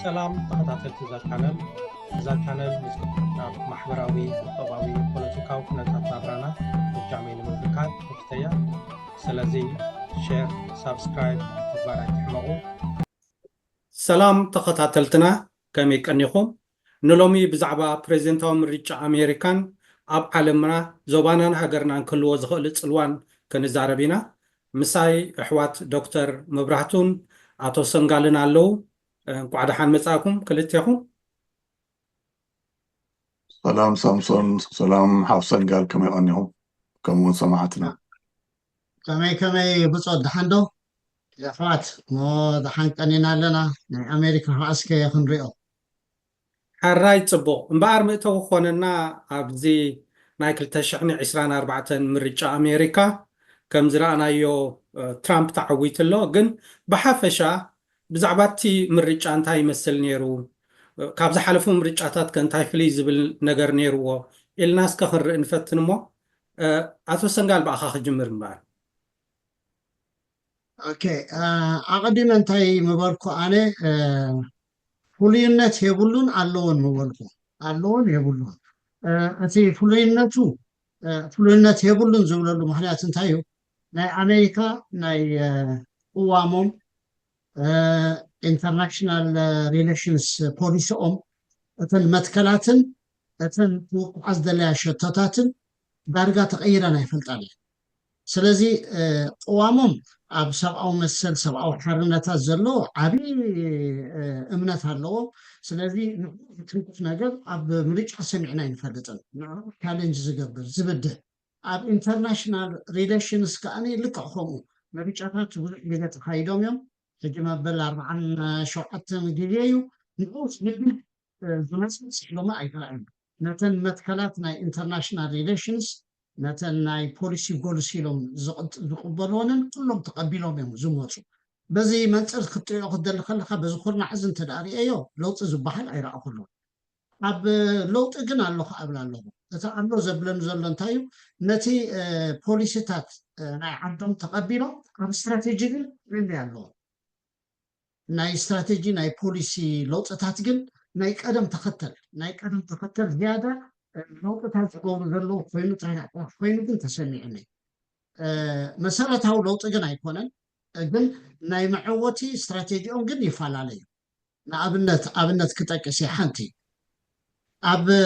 ሰላም ተኸታተልቲ እዛ ቻነል። እዛ ቻነል ምስ ኣብ ማሕበራዊ፣ ቁጠባዊ፣ ፖለቲካዊ ኩነታት ናብራና ብጃመይ ንምምልካት ንፍተያ። ስለዚ ሼር፣ ሳብስክራይብ ምግባር ኣይትሕመቑ። ሰላም ተኸታተልትና፣ ከመይ ቀኒኹም? ንሎሚ ብዛዕባ ፕሬዚደንታዊ ምርጫ ኣሜሪካን ኣብ ዓለምና፣ ዞባናን ሃገርናን ክህልዎ ዝኽእል ጽልዋን ክንዛረብ ኢና። ምሳይ ኣሕዋት ዶክተር መብራህቱን ኣቶ ሰንጋልን ኣለዉ። እንቋዕ ደሓን መጻእኩም ክልቴኹም። ሰላም ሳምሶን፣ ሰላም ሓው ሰንጋል፣ ከመይ ቀኒኹም? ከምኡውን ሰማዕትና። ከመይ ከመይ ብጾት፣ ደሓን ዶ? ኣሕዋት፣ ሞ ደሓን ቀኒና ኣለና። ናይ ኣሜሪካ ከኣ እስከ ክንሪኦ። ሕራይ ጽቡቕ። እምበኣር መእተዊ ክኾነና፣ ኣብዚ ናይ ክልተ ሽሕን ዕስራን ኣርባዕተን ምርጫ ኣሜሪካ ከም ዝረኣናዮ፣ እ፣ ትራምፕ ተዓዊቱ ኣሎ። ግን ብሓፈሻ ብዛዕባ እቲ ምርጫ እንታይ ይመስል ነይሩ? እ፣ ካብ ዝሓለፉ ምርጫታት ከ እንታይ ፍልይ ዝብል ነገር ነይርዎ? ኢልና እስከ ክንርኢ ንፈትን እሞ፣ እ፣ ኣቶ ሰንጋል ብኣኻ ክጅምር እምበኣር። ኦኬ፣ እ፣ ኣቐዲመ እንታይ ምበልኩ ኣነ፣ እ፣ ፍሉይነት የብሉን ኣለዎን ምበልኩ። ኣለዎን የብሉን። እ፣ እቲ ፍሉይነቱ፣ እ፣ ፍሉይነት የብሉን ዝብለሉ ምኽንያት እንታይ እዩ? ናይ ኣሜሪካ ናይ፣ እ፣ ቅዋሞም፣ እ፣ ኢንተርናሽናል፣ እ፣ ሪሌሽንስ ፖሊሲኦም፣ እተን መትከላትን እተን ክወቅዓ ዝደለያ ሸቶታትን ዳርጋ ተቐይረን ኣይፈልጣን እየን። ስለዚ፣ እ፣ ቅዋሞም ኣብ ሰብኣዊ መሰል፣ ሰብኣዊ ሓርነታት ዘሎ ዓቢ፣ እ፣ እምነት ኣለዎም። ስለዚ ንዕኡ ዝትንክፍ ነገር ኣብ ምርጫ ሰሚዕና ኣይንፈልጥን። ንዕኡ ቻሌንጅ ዝገብር፣ ዝብድህ። ኣብ ኢንተርናሽናል ሪሌሽንስ ከኣ ልክዕ ከምኡ ምርጫታት ብዙሕ ግዜ ተኻይዶም እዮም። ሕጂ መበል ኣርብዓን ሸውዓተን ግዜ እዩ። ንዕኡ ዝብድህ፣ እ፣ ዝመጽእ ስሕሎማ ኣይተራእየን። ነተን መትከላት ናይ ኢንተርናሽናል ሪሌሽንስ፣ ነተን ናይ ፖሊሲ ጎልስ ኢሎም ዝቕጥ-፣ ዝቕበልዎንን ኩሎም ተቐቢሎም እዮም ዝመፁ። በዚ መንፅር ክትሪኦ ክትደሊ ከለካ፣ በዚ ኩርናዕ እዚ እንተ ደኣ ሪኤዮ፣ ለውጢ ዝበሃል ኣይረኣኹሉን። ኣብ ለውጢ ግን ኣሎ ክኣብላ ኣለኹ። እቲ ኣሎ ዘብለኒ ዘሎ እንታይ እዩ? ነቲ፣ እ፣ ፖሊሲታት፣ እ፣ ናይ ዓዶም ተቐቢሎም ኣብ ስትራቴጂ ግን ፍልልይ ኣለዎም። ናይ ስትራቴጂ፣ ናይ ፖሊሲ ለውጥታት ግን ናይ ቀደም ተኸተል፣ ናይ ቀደም ተኸተል ዝያዳ፣ እ፣ ለውጥታት ዝገብሩ ዘለዉ ኮይኑ ጥራሕ ኮይኑ ግን ተሰሚዑኒ። እ፣ መሰረታዊ ለውጢ ግን ኣይኮነን፣ እ፣ ግን ናይ መዐወቲ ስትራቴጂኦም ግን ይፈላለዩ። ንኣብነት፣ ኣብነት ክጠቅስ እየ ሓንቲ። ኣብ፣ እ፣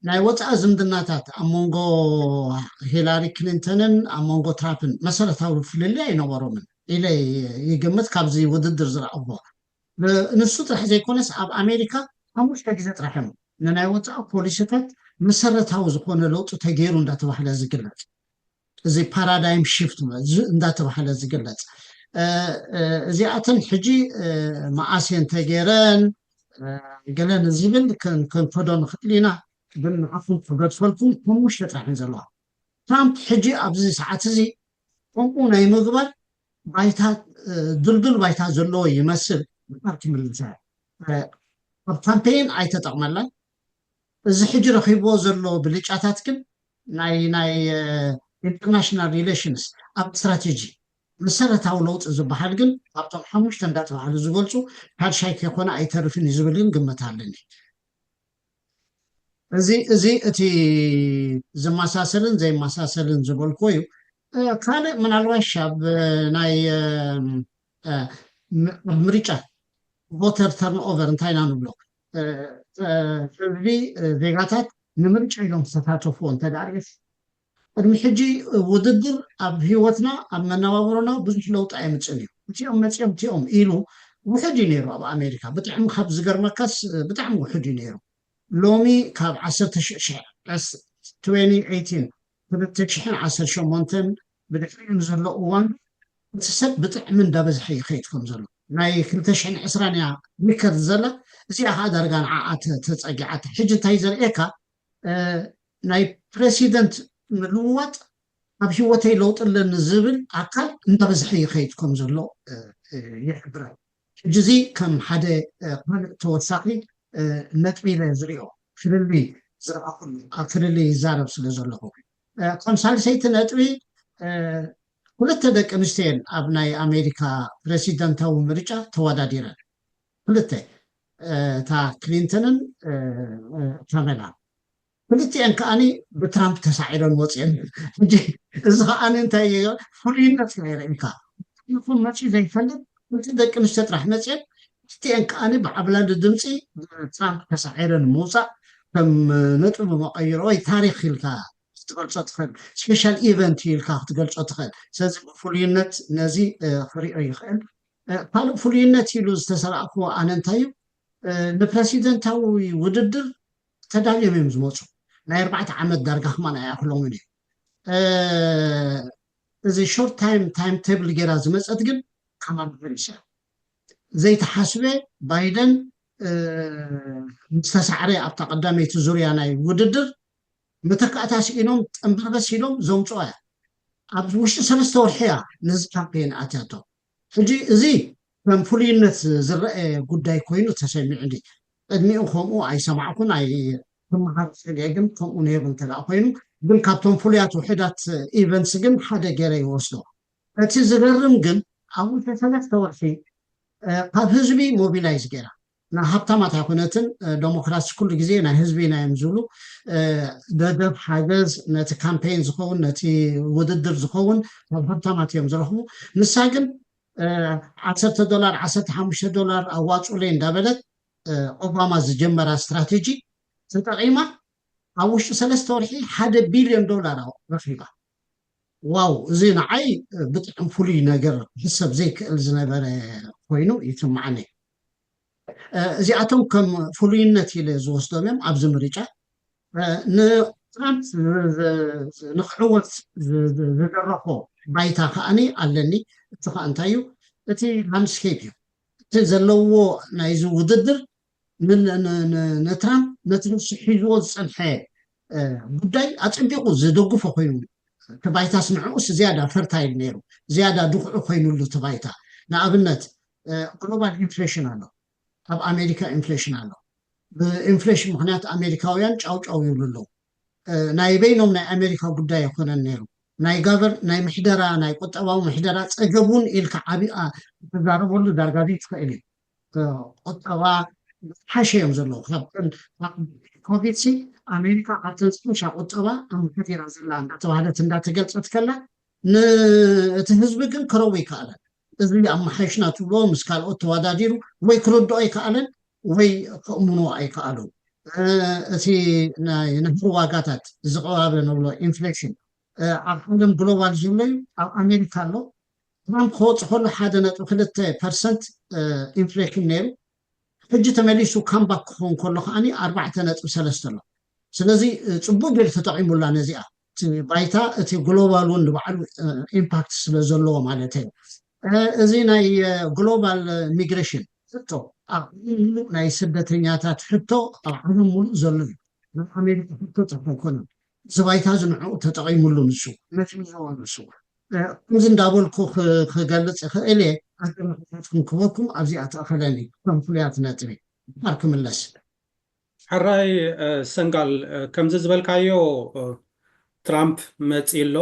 ናይ ወፃኢ ዝምድናታት ኣብ መንጎ ሂላሪ ክሊንተንን ኣብ መንጎ ትራምፕን መሰረታዊ ፍልልይ ኣይነበሮምን ኢለ ይግምት፣ ካብዚ ውድድር ዝረኣኹዎ። ብ-፣ ንሱ ጥራሕ ዘይኮነስ ኣብ ኣሜሪካ ሓሙሽተ ግዜ ጥራሕ እዮም ንናይ ወፃኢ ፖሊሲታት መሰረታዊ ዝኾነ ለውጢ ተገይሩ እንዳተባህለ ዝግለጽ። እዚ ፓራዳይም ሽፍት እንዳተባህለ ዝግለጽ፣ እ፣ እ፣ እዚኣተን ሕጂ፣ እ፣ መዓስ እየን ተገይረን፣ እ፣ ገለ ንዝብል ከን-፣ ከንፈዶ ንኽእል ኢና፣ ግን ንዓኹም ክገድፈልኩም ሓሙሽተ ጥራሕ እየን ዘለዋ። ትራምፕ ሕጂ ኣብዚ ሰዓት እዚ ከምኡ ናይ ምግባር ባይታ፣ እ፣ ድልዱል ባይታ ዘለዎ ይመስል። ብጣዕሚ ክምልሰ፣ እ፣ ኣብ ካምፔይን ኣይተጠቕመላን። እዚ ሕጂ ረኺብዎ ዘሎ ብልጫታት ግን ናይ፣ ናይ፣ እ፣ ኢንተርናሽናል ሪሌሽንስ ኣብ ስትራቴጂ መሰረታዊ ለውጢ ዝበሃል ግን ኣብቶም ሓሙሽተ እንዳተባህሉ ዝገልጹ ካልሻይ ከይኮነ ኣይተርፍን እዩ ዝብል ግን ግምት ኣለኒ። እዚ፣ እዚ እቲ ዝመሳሰልን ዘይመሳሰልን ዝበልኩዎ እዩ። እ፣ ካልእ ምናልባሽ ኣብ ናይ፣ እ፣ እ፣ ም-፣ ኣብ ምርጫ ቮተር ተርን ኦቨር እንታይ ኢና ንብሎ? እ፣ እ፣ ህዝቢ፣ እ፣ ዜጋታት ንምርጫ ኢሎም ዝተሳተፍዎ እንተ ደኣ ርኢስ፣ ቅድሚ ሕጂ ውድድር ኣብ ህይወትና፣ ኣብ መነባብሮና ብዙሕ ለውጢ ኣየምፅእን እዩ። እቲኦም መፂኦም እቲኦም ኢሉ ውሑድ እዩ ነይሩ ኣብ ኣሜሪካ። ብጣዕሚ ካብ ዝገርመካስ፣ እ፣ ብጣዕሚ ውሑድ እዩ ነይሩ። ሎሚ ካብ ዓሰርተ ሽሕ፣ ዓስ-፣ ትዌንቲ ኤይቲን፣ ክልተ ሽሕን ዓሰርተ ሸሞንተን ብድሕሪኡ ንዘሎ እዋን እቲ ሰብ ብጣዕሚ እንዳበዝሐ ይኸይድ ከም ዘሎ። ናይ ክልተ ሽሕን ዕስራን እያ ሪከርድ ዘላ፣ እዚኣ ከዓ ዳርጋ ንዓኣ ተ-፣ ተጸጊዓታ። ሕጂ እንታይ ዘርእየካ፣ እ፣ ናይ ፕረሲደንት ምልውዋጥ ኣብ ህይወተይ ለውጢ ኣለኒ ዝብል ኣካል እንዳበዝሐ ይኸይድ ከም ዘሎ፣ እ፣ እ፣ ይሕብረን። ሕጂ እዚ ከም ሓደ፣ እ፣ ካልእ ተወሳኺ፣ እ፣ ነጥቢ ኢለ ዝሪኦ፣ ፍልልይ ዝረኣኹሉ፣ ኣብ ፍልልይ ይዛረብ ስለ ዘለኹ። እ፣ ከም ሳልሰይቲ ነጥቢ፣ እ፣ ክልተ ደቂ ኣንስትዮ እየን ኣብ ናይ ኣሜሪካ ፕረሲደንታዊ ምርጫ ተወዳዲረን። ክልተ። እታ ክሊንተንን ካመላ ክልቲአን ከዓኒ ብትራምፕ ተሳዒረን ወፅአን። ሕጂ እዚ ከዓኒ እንታይ ፍሉይነት የርእየካ። ይኹን መፂኡ ዘይፈልጥ እቲ ደቂ ኣንስትዮ ጥራሕ መፅአን። ክልቲአን ከዓኒ ብዓብላሊ ድምፂ ብትራምፕ ተሳዒረን ምውፃእ ከም ነጥቢ መቐይሮ ወይ ታሪክ ኢልካ ክትገልፆ ትኽእል፣ ስፔሻል ኢቨንት ኢልካ ክትገልፆ ትኽእል። ስለዚ ብፍሉይነት ነዚ ክሪኦ ይኽእል። ካልእ ፍሉይነት ኢሉ ዝተሰራእክዎ ኣነ እንታይ እዩ፣ ንፕረሲደንታዊ ውድድር ተዳልዮም እዮም ዝመፁ። ናይ ኣርባዕተ ዓመት ዳርጋ ከማን ኣይኣኽሎምን እዩ። እዚ ሾርት ታይም ታይም ቴብል ጌራ ዝመፀት ግን ካማላ ሃሪስ እያ። ዘይተሓስበ ባይደን ምስ ተሳዕረ ኣብታ ቀዳመይቲ ዙርያ ናይ ውድድር መተካእታ ስኢኖም ጠንበርበስ ኢሎም ዘምፅኦ እያ። ኣብ ውሽጢ ሰለስተ ወርሒ እያ ነዚ ካምፔን ኣትያቶ። ሕጂ እዚ ከም ፍሉይነት ዝረአ ጉዳይ ኮይኑ ተሰሚዑኒ። ቅድሚኡ ከምኡ ኣይሰማዕኩን፣ ኣይክመሃር ክእል እየ፣ ግን ከምኡ ነይሩ እንተ ደኣ ኮይኑ፣ ግን ካብቶም ፍሉያት ውሕዳት ኢቨንትስ ግን ሓደ ገይረ ይወስዶ። እቲ ዝገርም ግን ኣብ ውሽጢ ሰለስተ ወርሒ ካብ ህዝቢ ሞቢላይዝ ገይራ፣ ንሃብታማት ኣይኮነትን። ዴሞክራትስ ኩሉ ግዜ ናይ ህዝቢ ኢና እዮም ዝብሉ። ደገፍ ሓገዝ ነቲ ካምፔን ዝኸውን ነቲ ውድድር ዝኸውን ካብ ሃብታማት እዮም ዝረኽቡ። ንሳ ግን ዓሰርተ ዶላር ዓሰርተ ሓሙሽተ ዶላር ኣዋፅኡለይ እንዳበለት ኦባማ ዝጀመራ ስትራቴጂ ተጠቒማ ኣብ ውሽጢ ሰለስተ ወርሒ ሓደ ቢልዮን ዶላር ረኺባ። ዋው፣ እዚ ንዓይ ብጣዕሚ ፍሉይ ነገር ክሕሰብ ዘይክእል ዝነበረ ኮይኑ ይስማዓኒ። እዚኣቶም ከም ፍሉይነት ኢለ ዝወስዶም እዮም ኣብዚ ምርጫ። ንትራምፕ ንክዕወት ዝደረኾ ባይታ ከዓኒ ኣለኒ። እቲ ከዓ እንታይ እዩ? እቲ ላንድስኬፕ እዩ። እቲ ዘለዎ ናይዚ ውድድር ንትራምፕ ነቲ ንሱ ሒዝዎ ዝፀንሐ ጉዳይ ኣፀቢቑ ዝደግፎ ኮይኑ፣ እቲ ባይታስ ንዕኡስ ዝያዳ ፈርታይል ነይሩ፣ ዝያዳ ድኹዒ ኮይኑሉ እቲ ባይታ። ንኣብነት ግሎባል ኢንፍሌሽን ኣሎ፣ ኣብ ኣሜሪካ ኢንፍሌሽን ኣሎ። ብኢንፍሌሽን ምክንያት ኣሜሪካውያን ጫውጫው ይብሉ ኣለዉ። ናይ በይኖም ናይ ኣሜሪካ ጉዳይ ኣይኮነን ነይሩ። ናይ ጋቨር ናይ ምሕደራ ናይ ቁጠባዊ ምሕደራ ፀገብ እውን ኢልካ ዓቢ ተዛረበሉ ዳርጋ ዘይትኽእል እዩ። ቁጠባ ሓሸ እዮም ዘለዉ። ኮቪድ ሲ ኣሜሪካ ካብተን ዝሓሻ ቁጠባ ኣመሓዲራ ዘላ እንዳተባህለት እንዳተገልፀት ከላ፣ እቲ ህዝቢ ግን ክረው ይከኣለን። እዚ ኣመሓይሽና ትብሎ ምስ ካልኦት ተወዳዲሩ ወይ ክርድኦ ኣይከኣለን ወይ ከእምኖ ኣይከኣሉን። እቲ ናይ ንህሪ ዋጋታት ዝቐባበ ንብሎ ኢንፍሌሽን ኣብ ዓለም ግሎባል ዘሎ እዩ። ኣብ ኣሜሪካ ኣሎ። ትራምፕ ክወፅ ከሎ ሓደ ነጥቢ ክልተ ፐርሰንት ኢንፍሌሽን ነይሩ። ሕጂ ተመሊሱ ካምባክ ክኸውን ከሎ ከዓኒ ኣርባዕተ ነጥቢ ሰለስተ ኣሎ። ስለዚ ፅቡቅ ገይሩ ተጠቂሙላ ነዚኣ። እቲ ባይታ እቲ ግሎባል እውን ንባዕሉ ኢምፓክት ስለ ዘለዎ ማለት እዩ። እዚ ናይ ግሎባል ሚግሬሽን ሕቶ ኣብ ናይ ስደተኛታት ሕቶ ኣብ ዓለም ሙሉእ ዘሎ እዩ። ናይ ኣሜሪካ ሕቶ ጥራሕ ኣይኮነን። እዚ ባይታ እዚ ንዕኡ ተጠቒሙሉ ንሱ መዝሚዝዎ ንሱ። ከምዚ እንዳበልኩ ክገልፅ ይኽእል እየ። ኣገባብታትኩም ክበኩም ኣብዚኣ ተእኸለኒ ከም ፍሉያት ነጥቢ ባር ክምለስ። ሕራይ ሰንጋል፣ ከምዚ ዝበልካዮ ትራምፕ መፂ ኣሎ።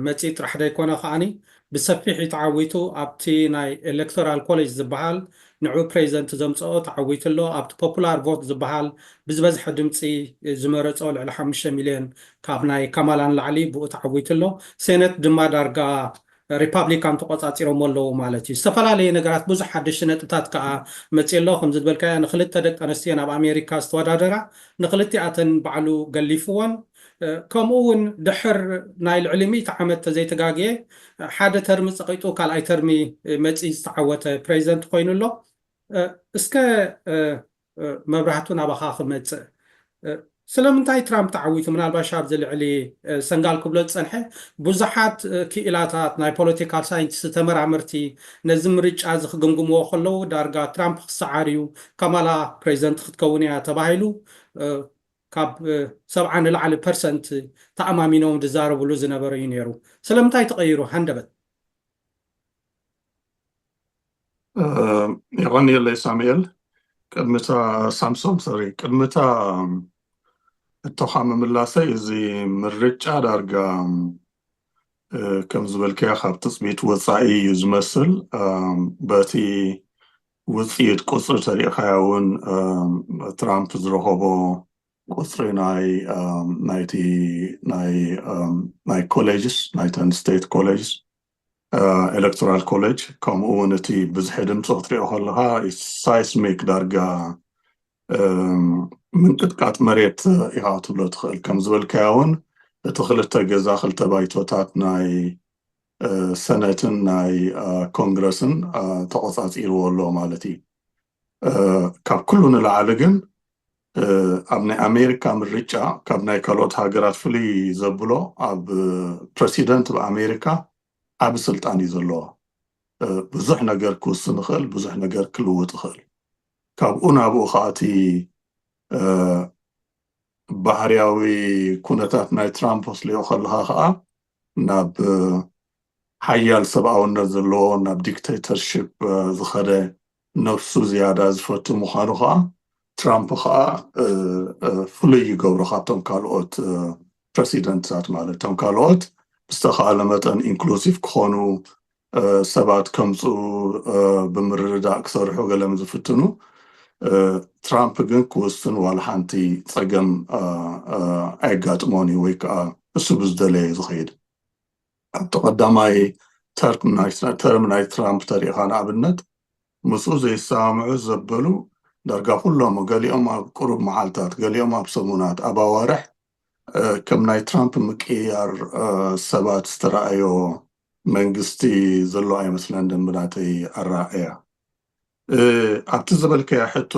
መፂ ጥራሕ ዘይኮነ ከዓኒ ብሰፊሕ እዩ ተዓዊቱ። ኣብቲ ናይ ኤሌክቶራል ኮሌጅ ዝበሃል ንዑ ፕሬዚደንት ዘምፀኦ ተዓዊቱ ኣሎ። ኣብቲ ፖፑላር ቮት ዝበሃል ብዝበዝሐ ድምፂ ዝመረፆ ልዕሊ ሓሙሽተ ሚልዮን ካብ ናይ ካማላ ንላዕሊ ብኡ ተዓዊቱ ኣሎ። ሴነት ድማ ዳርጋ ሪፓብሊካን ተቆፃፂሮሞ ኣለዉ ማለት እዩ። ዝተፈላለዩ ነገራት ብዙሕ ሓደሽቲ ነጥብታት ከዓ መፂ ኣሎ። ከምዚ ዝበልካዮ ንክልተ ደቂ ኣንስትዮ ናብ ኣሜሪካ ዝተወዳደራ ንክልቲኣተን ባዕሉ ገሊፍዎን ከምኡ እውን ድሕር ናይ ልዕሊ ሚእቲ ዓመት ተዘይተጋግየ ሓደ ተርሚ ፀቂጡ ካልኣይ ተርሚ መፂ ዝተዓወተ ፕሬዚደንት ኮይኑ ኣሎ። እስከ መብራህቱ ናባኻ ክመፅእ። ስለምንታይ ትራምፕ ተዓዊቱ? ምናልባሽ ኣብዚ ልዕሊ ሰንጋል ክብሎ ዝፀንሐ ብዙሓት ክኢላታት ናይ ፖለቲካል ሳይንቲስት ተመራመርቲ ነዚ ምርጫ እዚ ክግምግምዎ ከለዉ ዳርጋ ትራምፕ ክሰዓር እዩ ካማላ ፕሬዚደንት ክትከውን እያ ተባሂሉ ካብ ሰብዓ ንላዕሊ ፐርሰንት ተኣማሚኖም ዝዛረብሉ ዝነበረ እዩ ነይሩ። ስለምንታይ ተቐይሩ ሃንደበት? የቐንየለይ ሳሙኤል። ቅድሚታ ሳምሶም ሰሪ ቅድሚታ እቶኻ ምምላሰይ እዚ ምርጫ ዳርጋ ከም ዝበልከያ ካብ ትፅቢት ወፃኢ እዩ ዝመስል። በቲ ውፅኢት ቁፅሪ ተሪእኻያ እውን ትራምፕ ዝረኸቦ ቁፅሪ ናይ ናይቲ ናይ ኮሌጅስ ናይተን ስቴት ኮሌጅስ ኤሌክቶራል ኮሌጅ ከምኡ እውን እቲ ብዝሒ ድምፂ ክትሪኦ ከለካ ሳይስሚክ ዳርጋ ምንቅጥቃጥ መሬት ኢካ ክትብሎ ትኽእል። ከም ዝበልካዮ እውን እቲ ክልተ ገዛ ክልተ ባይቶታት ናይ ሰነትን ናይ ኮንግረስን ተቆፃፂርዎ ኣሎ ማለት እዩ። ካብ ኩሉ ንላዕሊ ግን ኣብ ናይ ኣሜሪካ ምርጫ ካብ ናይ ካልኦት ሃገራት ፍልይ ዘብሎ ኣብ ፕረሲደንት ብኣሜሪካ ዓብ ስልጣን እዩ ዘለዎ። ብዙሕ ነገር ክውስን ይኽእል፣ ብዙሕ ነገር ክልውጥ ይኽእል። ካብኡ ናብኡ ከዓ እቲ ባህርያዊ ኩነታት ናይ ትራምፕ ክትሪኦ ከለካ ከዓ ናብ ሓያል ሰብኣውነት ዘለዎ ናብ ዲክቴተርሽፕ ዝኸደ ነፍሱ ዝያዳ ዝፈቱ ምዃኑ ከዓ ትራምፕ ከዓ ፍሉይ ይገብሮ ካብቶም ካልኦት ፕረሲደንትታት ማለት እቶም ካልኦት ብዝተኻለ መጠን ኢንክሉሲቭ ክኾኑ ሰባት ከምፅኡ ብምርድዳእ ክሰርሑ ገለም ዝፍትኑ ትራምፕ ግን ክውስን ዋላ ሓንቲ ፀገም ኣየጋጥሞን እዩ ወይ ከዓ እሱ ብዝደለየ ዝኸይድ ኣብቲ ቀዳማይ ተርም ናይ ትራምፕ ተሪኢኻ ንኣብነት ምስኡ ዘይሰማምዑ ዘበሉ ዳርጋ ኩሎም ገሊኦም ኣብ ቁሩብ መዓልታት ገሊኦም ኣብ ሰሙናት ኣብ ኣዋርሕ ከም ናይ ትራምፕ ምቅይያር ሰባት ዝተረኣዮ መንግስቲ ዘሎ ኣይመስለንን ብናተይ ኣረኣእያ ኣብቲ ዝበልከያ ሕቶ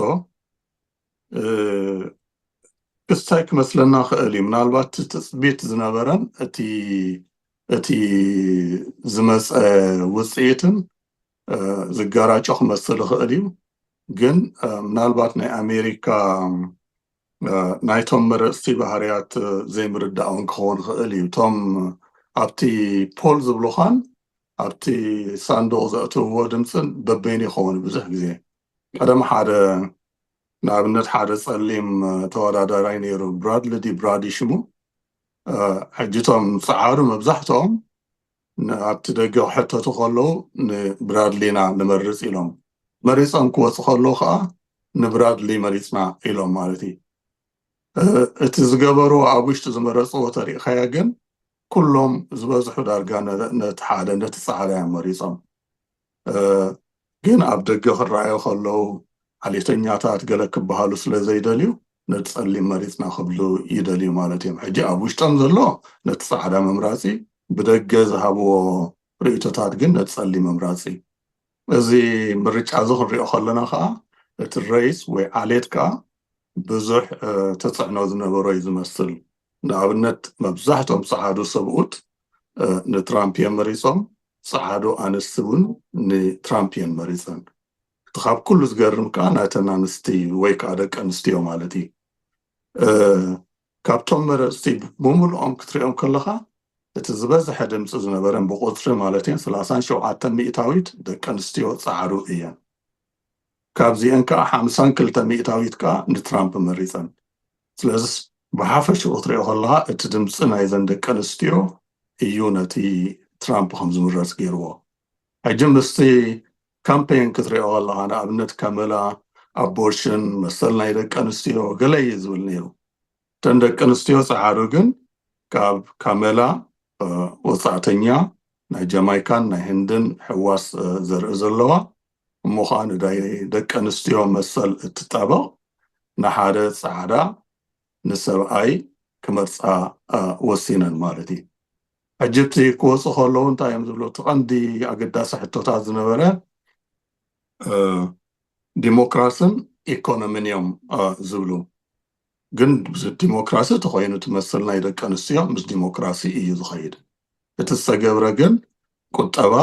ክስታይ ክመስለና ክእል እዩ ምናልባት ትፅቢት ዝነበረን እቲ እቲ ዝመፀ ውፅኢትን ዝጋራጮ ክመስል ይኽእል እዩ ግን ምናልባት ናይ ኣሜሪካ ናይቶም መረፅቲ ባህርያት ዘይምርዳእ እውን ክኸውን ይኽእል እዩ እቶም ኣብቲ ፖል ዝብሉኻን ኣብቲ ሳንዱቕ ዘእትውዎ ድምፅን በበይኑ ይኸውን ብዙሕ ግዜ ቀደም ሓደ ንኣብነት ሓደ ፀሊም ተወዳዳራይ ነይሩ ብራድሊ ዲ ብራዲ ሽሙ ሕጂ እቶም ፀዓዱ መብዛሕትኦም ኣብቲ ደገ ክሕተቱ ከለዉ ንብራድሊና ንመርፅ ኢሎም መሪፆም ክወፁ ከለዉ ከዓ ንብራድሊ መሪፅና ኢሎም ማለት እዩ እቲ ዝገበርዎ ኣብ ውሽጢ ዝመረፅዎ ተሪእኻያ ግን ኩሎም ዝበዝሑ ዳርጋ ነቲ ሓደ ነቲ ፃዕዳ እዮም መሪፆም ግን ኣብ ደገ ክረኣዩ ከለዉ ዓሌተኛታት ገለ ክበሃሉ ስለ ዘይደልዩ ነቲ ፀሊም መሪፅና ክብሉ ይደልዩ ማለት እዮም ሕጂ ኣብ ውሽጦም ዘሎ ነቲ ፃዕዳ መምራፂ ብደገ ዝሃብዎ ርእቶታት ግን ነቲ ፀሊም መምራፂ እዚ ምርጫ እዚ ክንሪኦ ከለና ከዓ እቲ ሬስ ወይ ዓሌት ከዓ ብዙሕ ተፅዕኖ ዝነበሮ እዩ ዝመስል ንኣብነት መብዛሕትኦም ፀዓዱ ሰብኡት ንትራምፕ እዮም መሪፆም ፀዓዱ ኣንስቲ እውን ንትራምፕ እየን መሪፀን እቲ ካብ ኩሉ ዝገርም ከዓ ናተን ኣንስቲ ወይ ከዓ ደቂ ኣንስትዮ ማለት እዩ ካብቶም መረፅቲ ብምሉኦም ክትሪኦም ከለካ እቲ ዝበዝሐ ድምፂ ዝነበረን ብቁፅሪ ማለት እየን ሰላሳን ሸውዓተን ሚእታዊት ደቂ ኣንስትዮ ፀዓዱ እየን ካብዚአን ከዓ ሓምሳን ክልተ ሚእታዊት ከዓ ንትራምፕ መሪፀን ስለዚ ብሓፈሽኡ ክትሪኦ ከለካ እቲ ድምፂ ናይዘን ደቂ ኣንስትዮ እዩ ነቲ ትራምፕ ከም ዝምረፅ ገይርዎ ሕጂ ምስቲ ካምፔን ክትሪኦ ከለካ ንኣብነት ካመላ ኣቦርሽን መሰል ናይ ደቂ ኣንስትዮ ገለ እዩ ዝብል ነይሩ እተን ደቂ ኣንስትዮ ፀዓዱ ግን ካብ ካመላ ወፃእተኛ ናይ ጀማይካን ናይ ህንድን ሕዋስ ዘርኢ ዘለዋ እሞ ከዓ ንዳይ ደቂ ኣንስትዮ መሰል እትጣበቕ ንሓደ ፃዕዳ ንሰብኣይ ክመርፃ ወሲነን ማለት እዩ ሕጂ እቲ ክወፁ ከለዉ እንታይ እዮም ዝብሉ እቲ ቀንዲ ኣገዳሲ ሕቶታት ዝነበረ ዲሞክራስን ኢኮኖሚን እዮም ዝብሉ ግን ዲሞክራሲ ተኮይኑ ትመስል ናይ ደቂ ኣንስትዮ ምስ ዲሞክራሲ እዩ ዝኸይድ እቲ ዝተገብረ ግን ቁጠባ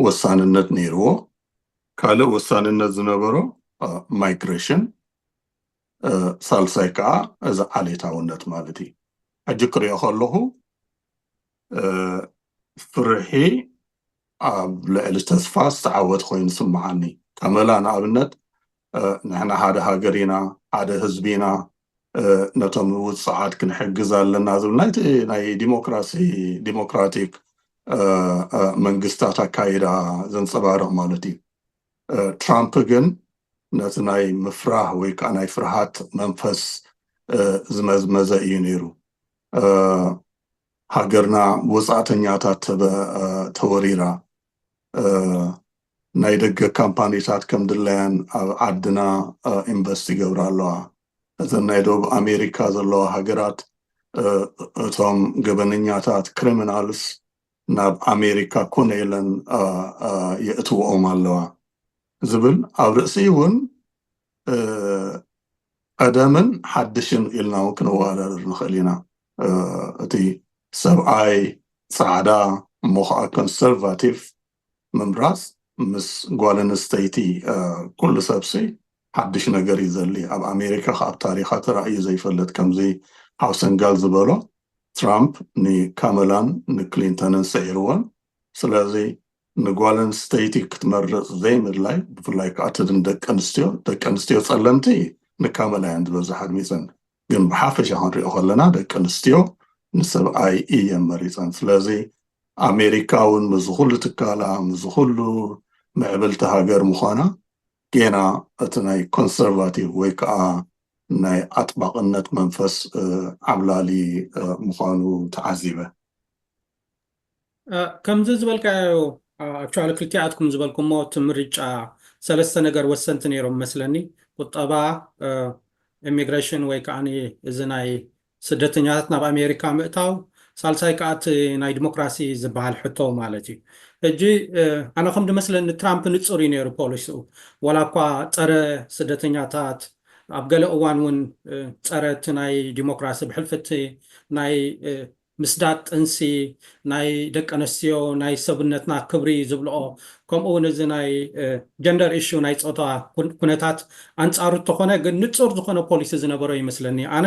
ወሳንነት ነይርዎ ካልእ ወሳንነት ዝነበሮ ማይግሬሽን ሳልሳይ ከዓ እዚ ዓሌታውነት ማለት እዩ ሕጂ ክሪኦ ከለኹ ፍርሒ ኣብ ልዕሊ ተስፋ ዝተዓወት ኮይኑ ስምዓኒ ካመላ ንኣብነት ንሕና ሓደ ሃገር ኢና ሓደ ህዝቢ ኢና ነቶም ውፅዓት ክንሕግዝ ኣለና ዝብል ናይቲ ናይ ዲሞክራሲ ዲሞክራቲክ መንግስታት ኣካይዳ ዘንፀባርቕ ማለት እዩ ትራምፕ ግን ነቲ ናይ ምፍራህ ወይ ከዓ ናይ ፍርሃት መንፈስ ዝመዝመዘ እዩ ነይሩ። ሃገርና ብወፃእተኛታት ተወሪራ፣ ናይ ደገ ካምፓኒታት ከም ድላያን ኣብ ዓድና ኢንቨስት ይገብራ ኣለዋ። እተን ናይ ደቡብ ኣሜሪካ ዘለዋ ሃገራት እቶም ገበነኛታት፣ ክሪሚናልስ፣ ናብ ኣሜሪካ ኮነ ኢለን የእትውኦም ኣለዋ ዝብል ኣብ ርእሲ እውን ቀደምን ሓድሽን ኢልና እውን ክንወዳደር ንኽእል ኢና። እቲ ሰብኣይ ፃዕዳ እሞ ከዓ ኮንሰርቫቲቭ ምምራፅ ምስ ጓል ኣንስተይቲ ኩሉ ሰብሲ ሓድሽ ነገር እዩ ዘሊ። ኣብ ኣሜሪካ ካብ ታሪኻ ተራእዩ ዘይፈልጥ ከምዚ ሓውሰንጋል ዝበሎ ትራምፕ ንካመላን ንክሊንተንን ስዒርወን። ስለዚ ንጓል ኣንስተይቲ ክትመርፅ ዘይምድላይ፣ ብፍላይ ከዓ እቲ ደቂ ኣንስትዮ፣ ደቂ ኣንስትዮ ፀለምቲ ንካመላ እየን ዝበዝሕ ኣድሚፀን፣ ግን ብሓፈሻ ክንሪኦ ከለና ደቂ ኣንስትዮ ንሰብኣይ እየን መሪፀን። ስለዚ ኣሜሪካ እውን ምስዚ ኩሉ ትካላ ምስዚ ኩሉ ምዕብልቲ ሃገር ምዃና ጌና እቲ ናይ ኮንሰርቫቲቭ ወይ ከዓ ናይ ኣጥባቕነት መንፈስ ዓብላሊ ምዃኑ ተዓዚበ። ከምዚ ዝበልካዮ ኣክቹዋሊ ክልቲኣትኩም ዝበልኩሞ እቲ ምርጫ ሰለስተ ነገር ወሰንቲ ነይሮም መስለኒ። ቁጠባ፣ ኢሚግሬሽን ወይ ከዓ እዚ ናይ ስደተኛታት ናብ ኣሜሪካ ምእታው፣ ሳልሳይ ከዓ እቲ ናይ ዲሞክራሲ ዝበሃል ሕቶ ማለት እዩ። ሕጂ ኣነ ከም ድመስለኒ ትራምፕ ንፁር እዩ ነይሩ ፖሊሲኡ። ዋላ እኳ ፀረ ስደተኛታት ኣብ ገለ እዋን እውን ፀረ እቲ ናይ ዲሞክራሲ ብሕልፍቲ ናይ ምስዳድ ጥንሲ፣ ናይ ደቂ ኣንስትዮ ናይ ሰብነትና ክብሪ ዝብልኦ፣ ከምኡ እውን እዚ ናይ ጀንደር ኢሹ ናይ ፆታ ኩነታት ኣንፃሩ እንተኾነ ግን ንፁር ዝኾነ ፖሊሲ ዝነበሮ ይመስለኒ። ኣነ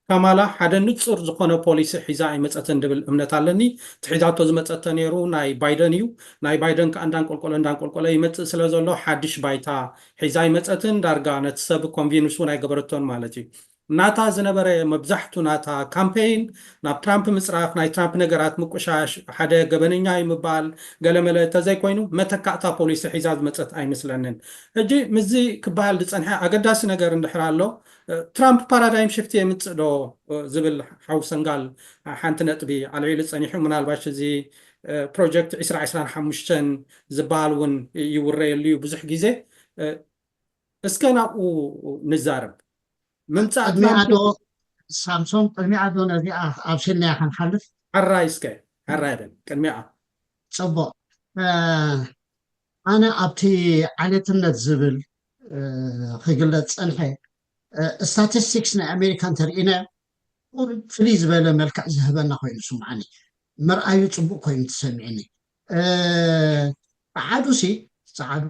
ካማላ ሓደ ንፁር ዝኾነ ፖሊሲ ሒዛ ኣይመፀትን ድብል እምነት ኣለኒ። እቲ ሒዛቶ ዝመፀተ ነይሩ ናይ ባይደን እዩ። ናይ ባይደን ከዓ እንዳንቆልቆለ እንዳንቆልቆለ ይመፅእ ስለ ዘሎ ሓድሽ ባይታ ሒዛ ኣይመፀትን። ዳርጋ ነቲ ሰብ ኮንቪንስ እውን ኣይገበረቶን ማለት እዩ። ናታ ዝነበረ መብዛሕቱ ናታ ካምፔይን ናብ ትራምፕ ምፅራፍ፣ ናይ ትራምፕ ነገራት ምቁሻሽ፣ ሓደ ገበነኛ እዩ ምባል፣ ገለመለ ተዘይኮይኑ መተካእታ ፖሊሲ ሒዛ ዝመፀት ኣይመስለንን። ሕጂ ምስዚ ክበሃል ዝፀንሐ ኣገዳሲ ነገር እንድሕር ኣሎ ትራምፕ ፓራዳይም ሽፍቲ የምፅእ ዶ ዝብል ሓው ሰንጋል ሓንቲ ነጥቢ ኣልዒሉ ፀኒሑ። ምናልባሽ እዚ ፕሮጀክት ዕስራ ዕስራን ሓሙሽተን ዝበሃል እውን ይውረየሉ እዩ ብዙሕ ግዜ። እስከ ናብኡ ንዛረብ። ምምፃእ ቅድሚኣ ዶ ሳምሶን፣ ቅድሚኣ ዶ ነዚኣ ኣብሲልናያ ክንሓልፍ? ሕራይ እስከ ሕራይ በል ቅድሚኣ። ፅቡቅ። ኣነ ኣብቲ ዓሌትነት ዝብል ክግለፅ ፀንሐ፣ ስታቲስቲክስ ናይ ኣሜሪካ እንተርኢናዮ ቁሩብ ፍልይ ዝበለ መልክዕ ዝህበና ኮይኑ ስምዓኒ። ምርኣዩ ፅቡቅ ኮይኑ ተሰሚዕኒ። ፃዓዱ ሲ ፃዓዱ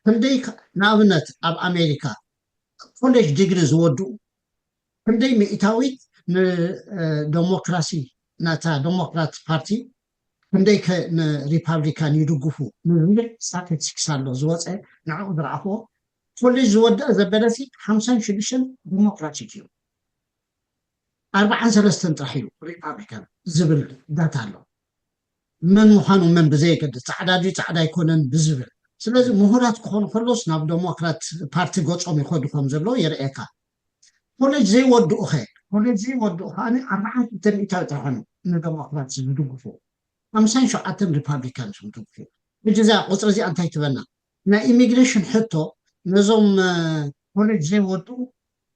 ክንደይ ንኣብነት ኣብ ኣሜሪካ ኮሌጅ ዲግሪ ዝወድኡ ክንደይ ሚእታዊት ንደሞክራሲ ናታ ደሞክራት ፓርቲ ክንደይ ከ ንሪፓብሊካን ይድግፉ ንዝብል ስታቲስቲክስ ኣሎ ዝወፀ ንዕኡ ዝረኣኽዎ ኮሌጅ ዝወደአ ዘበለሲ ሓምሳን ሽዱሽተን ዲሞክራቲክ እዩ። ኣርባዓን ሰለስተን ጥራሕ እዩ ሪፓብሊካን ዝብል ዳታ ኣሎ። መን ምዃኑ መን ብዘየገድስ ፃዕዳ ድዩ ፃዕዳ ኣይኮነን ብዝብል። ስለዚ ምሁራት ክኾኑ ከሎስ ናብ ዶሞክራት ፓርቲ ገፆም ይኸዱ ከም ዘለዉ የርእየካ። ኮሌጅ ዘይወድኡ ኸ ኮሌጅ ዘይወድኡ ከዓኒ ኣርባዓን ክልተ ሚእታዊ ጥራሕ እዮም ንደሞክራት ዝድግፉ። ሓምሳን ሸውዓተን ሪፓብሊካን ዝድግፉ። ሕጂ እዛ ቁፅሪ እዚኣ እንታይ ትበና? ናይ ኢሚግሬሽን ሕቶ ነዞም ኮሌጅ ዘይወድኡ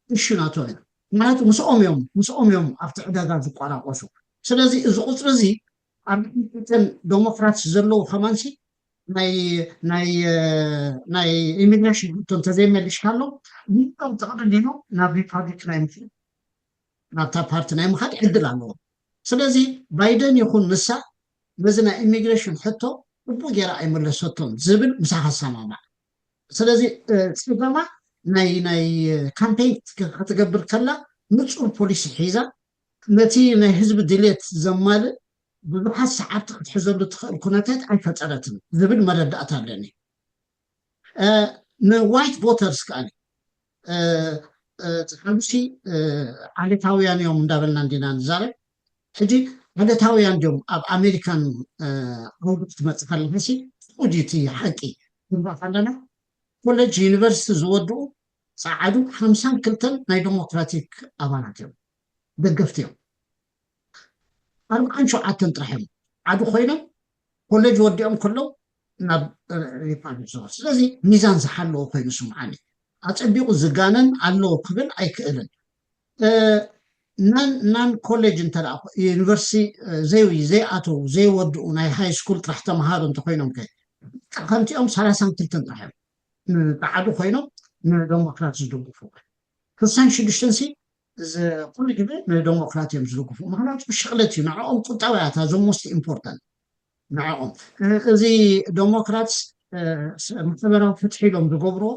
እሹ ናቶም እዮም። ምክንያቱ ምስኦም እዮም ምስኦም እዮም ኣብቲ ዕዳጋ ዝቆራቆሱ። ስለዚ እዚ ቁፅሪ እዚ ኣብ ሪፐብሊካን ዶሞክራትስ ዘለዉ ከማንሲ ናይ ናይ ናይ ኢሚግሬሽን ሕቶ እንተዘይመሊሽካሎም ብጣም ጥቕልል ኢሉ ናብ ሪፓብሊክ ናይ ምኽድ ናብታ ፓርቲ ናይ ምኻድ ዕድል ኣለዎም። ስለዚ ባይደን ይኹን ንሳ ነዚ ናይ ኢሚግሬሽን ሕቶ ጽቡቅ ገይራ ኣይመለሰቶን ዝብል ምሳኻ ሰማማዕ። ስለዚ ጸገማ ናይ ናይ ካምፔን ክትገብር ከላ ንጹር ፖሊሲ ሒዛ ነቲ ናይ ህዝቢ ድሌት ዘማልእ ብዙሓት ሰዓብቲ ክትሕዘሉ ትኽእል ኩነታት ኣይፈጠረትን ዝብል መረዳእታ ኣለኒ። ንዋይት ቮተርስ ከኣ ጸሓሉሲ ዓሌታውያን እዮም እንዳበልና እንዲና ንዛረብ። ሕጂ ዓሌታውያን ድዮም ኣብ ኣሜሪካን ዓውዲ ክትመጽእ ከለኻሲ ፍቑድ እዩ እቲ ሓቂ። ክንርኢ ከለና ኮሌጅ ዩኒቨርሲቲ ዝወድኡ ፃዓዱ ሓምሳን ክልተን ናይ ዴሞክራቲክ ኣባላት እዮም፣ ደገፍቲ እዮም። ኣርብዓን ሸውዓተን ጥራሕ እዮም ዓዱ ኮይኖም ኮሌጅ ወዲኦም ከለዉ ናብ ሪፓብሊክ ዝወ ስለዚ ሚዛን ዝሓለዎ ኮይኑ ስምዓኒ። ኣፀቢቑ ዝጋነን ኣለዎ ክብል ኣይክእልን። ናን ኮሌጅ እንተ ዩኒቨርሲቲ ዘይኣተው ዘይወድኡ ናይ ሃይ ስኩል ጥራሕ ተምሃሮ እንተኮይኖም ከ ከምቲኦም ሰላሳን ክልተን ጥራሕ እዮም ንጣዓዱ ኮይኖም ንደሞክራት ዝድግፉ። ስሳን ሽዱሽተን ሲ ኩሉ ግዜ ንደሞክራት እዮም ዝድግፉ። ምክንያቱ ሽቕለት እዩ፣ ንዕኦም ቁጠባ እያ እታ the most important ንዕኦም። እዚ ደሞክራት ማሕበራዊ ፍትሒ ኢሎም ዝገብርዎ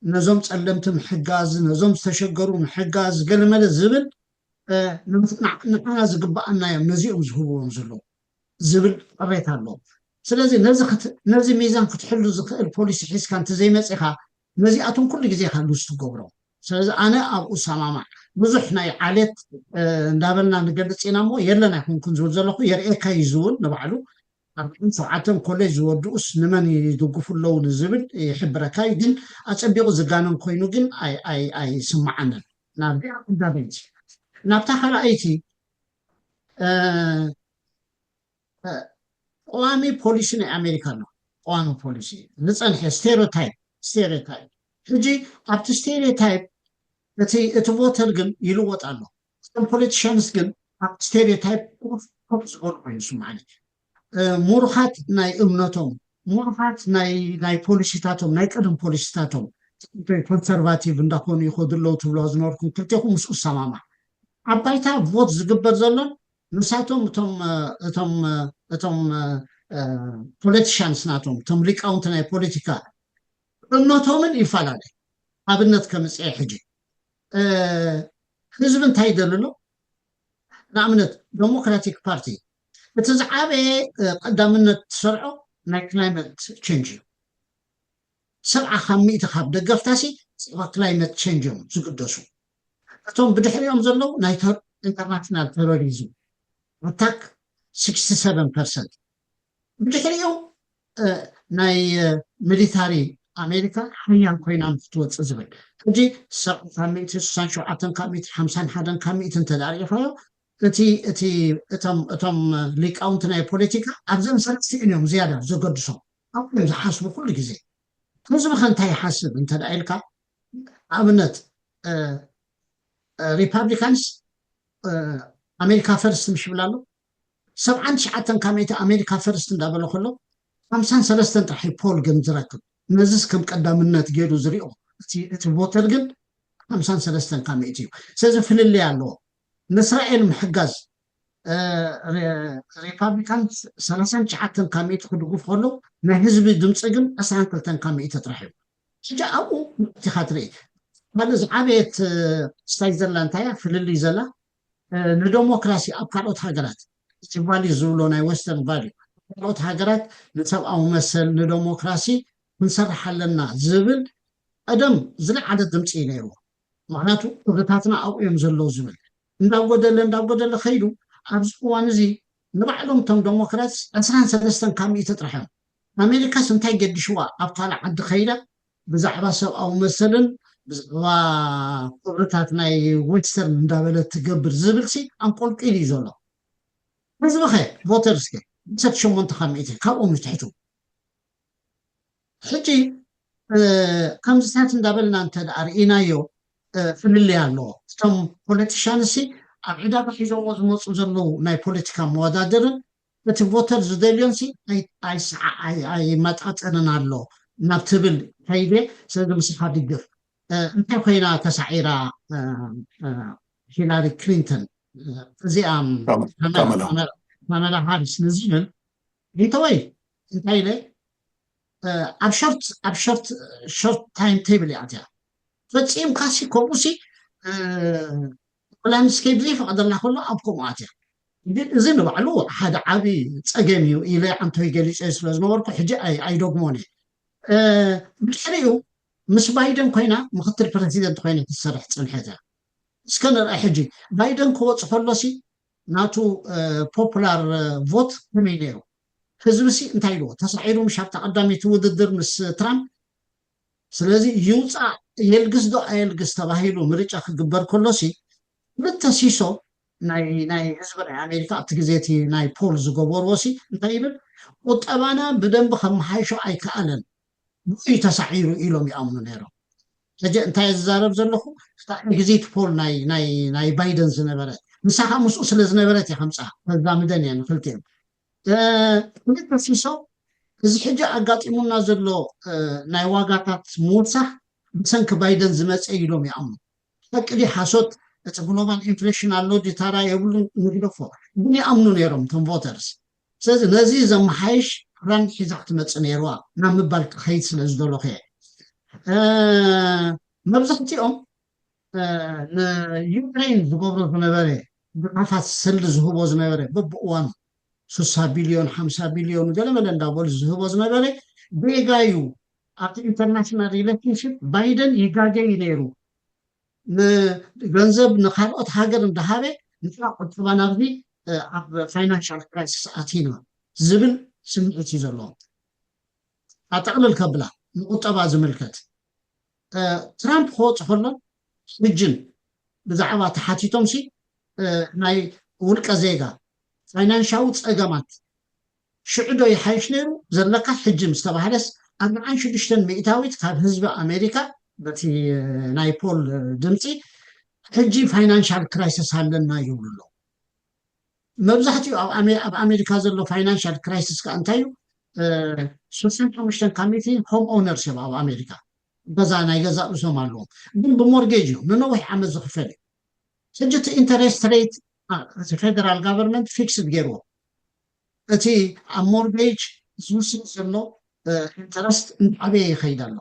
ነዞም ፀለምቲ ምሕጋዝ፣ ነዞም ዝተሸገሩ ምሕጋዝ፣ ገለመለ ዝብል ንዓና ዝግባኣና እዮም ነዚኦም ዝህብዎም ዘለዉ ዝብል ቅሬታ ኣለዎም። ስለዚ ነዚ ሚዛን ክትሕሉ ዝኽእል ፖሊሲ ሒዝካ እንተዘይመፂኻ ነዚኣቶም ኩሉ ግዜ ኢኻ ሉዝ ትገብሮም። ስለዚ ኣነ ኣብኡ ሰማማዕ። ብዙሕ ናይ ዓሌት እንዳበልና ንገልፅ ኢና እሞ የለን ኣይኮንኩን ዝብል ዘለኹ የርእየካ እዩ ዝብል ንባዕሉ ኣርባዕን ሸውዓተን ኮሌጅ ዝወድኡስ ንመን ይድግፉ ኣለዉ ንዝብል ይሕብረካ እዩ። ግን ኣፀቢቑ ዝጋነን ኮይኑ ግን ኣይስምዓንን። ናብዚኣ ቀዳመይቲ። ናብታ ካልኣይቲ ቀዋሚ ፖሊሲ ናይ ኣሜሪካ ኣሎ። ቀዋሚ ፖሊሲ ዝፀንሐ ስቴሪዮታይፕ ስቴሪዮታይፕ ሕጂ ኣብቲ ስቴሪዮታይፕ እቲ እቲ ቮተር ግን ይልወጥ ኣሎ። እቶም ፖለቲሽያንስ ግን ኣብ ስቴሪዮታይፕ ኮፍ ዝበሉ ኮይኑ ይስምዓኒ። ምሩኻት ናይ እምነቶም፣ ምሩኻት ናይ ናይ ፖሊሲታቶም፣ ናይ ቀደም ፖሊሲታቶም ኮንሰርቫቲቭ እንዳኾኑ ይኸዱ ኣለዉ ትብሎ ዝነበርኩም ክልቴኹም ምስኡ ሰማማዕ። ኣብ ባይታ ቮት ዝግበር ዘሎን ንሳቶም እቶም እቶም እቶም ፖለቲሽያንስ ናቶም እቶም ሊቃውንቲ ናይ ፖለቲካ እምነቶምን ይፈላለ። ኣብነት ከምፅኤ ሕጂ ህዝቢ እንታይ ይደሊ ኣሎ? ንኣብነት ዴሞክራቲክ ፓርቲ እቲ ዝዓበየ ቀዳምነት ትሰርዖ ናይ ክላይመት ቼንጅ እዩ። ሰብዓ ካብ ሚእቲ ካብ ደገፍታሲ ብዛዕባ ክላይመት ቼንጅ እዮም ዝግደሱ። እቶም ብድሕሪኦም ዘለዉ ናይ ኢንተርናሽናል ቴሮሪዝም ኣታክ ስክስቲ ሰቨን ፐርሰንት ብድሕሪኦም ናይ ሚሊታሪ ኣሜሪካ ሓያል ኮይና ክትወፅእ ዝብል ሕጂ ሰብዓ ካብ ሚእቲ ስሳን ሸውዓተን ካብ ሚእቲ ሓምሳን ሓደን ካብ ሚእቲ እንተዳሪእኻዮ እቲ እቲ እቶም እቶም ሊቃውንቲ ናይ ፖለቲካ ኣብዘን ሰለስቲኤን እዮም ዝያዳ ዘገድሶም ኣብኡ እዮም ዝሓስቡ ኩሉ ግዜ ህዝቢ ከ እንታይ ይሓስብ እንተ ኢልካ ኣብነት ሪፓብሊካንስ ኣሜሪካ ፈርስት ምሽ ይብል ኣሎ ሰብዓን ትሽዓተን ካብ ሚእቲ ኣሜሪካ ፈርስት እንዳበለ ከሎ ሓምሳን ሰለስተን ጥራሕ ፖል ግን ዝረክብ ነዚስ ከም ቀዳምነት ገይሩ ዝሪኦ እቲ ቮተር ግን ሓምሳን ሰለስተን ካብ ሚእቲ እዩ ስለዚ ፍልልይ ኣለዎ ንእስራኤል ምሕጋዝ ሪፓብሊካን ሰላሳን ትሽዓተን ካብ ሚእቲ ክድግፉ ከለዉ ናይ ህዝቢ ድምፂ ግን ዕስራን ክልተን ካብ ሚእቲ ጥራሕ እዩ ሕጂ ኣብኡ ምእቲኻ ትርኢ ካልእ ዝዓበየት ስታይ ዘላ እንታይ እያ ፍልልይ ዘላ ንደሞክራሲ ኣብ ካልኦት ሃገራት እቲ ቫልዩ ዝብሎ ናይ ወስተርን ቫልዩ ካልኦት ሃገራት ንሰብኣዊ መሰል ንደሞክራሲ ክንሰርሕ ኣለና ዝብል ቀደም ዝለዓለ ድምፂ እዩ ነይርዎ ምክንያቱ ክብርታትና ኣብኡ እዮም ዘለዉ ዝብል እንዳጎደለ እንዳጎደለ ከይዱ ኣብዚ እዋን እዚ ንባዕሎም እቶም ደሞክራትስ ዕስራን ሰለስተን ካብ ሚእቲ ጥራሕ እዮም ኣሜሪካስ እንታይ ገዲሽዋ ኣብ ካልእ ዓዲ ከይዳ ብዛዕባ ሰብኣዊ መሰልን ብዛዕባ ክብርታት ናይ ዌስተርን እንዳበለት ትገብር ዝብል ሲ ኣንቆልቂሉ እዩ ዘሎ ህዝቢ ከ ቮተርስ ከ ዓሰርተ ሸሞንተ ካብ ሚእቲ ካብኦም ንትሕቱ ሕጂ ከምዚታት እንዳበልና እንተ ርኢናዮ ፍልልይ ኣለዎ እቶም ፖለቲሽያንሲ ኣብ ዕዳጋ ሒዞሞ ዝመፁ ዘለዉ ናይ ፖለቲካ መወዳደርን እቲ ቮተር ዝደልዮን ሲ ኣይመጣጠንን ኣሎ ናብ ትብል ከይደ ስለዚ ምስኻ ድግፍ እንታይ ኮይና ተሳዒራ ሂላሪ ክሊንተን እዚኣ ካመላ ሃሪስ ንዝብል ጌተወይ እንታይ ኢለ ኣብ ሾርት ኣብ ሾርት ሾርት ታይም ቴብል እያ ኣትያ ፈፂምካ ሲ ከምኡ ሲ ላንድስኬፕ ዘይፈቀደላ ከሎ ኣብ ከምኡ ኣትያ እዚ ንባዕሉ ሓደ ዓብዪ ፀገም እዩ ኢለ ኣንቶይ ገሊፀ ስለ ዝነበርኩ ሕጂ ኣይደግሞን እየ ብድሕሪኡ ምስ ባይደን ኮይና ምክትል ፕረዚደንት ኮይና ትሰርሕ ፅንሐት እያ እስከ ንርአ ሕጂ ባይደን ክወፅ ከሎሲ ናቱ ፖፑላር ቮት ከመይ ነይሩ ህዝቢ ሲ እንታይ ኢልዎ? ተሳዒሩ ምሽ ኣብታ ቀዳመይቲ ውድድር ምስ ትራምፕ። ስለዚ ይውፃእ የልግስ ዶ ኣየልግስ ተባሂሉ ምርጫ ክግበር ከሎ ሲ ክልተ ሲሶ ናይ ናይ ህዝቢ ናይ ኣሜሪካ ኣብቲ ግዜ እቲ ናይ ፖል ዝገበርዎ ሲ እንታይ ይብል? ቁጠባና ብደንብ ከመሓይሾ ኣይከኣለን፣ ብኡ እዩ ተሳዒሩ ኢሎም ይኣምኑ ነይሮም። ሕጂ እንታይ ዝዛረብ ዘለኹ? እታ ኤግዚት ፖል ናይ ናይ ናይ ባይደን ዝነበረት ንሳ ከዓ ምስኡ ስለ ዝነበረት እየ ከምፅኣ ተዛምደን እየ ንክልቲኦም። ክልተ ሲሶ እዚ ሕጂ ኣጋጢሙና ዘሎ ናይ ዋጋታት ምውሳኽ ብሰንኪ ባይደን ዝመፀ ኢሎም ይኣምኑ። ሓቂ ድዩ ሓሶት? እቲ ግሎባል ኢንፍሌሽን ኣሎ ድዩ ታራ የብሉን ንግደፎ፣ ግን ይኣምኑ ነይሮም እቶም ቮተርስ። ስለዚ ነዚ ዘመሓይሽ ፕላን ሒዛ ክትመፅእ ነይርዋ ናብ ምባል ክኸይድ ስለ ዝደለኹ እየ። መብዛሕትኦም ንዩክሬን ዝገብሮ ዝነበረ ድጋፋት ሰልዲ ዝህቦ ዝነበረ በብእዋኑ ስሳ ቢልዮን ሓምሳ ቢልዮን ገለመለ እንዳበሉ ዝህቦ ዝነበረ ጌጋ እዩ። ኣብቲ ኢንተርናሽናል ሪሌሽንሽፕ ባይደን ይጋገ እዩ ነይሩ። ንገንዘብ ንካልኦት ሃገር እንዳሃበ ንሕና ቁጠባ ናብዚ ኣብ ፋይናንሻል ክራይሲስ ኣቲና ዝብል ስምዒት እዩ ዘለዎም። ኣጠቕልል ከብላ ንቁጠባ ዝምልከት ትራምፕ ክወፅ ከሎ ሕጅን ብዛዕባ ተሓቲቶም ሲ ናይ ውልቀ ዜጋ ፋይናንሻዊ ፀገማት ሽዑ ዶ ይሓይሽ ነይሩ ዘለካ ሕጂ ምስ ተባህለስ ኣርብዓን ሽዱሽተን ሚእታዊት ካብ ህዝቢ ኣሜሪካ በቲ ናይ ፖል ድምፂ ሕጂ ፋይናንሻል ክራይሲስ ኣለና ይብሉ ኣለዉ። መብዛሕትኡ ኣብ ኣሜ- ኣብ ኣሜሪካ ዘሎ ፋይናንሻል ክራይሲስ ከዓ እንታይ እዩ? ስልሳን ሓሙሽተን ካብ ሚእቲ ሆም ኦነርስ እዮም ኣብ ኣሜሪካ ገዛ ናይ ገዛ ርእሶም ኣለዎም፣ ግን ብሞርጌጅ እዩ ንነዊሕ ዓመት ዝኽፈል እዩ። ሕጂ እቲ ኢንተረስት ሬት እቲ ፌደራል ጋቨርንመንት ፊክስድ ገይርዎ። እቲ ኣብ ሞርጌጅ ዝውስድ ዘሎ ኢንተረስት እንዳዓበየ ይኸይድ ኣሎ።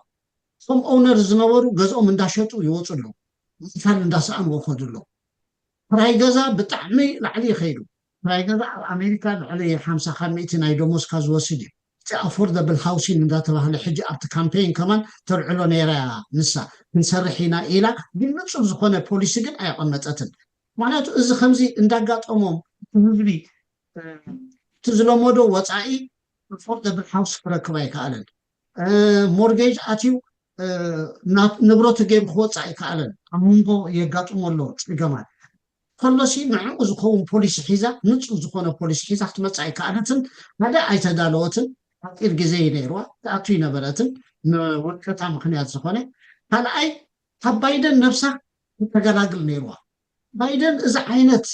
ሆም ኦነር ዝነበሩ ገዝኦም እንዳሸጡ ይወፁ ኣለዉ፣ ምኽፋል እንዳሰኣኑ ወኸዱ ኣለዉ። ክራይ ገዛ ብጣዕሚ ላዕሊ ይኸይዱ። ክራይ ገዛ ኣብ ኣሜሪካ ልዕሊ ሓምሳ ካብ ሚእቲ ናይ ደሞዝካ ዝወስድ እዩ። እቲ ኣፎርደብል ሃውሲንግ እንዳተባህለ ሕጂ ኣብቲ ካምፔይን ከማን ተልዕሎ ነይራ እያ ንሳ። ክንሰርሕ ኢና ኢላ ግን ንፁር ዝኾነ ፖሊሲ ግን ኣየቐመጠትን። ምክንያቱ እዚ ከምዚ እንዳጋጠሞም እቲ ህዝቢ እቲ ዝለመዶ ወፃኢ ኣፎርደብል ሃውስ ክረክብ ኣይከኣለን። ሞርጌጅ ኣትዩ ንብረቱ ገይሩ ክወፅእ ኣይከኣለን። ኣብ መንጎ የጋጥሞ ኣሎ ፀገማት ከሎሲ ንዕኡ ዝኸውን ፖሊሲ ሒዛ ንፁር ዝኾነ ፖሊሲ ሒዛ ክትመፅእ ኣይከኣለትን። ሓደ ኣይተዳለወትን። ሓፂር ግዜ እዩ ነይርዋ ትኣቱ ይነበረትን ንውድቀታ ምክንያት ዝኾነ ካልኣይ ካብ ባይደን ነብሳ ክተገላግል ነይርዋ። ባይደን እዚ ዓይነት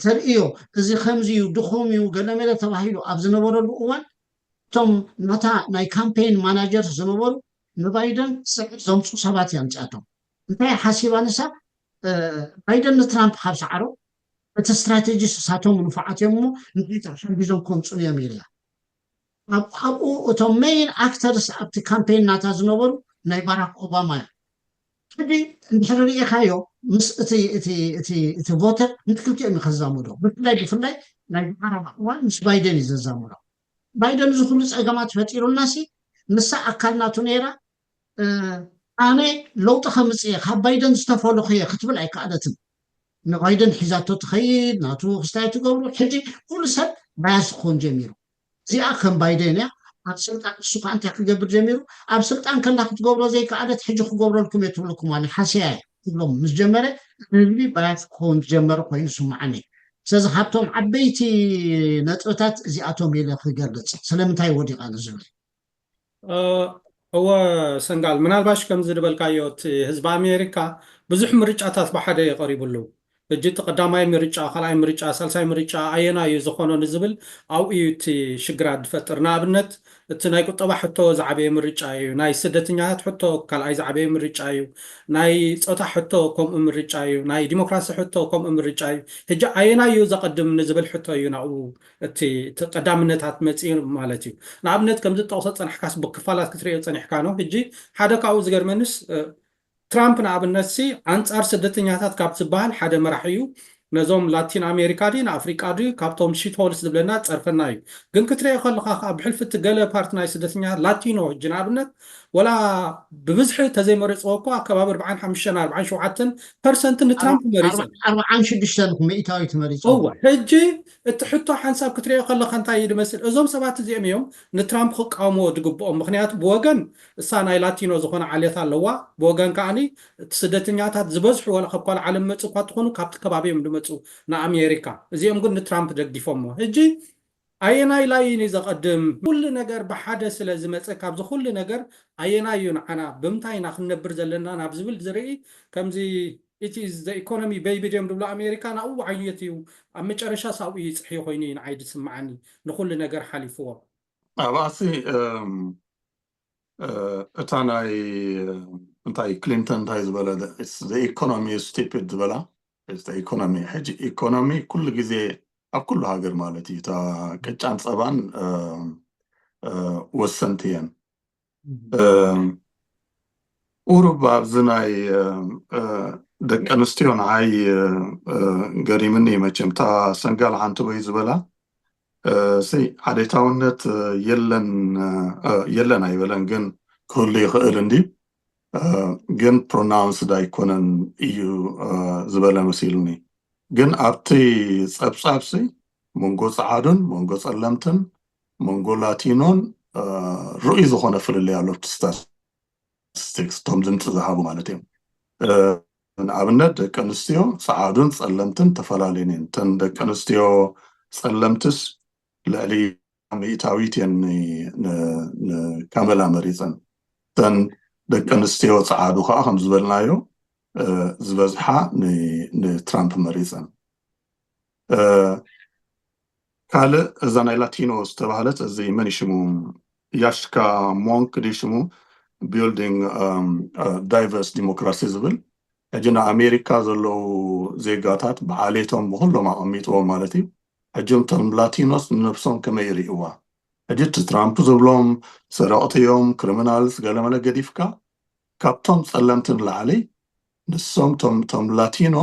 ተርእዮ እዚ ከምዚ እዩ ድኹም እዩ ገለመለ ተባሂሉ ኣብ ዝነበረሉ እዋን እቶም ናታ ናይ ካምፔን ማናጀር ዝነበሩ ንባይደን ስዕር ዘምፁ ሰባት እያ ምፅኣቶም። እንታይ ሓሲባ ንሳ? ባይደን ንትራምፕ ካብ ሰዓሮ እቲ ስትራቴጂ ስሳቶም ንፉዓት እዮም እሞ ንፊት ሓጊዞም ከምፁ እዮም ኢልያ። ኣብኡ እቶም ሜይን ኣክተርስ ኣብቲ ካምፔን ናታ ዝነበሩ ናይ ባራክ ኦባማ እዮም። ሕጂ እንድሕሪ ርኢኻዮ ምስ እቲ እቲ እቲ እቲ ቮተር ንክልቲኦም እዩ ከዛምዶ። ብፍላይ ብፍላይ ናይ ቀረባ እዋን ምስ ባይደን እዩ ዘዛምዶ። ባይደን እዚ ኩሉ ፀገማት ፈጢሩልና ሲ ንሳ ኣካል ናቱ ነይራ። ኣነ ለውጢ ከምፅእ እየ ካብ ባይደን ዝተፈለኹ እየ ክትብል ኣይከኣለትን። ንባይደን ሒዛቶ ትኸይድ ናቱ ክስታይ ትገብሩ ሕጂ ኩሉ ሰብ ባያስ ክኾን ጀሚሩ። እዚኣ ከም ባይደን እያ ኣብ ስልጣን እሱ ከዓ እንታይ ክገብር ጀሚሩ ኣብ ስልጣን ከላ ክትገብሮ ዘይከኣለት ሕጂ ክገብረልኩም እየ ትብልኩም ዋኒ ሓስያ እየ ትብሎም ምስ ጀመረ ህዝቢ ባያስ ክኸውን ዝጀመረ ኮይኑ ስምዓኒ። ስለዚ ካብቶም ዓበይቲ ነጥብታት እዚኣቶም ኢለ ክገልፅ ስለምንታይ ወዲቓ ንዝብል እወ ሰንጋል ምናልባሽ ከምዚ ዝበልካዮ እቲ ህዝቢ ኣሜሪካ ብዙሕ ምርጫታት ብሓደ የቐሪቡ ኣለዉ። ሕጂ እቲ ቀዳማይ ምርጫ፣ ካልኣይ ምርጫ፣ ሳልሳይ ምርጫ ኣየናይ እዩ ዝኾኖ ንዝብል ኣብኡ እዩ እቲ ሽግራት ዝፈጥር። ንኣብነት እቲ ናይ ቁጠባ ሕቶ ዝዓበየ ምርጫ እዩ። ናይ ስደተኛታት ሕቶ ካልኣይ ዝዓበየ ምርጫ እዩ። ናይ ፆታ ሕቶ ከምኡ ምርጫ እዩ። ናይ ዲሞክራሲ ሕቶ ከምኡ ምርጫ እዩ። ሕጂ ኣየናይ እዩ ዘቐድም ንዝብል ሕቶ እዩ ናብኡ እቲ እቲ ቀዳምነታት መፂኡ ማለት እዩ። ንኣብነት ከምዚ ጠቕሶ ፀናሕካስ ብክፋላት ክትሪኦ ፀኒሕካ ነው። ሕጂ ሓደ ካብኡ ዝገርመንስ ትራምፕ ንኣብነት ሲ ኣንፃር ስደተኛታት ካብ ዝበሃል ሓደ መራሕ እዩ። ነዞም ላቲን ኣሜሪካ ድዩ ንኣፍሪቃ ድዩ ካብቶም ሺትሆልስ ዝብለና ፀርፈና እዩ። ግን ክትሪኦ ከለካ ከዓ ብሕልፊ እቲ ገለ ፓርቲ ናይ ስደተኛታት ላቲኖ ሕጂ ንኣብነት ወላ ብብዝሒ ተዘይመረፅዎ እኳ ከባቢ ኣርባዓን ሓሙሽተን ኣርባዓን ሸውዓተን ፐርሰንት ንትራምፕ መሪፆም። ኣርባዓን ሽዱሽተን ሚእታዊት መሪፆም። እወ፣ ሕጂ እቲ ሕቶ ሓንሳብ ክትሪኦ ከለካ እንታይ እዩ ዝመስል? እዞም ሰባት እዚኦም እዮም ንትራምፕ ክቃወምዎ ዝግብኦም። ምክንያቱ ብወገን እሳ ናይ ላቲኖ ዝኾነ ዓሌት ኣለዋ፣ ብወገን ከዓኒ እቲ ስደተኛታት ዝበዝሑ ወላ ካብ ካልእ ዓለም መፁ እኳ ትኾኑ ካብቲ ከባቢ እዮም ዝመፁ ንኣሜሪካ። እዚኦም ግን ንትራምፕ ደጊፎሞ። ሕጂ ኣየናይ ላይን እዩ ዘቐድም? ኩሉ ነገር ብሓደ ስለ ዝመፀ ካብዚ ኩሉ ነገር ኣየናይ እዩ ንዓና ብምንታይ ኢና ክንነብር ዘለና ናብ ዝብል ዝርኢ ከምዚ እቲ ኢኮኖሚ ቤቢ ድዮም ዝብሎ ኣሜሪካ ናብኡ ዓይነት እዩ ኣብ መጨረሻ ሳብኡ ይፅሕዮ ኮይኑ እዩ ንዓይ ዝስምዓኒ ንኩሉ ነገር ሓሊፍዎ። ኣብኣሲ እታ ናይ እንታይ ክሊንተን እንታይ ዝበለ ኢኮኖሚ ስቲፒድ ዝበላ ኢኮኖሚ ሕጂ ኢኮኖሚ ኩሉ ግዜ ኣብ ኩሉ ሃገር ማለት እዩ እታ ቅጫን ፀባን ወሰንቲ እየን። ቁሩብ ኣብዚ ናይ ደቂ ኣንስትዮ ንዓይ ገሪምኒ መቸም እታ ሰንጋል ሓንቲ ወይ ዝበላ ሲ ዓሌታውነት የለን የለን ኣይበለን ግን ክህሉ ይኽእል እንዲ ግን ፕሮናውንስድ ኣይኮነን እዩ ዝበለ መሲሉኒ። ግን ኣብቲ ፀብፃብሲ መንጎ ፀዓዱን መንጎ ፀለምትን መንጎ ላቲኖን ርኡይ ዝኾነ ፍልልይ ኣሎ ኣብቲ ስታቲስቲክስ እቶም ድምፂ ዝሃቡ ማለት እዮም። ንኣብነት ደቂ ኣንስትዮ ፀዓዱን ፀለምትን ተፈላለዩን እየን። እተን ደቂ ኣንስትዮ ፀለምትስ ልዕሊ ሚእታዊት እየን ንካመላ መሪፀን። እተን ደቂ ኣንስትዮ ፀዓዱ ከዓ ከም ዝበልናዮ ዝበዝሓ ንትራምፕ መሪፀን። ካልእ እዛ ናይ ላቲኖ ዝተባህለት እዚ መን ሽሙ ያሽካ ሞንክ ዲ ሽሙ building diverse democracy ዝብል ሕጂ ንኣሜሪካ ዘለዉ ዜጋታት ብዓሌቶም ብኩሎም ኣቐሚጥዎም ማለት እዩ። ሕጂ እቶም ላቲኖስ ንነብሶም ከመይ ይርእይዋ? ሕጂ እቲ ትራምፕ ዝብሎም ሰረቕቲ እዮም፣ ክሪሚናልስ ገለመለ ገዲፍካ ካብቶም ጸለምቲ ንላዕሊ ንሶም ቶም ላቲኖ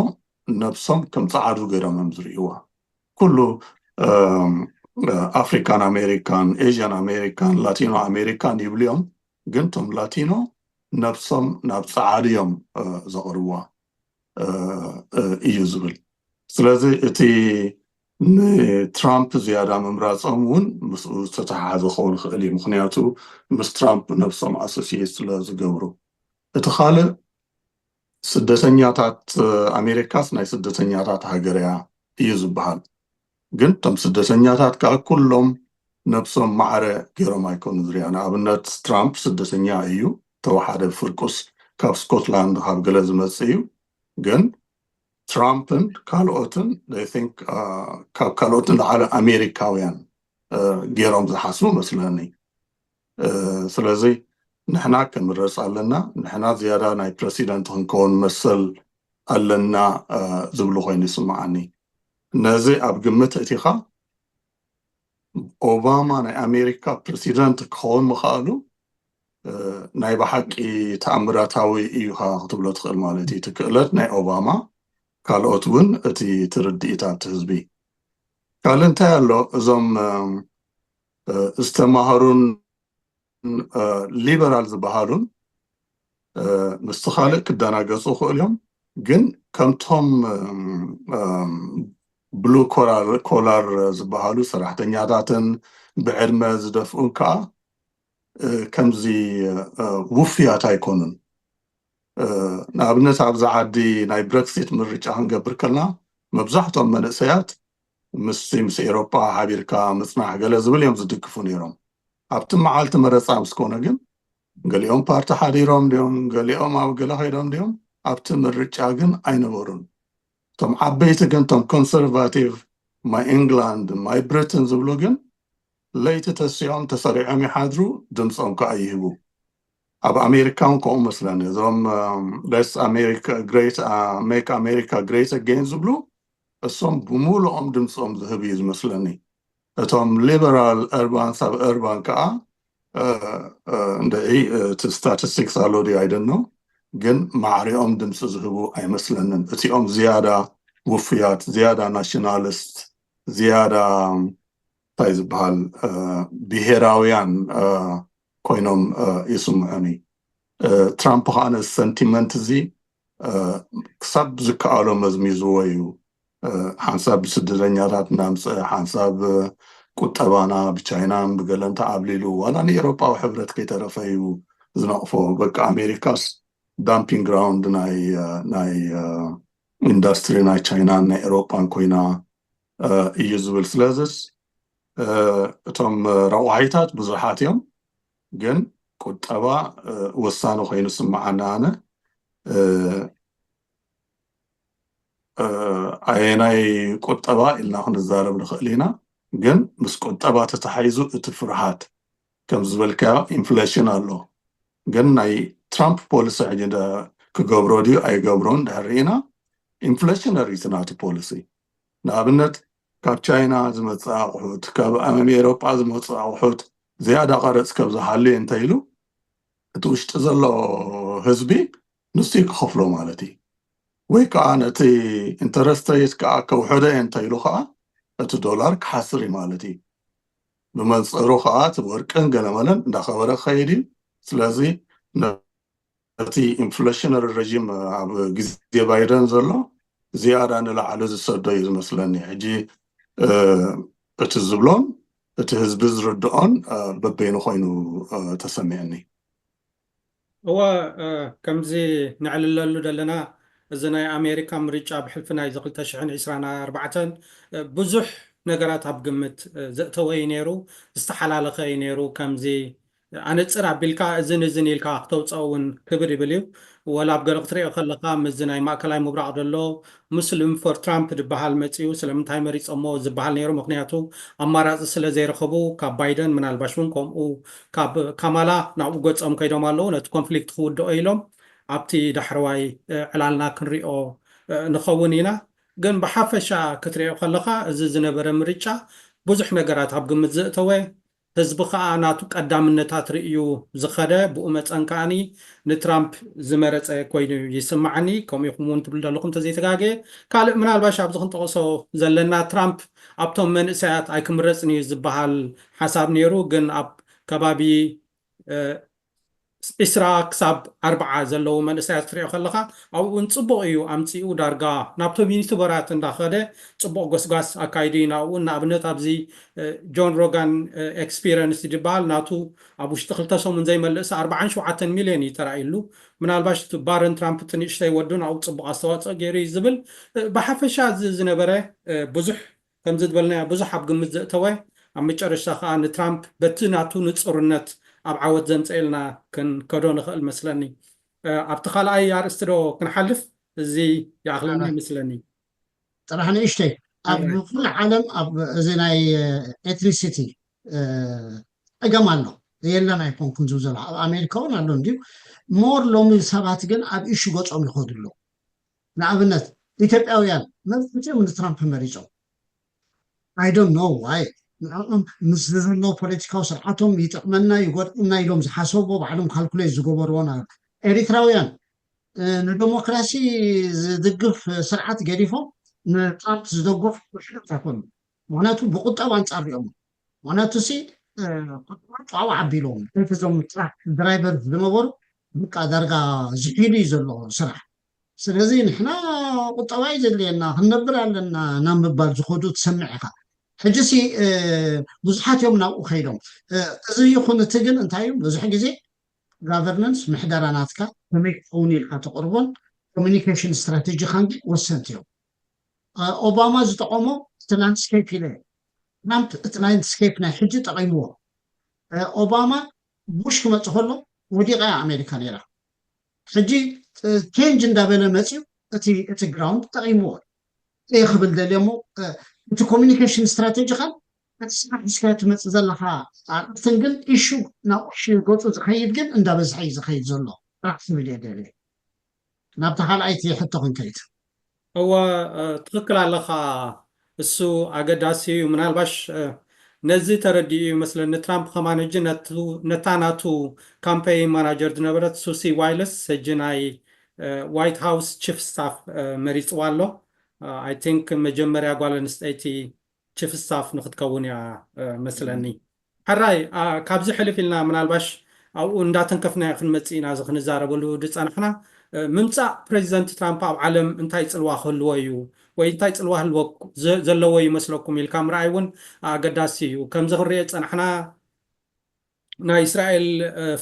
ነብሶም ከም ጸዓዱ ገይሮም እዮም ዝርእይዋ። ኩሉ ኣፍሪካን ኣሜሪካን ኤዥያን ኣሜሪካን ላቲኖ ኣሜሪካን ይብልዮም፣ ግን ቶም ላቲኖ ነብሶም ናብ ጸዓዱ እዮም ዘቕርብዋ እዩ ዝብል። ስለዚ እቲ ንትራምፕ ዝያዳ ምምራፆም እውን ምስኡ ዝተተሓሓዘ ክኸውን ይኽእል እዩ። ምክንያቱ ምስ ትራምፕ ነብሶም ኣሶሲየት ስለ ዝገብሩ። እቲ ካልእ ስደተኛታት ኣሜሪካስ ናይ ስደተኛታት ሃገር እያ እዩ ዝበሃል። ግን እቶም ስደተኛታት ከዓ ኩሎም ነብሶም ማዕረ ገይሮም ኣይኮኑ ዝሪያ። ንኣብነት ትራምፕ ስደተኛ እዩ፣ ተወሓደ ፍርቁስ ካብ ስኮትላንድ ካብ ገለ ዝመጽእ እዩ። ግን ትራምፕን ካልኦትን ን ካብ ካልኦትን ዝዓለ ኣሜሪካውያን ገይሮም ዝሓስቡ መስለኒ። ስለዚ ንሕና ክንምረፅ ኣለና፣ ንሕና ዝያዳ ናይ ፕረሲደንት ክንከውን መሰል ኣለና ዝብሉ ኮይኑ ይስምዓኒ። ነዚ ኣብ ግምት እቲኻ ኦባማ ናይ ኣሜሪካ ፕረሲደንት ክኸውን ምኽኣሉ ናይ ብሓቂ ተኣምራታዊ እዩ ኻ ክትብሎ ትኽእል ማለት እዩ። እቲ ክእለት ናይ ኦባማ ካልኦት እውን እቲ ትርድኢታት ህዝቢ ካልእ እንታይ ኣሎ እዞም ዝተማሃሩን ሊበራል ዝበሃሉን ምስቲ ካልእ ክደናገፁ ይኽእሉ እዮም። ግን ከምቶም ብሉ ኮላር ዝበሃሉ ሰራሕተኛታትን ብዕድመ ዝደፍኡን ከዓ ከምዚ ውፍያት ኣይኮኑን። ንኣብነት ኣብዚ ዓዲ ናይ ብረክሲት ምርጫ ክንገብር ከልና መብዛሕቶም መንእሰያት ምስ ምስ ኤሮጳ ሓቢርካ ምፅናሕ ገለ ዝብል እዮም ዝድግፉ ነይሮም። ኣብቲ መዓልቲ መረፃ ምስ ኮነ ግን ገሊኦም ፓርቲ ሓዲሮም ድዮም፣ ገሊኦም ኣብ ገለ ከይዶም ድዮም፣ ኣብቲ ምርጫ ግን ኣይነበሩን። እቶም ዓበይቲ ግን እቶም ኮንሰርቫቲቭ ማይ ኢንግላንድ ማይ ብሪትን ዝብሉ ግን ለይቲ ተሲኦም ተሰሪዖም ይሓድሩ፣ ድምፆም ከዓ ይህቡ። ኣብ ኣሜሪካ እውን ከምኡ መስለኒ። እዞም ሌትስ ኣሜሪካ ግሬት ሜክ ኣሜሪካ ግሬት ኣጌን ዝብሉ እሶም ብምሉኦም ድምፆም ዝህብ እዩ ዝመስለኒ። እቶም ሊበራል እርባን ሳብ እርባን ከዓ እንድዒ እቲ ስታቲስቲክስ ኣሎ ድዩ ኣይደኖ፣ ግን ማዕሪኦም ድምፂ ዝህቡ ኣይመስለንን። እቲኦም ዝያዳ ውፍያት፣ ዝያዳ ናሽናሊስት፣ ዝያዳ እንታይ ዝበሃል ብሄራውያን ኮይኖም ይስምዑኒ። ትራምፕ ከዓ ነዚ ሰንቲመንት እዚ ክሳብ ዝከኣሎ መዝሚዝዎ እዩ። ሓንሳብ ብስደተኛታት እናምፀ፣ ሓንሳብ ቁጠባና ብቻይናን ብገለን ተዓብሊሉ፣ ዋላ ንኤሮጳዊ ሕብረት ከይተረፈ እዩ ዝነቕፎ። በቃ ኣሜሪካስ ዳምፒንግ ግራውንድ ናይ ኢንዱስትሪ ናይ ቻይናን ናይ ኤሮጳን ኮይና እዩ ዝብል። ስለዚስ እቶም ረቋሒታት ብዙሓት እዮም፣ ግን ቁጠባ ወሳኒ ኮይኑ ስምዓኒ ኣነ። ኣየናይ ቁጠባ ኢልና ክንዛረብ ንኽእል ኢና፣ ግን ምስ ቁጠባ ተተሓይዙ እቲ ፍርሃት ከም ዝበልካዮ ኢንፍሌሽን ኣሎ። ግን ናይ ትራምፕ ፖሊሲ ሕጂ ክገብሮ ድዩ ኣይገብሮን ድሕር ኢና ኢንፍሌሽነሪ እቲ ናቱ ፖሊሲ። ንኣብነት ካብ ቻይና ዝመፅእ ኣቑሑት፣ ካብ ኣመም ኤሮጳ ዝመፅእ ኣቑሑት ዝያዳ ቀረፅ ከም ዝሃልዩ እንተኢሉ እቲ ውሽጢ ዘሎ ህዝቢ ንሱ ክኸፍሎ ማለት እዩ። ወይ ከዓ ነቲ ኢንተረስት ሬት ከዓ ከውሕዶ እየ እንተኢሉ ከዓ እቲ ዶላር ክሓስር እዩ ማለት እዩ። ብመንፅሩ ከዓ እቲ ወርቅን ገለመለን እንዳኸበረ ክኸይድ እዩ። ስለዚ ነቲ ኢንፍሌሽነሪ ረዥም ኣብ ግዜ ባይደን ዘሎ ዝያዳ ንላዕሊ ዝሰዶ እዩ ዝመስለኒ። ሕጂ እቲ ዝብሎን እቲ ህዝቢ ዝርድኦን በበይኑ ኮይኑ ተሰሚዕኒ። እወ፣ ከምዚ ነዕልለሉ ዘለና እዚ ናይ ኣሜሪካ ምርጫ ብሕልፊ ናይዚ ክልተ ሽሕን ዕስራን ኣርባዕተን ብዙሕ ነገራት ኣብ ግምት ዘእተወ እዩ ነይሩ፣ ዝተሓላለኸ እዩ ነይሩ። ከምዚ ኣነፅር ኣቢልካ እዝን እዝን ኢልካ ክተውፀኦ እውን ክብድ ይብል እዩ። ወላ ኣብ ገለ ክትሪኦ ከለካ ምስዚ ናይ ማእከላይ ምብራቕ ዘሎ ሙስሊም ፎር ትራምፕ ዝበሃል መፂኡ። ስለምንታይ መሪፆሞ ዝበሃል ነይሩ፣ ምክንያቱ ኣማራፂ ስለ ዘይረኸቡ ካብ ባይደን ምናልባሽ እውን ከምኡ ካብ ካማላ ናብኡ ገፆም ከይዶም ኣለዉ። ነቲ ኮንፍሊክት ክውድኦ ኢሎም ኣብቲ ዳሕረዋይ ዕላልና ክንሪኦ ንኸውን ኢና። ግን ብሓፈሻ ክትሪኦ ከለካ እዚ ዝነበረ ምርጫ ብዙሕ ነገራት ኣብ ግምት ዘእተወ፣ ህዝቢ ከዓ ናቱ ቀዳምነታት ርእዩ ዝኸደ፣ ብኡ መፀን ከዓኒ ንትራምፕ ዝመረፀ ኮይኑ ይስማዓኒ። ከምኡ ኢኹም እውን ትብሉ ዘለኹም እንተዘይተጋገየ። ካልእ ምናልባሽ ኣብዚ ክንጠቕሶ ዘለና ትራምፕ ኣብቶም መንእሰያት ኣይክምረፅን እዩ ዝበሃል ሓሳብ ነይሩ፣ ግን ኣብ ከባቢ ዒስራ ክሳብ ኣርብዓ ዘለዉ መንእሰያት ክትሪኦ ከለካ ኣብኡ እውን ፅቡቕ እዩ ኣምፂኡ። ዳርጋ ናብቶም ዩኒቱበራት እንዳኸደ ፅቡቕ ጎስጓስ ኣካይዱ ኢና። ኣብኡ ንኣብነት ኣብዚ ጆን ሮጋን ኤክስፒረንስ ዝበሃል ናቱ ኣብ ውሽጢ ክልተ ሰሙን ዘይመልእስ ኣርባዓን ሸውዓተን ሚልዮን እዩ ተራእዩሉ። ምናልባሽ እቲ ባረን ትራምፕ እቲ ንእሽተይ ወዱ ናብኡ ፅቡቕ ኣስተዋፅኦ ገይሩ እዩ ዝብል። ብሓፈሻ እዚ ዝነበረ ብዙሕ ከምዚ ዝበልናዮ ብዙሕ ኣብ ግምት ዘእተወ፣ ኣብ መጨረሽታ ከዓ ንትራምፕ በቲ ናቱ ንፁርነት ኣብ ዓወት ዘምፀኤልና ክንከዶ ንኽእል መስለኒ። ኣብቲ ካልኣይ ኣርእስቲ ዶ ክንሓልፍ? እዚ ይኣኽለና ይመስለኒ። ጥራሕ ንእሽተይ ኣብ ኩሉ ዓለም ኣብ እዚ ናይ ኤትኒሲቲ ፀገም ኣሎ። የለን ኣይኮንኩን ዝብል ዘሎ ኣብ ኣሜሪካ እውን ኣሎ እንድዩ። ሞር ሎሚ ሰባት ግን ኣብ ኢሹ ገፆም ይኸዱ ኣለዉ። ንኣብነት ኢትዮጵያውያን መብዛሕትኦም ንትራምፕ መሪፆም። I don't know why። ንዕኦም ምስ ዘሎ ፖለቲካዊ ስርዓቶም ይጠቕመና ይጎድእና ኢሎም ዝሓሰብዎ ባዕሎም ካልኩሌት ዝገበርዎ ና ኤሪትራውያን ንደሞክራሲ ዝድግፍ ስርዓት ገዲፎም ንትራምፕ ዝደገፉ ውሕዶት ኣይኮኑ። ምክንያቱ ብቁጠባ ኣንፃር ሪኦም። ምክንያቱ ሲ ቁጠባ ጨዋዋ ዓቢሎም እዞም ትራክ ድራይቨር ዝነበሩ በቃ ዳርጋ ዝሒሉ እዩ ዘሎ ስራሕ። ስለዚ ንሕና ቁጠባ እዩ ዘድልየና ክንነብር ኣለና ናብ ምባል ዝኸዱ ትሰምዕ ኢኻ። ሕጂ ሲ ብዙሓት እዮም ናብኡ ከይዶም። እዚ ይኹን እቲ ግን እንታይ እዩ ብዙሕ ግዜ ጋቨርነንስ ምሕደራ ናትካ ከመይ ክኸውን ኢልካ ተቕርቦን ኮሚኒኬሽን ስትራቴጂኻን ግን ወሰንቲ እዮም። ኦባማ ዝጠቐሞ እቲ ላንድስኬፕ ኢለ ትራምፕ እቲ ላንድስኬፕ ናይ ሕጂ ጠቒምዎ። ኦባማ ቡሽ ክመፅእ ከሎ ወዲቓ እያ ኣሜሪካ ነይራ። ሕጂ ቼንጅ እንዳበለ መፅዩ እቲ እቲ ግራውንድ ጠቒምዎ እየ ክብል ደልየ እሞ እቲ ኮሚኒኬሽን ስትራቴጂ ኻን እቲ ስራሕ ሒዝካዮ ትመፅእ ዘለኻ ኣርእስትን ግን ኢሹ ናብ ኢሹ ገፁ ዝኸይድ ግን እንዳበዝሐ እዩ ዝኸይድ ዘሎ ጥራሕ ክብል እየ ደልየ። ናብቲ ካልኣይቲ ሕቶ ክንከይድ። እወ ትኽክል ኣለኻ። እሱ ኣገዳሲ እዩ። ምናልባሽ ነዚ ተረዲኡ እዩ መስለኒ ትራምፕ ከማን ሕጂ ነታ ናቱ ካምፔይን ማናጀር ዝነበረት ሱሲ ዋይለስ ሕጂ ናይ ዋይት ሃውስ ቺፍ ስታፍ መሪፅዋ ኣሎ። ኣይ ቲንክ መጀመርያ ጓል ኣንስተይቲ ቺፍ ስታፍ ንክትከውን እያ መስለኒ። ሕራይ ካብዚ ሕልፍ ኢልና ምናልባሽ ኣብኡ እንዳተንከፍናዮ ክንመጽእ ኢና እዚ ክንዛረበሉ ዝጸናሕና። ምምጻእ ፕሬዚደንት ትራምፕ ኣብ ዓለም እንታይ ጽልዋ ክህልዎ እዩ ወይ እንታይ ጽልዋ ህልወኩ- ዘ- ዘለዎ ይመስለኩም ኢልካ ምርኣይ እውን ኣገዳሲ እዩ። ከምዚ ክንሪኦ ዝጸናሕና ናይ እስራኤል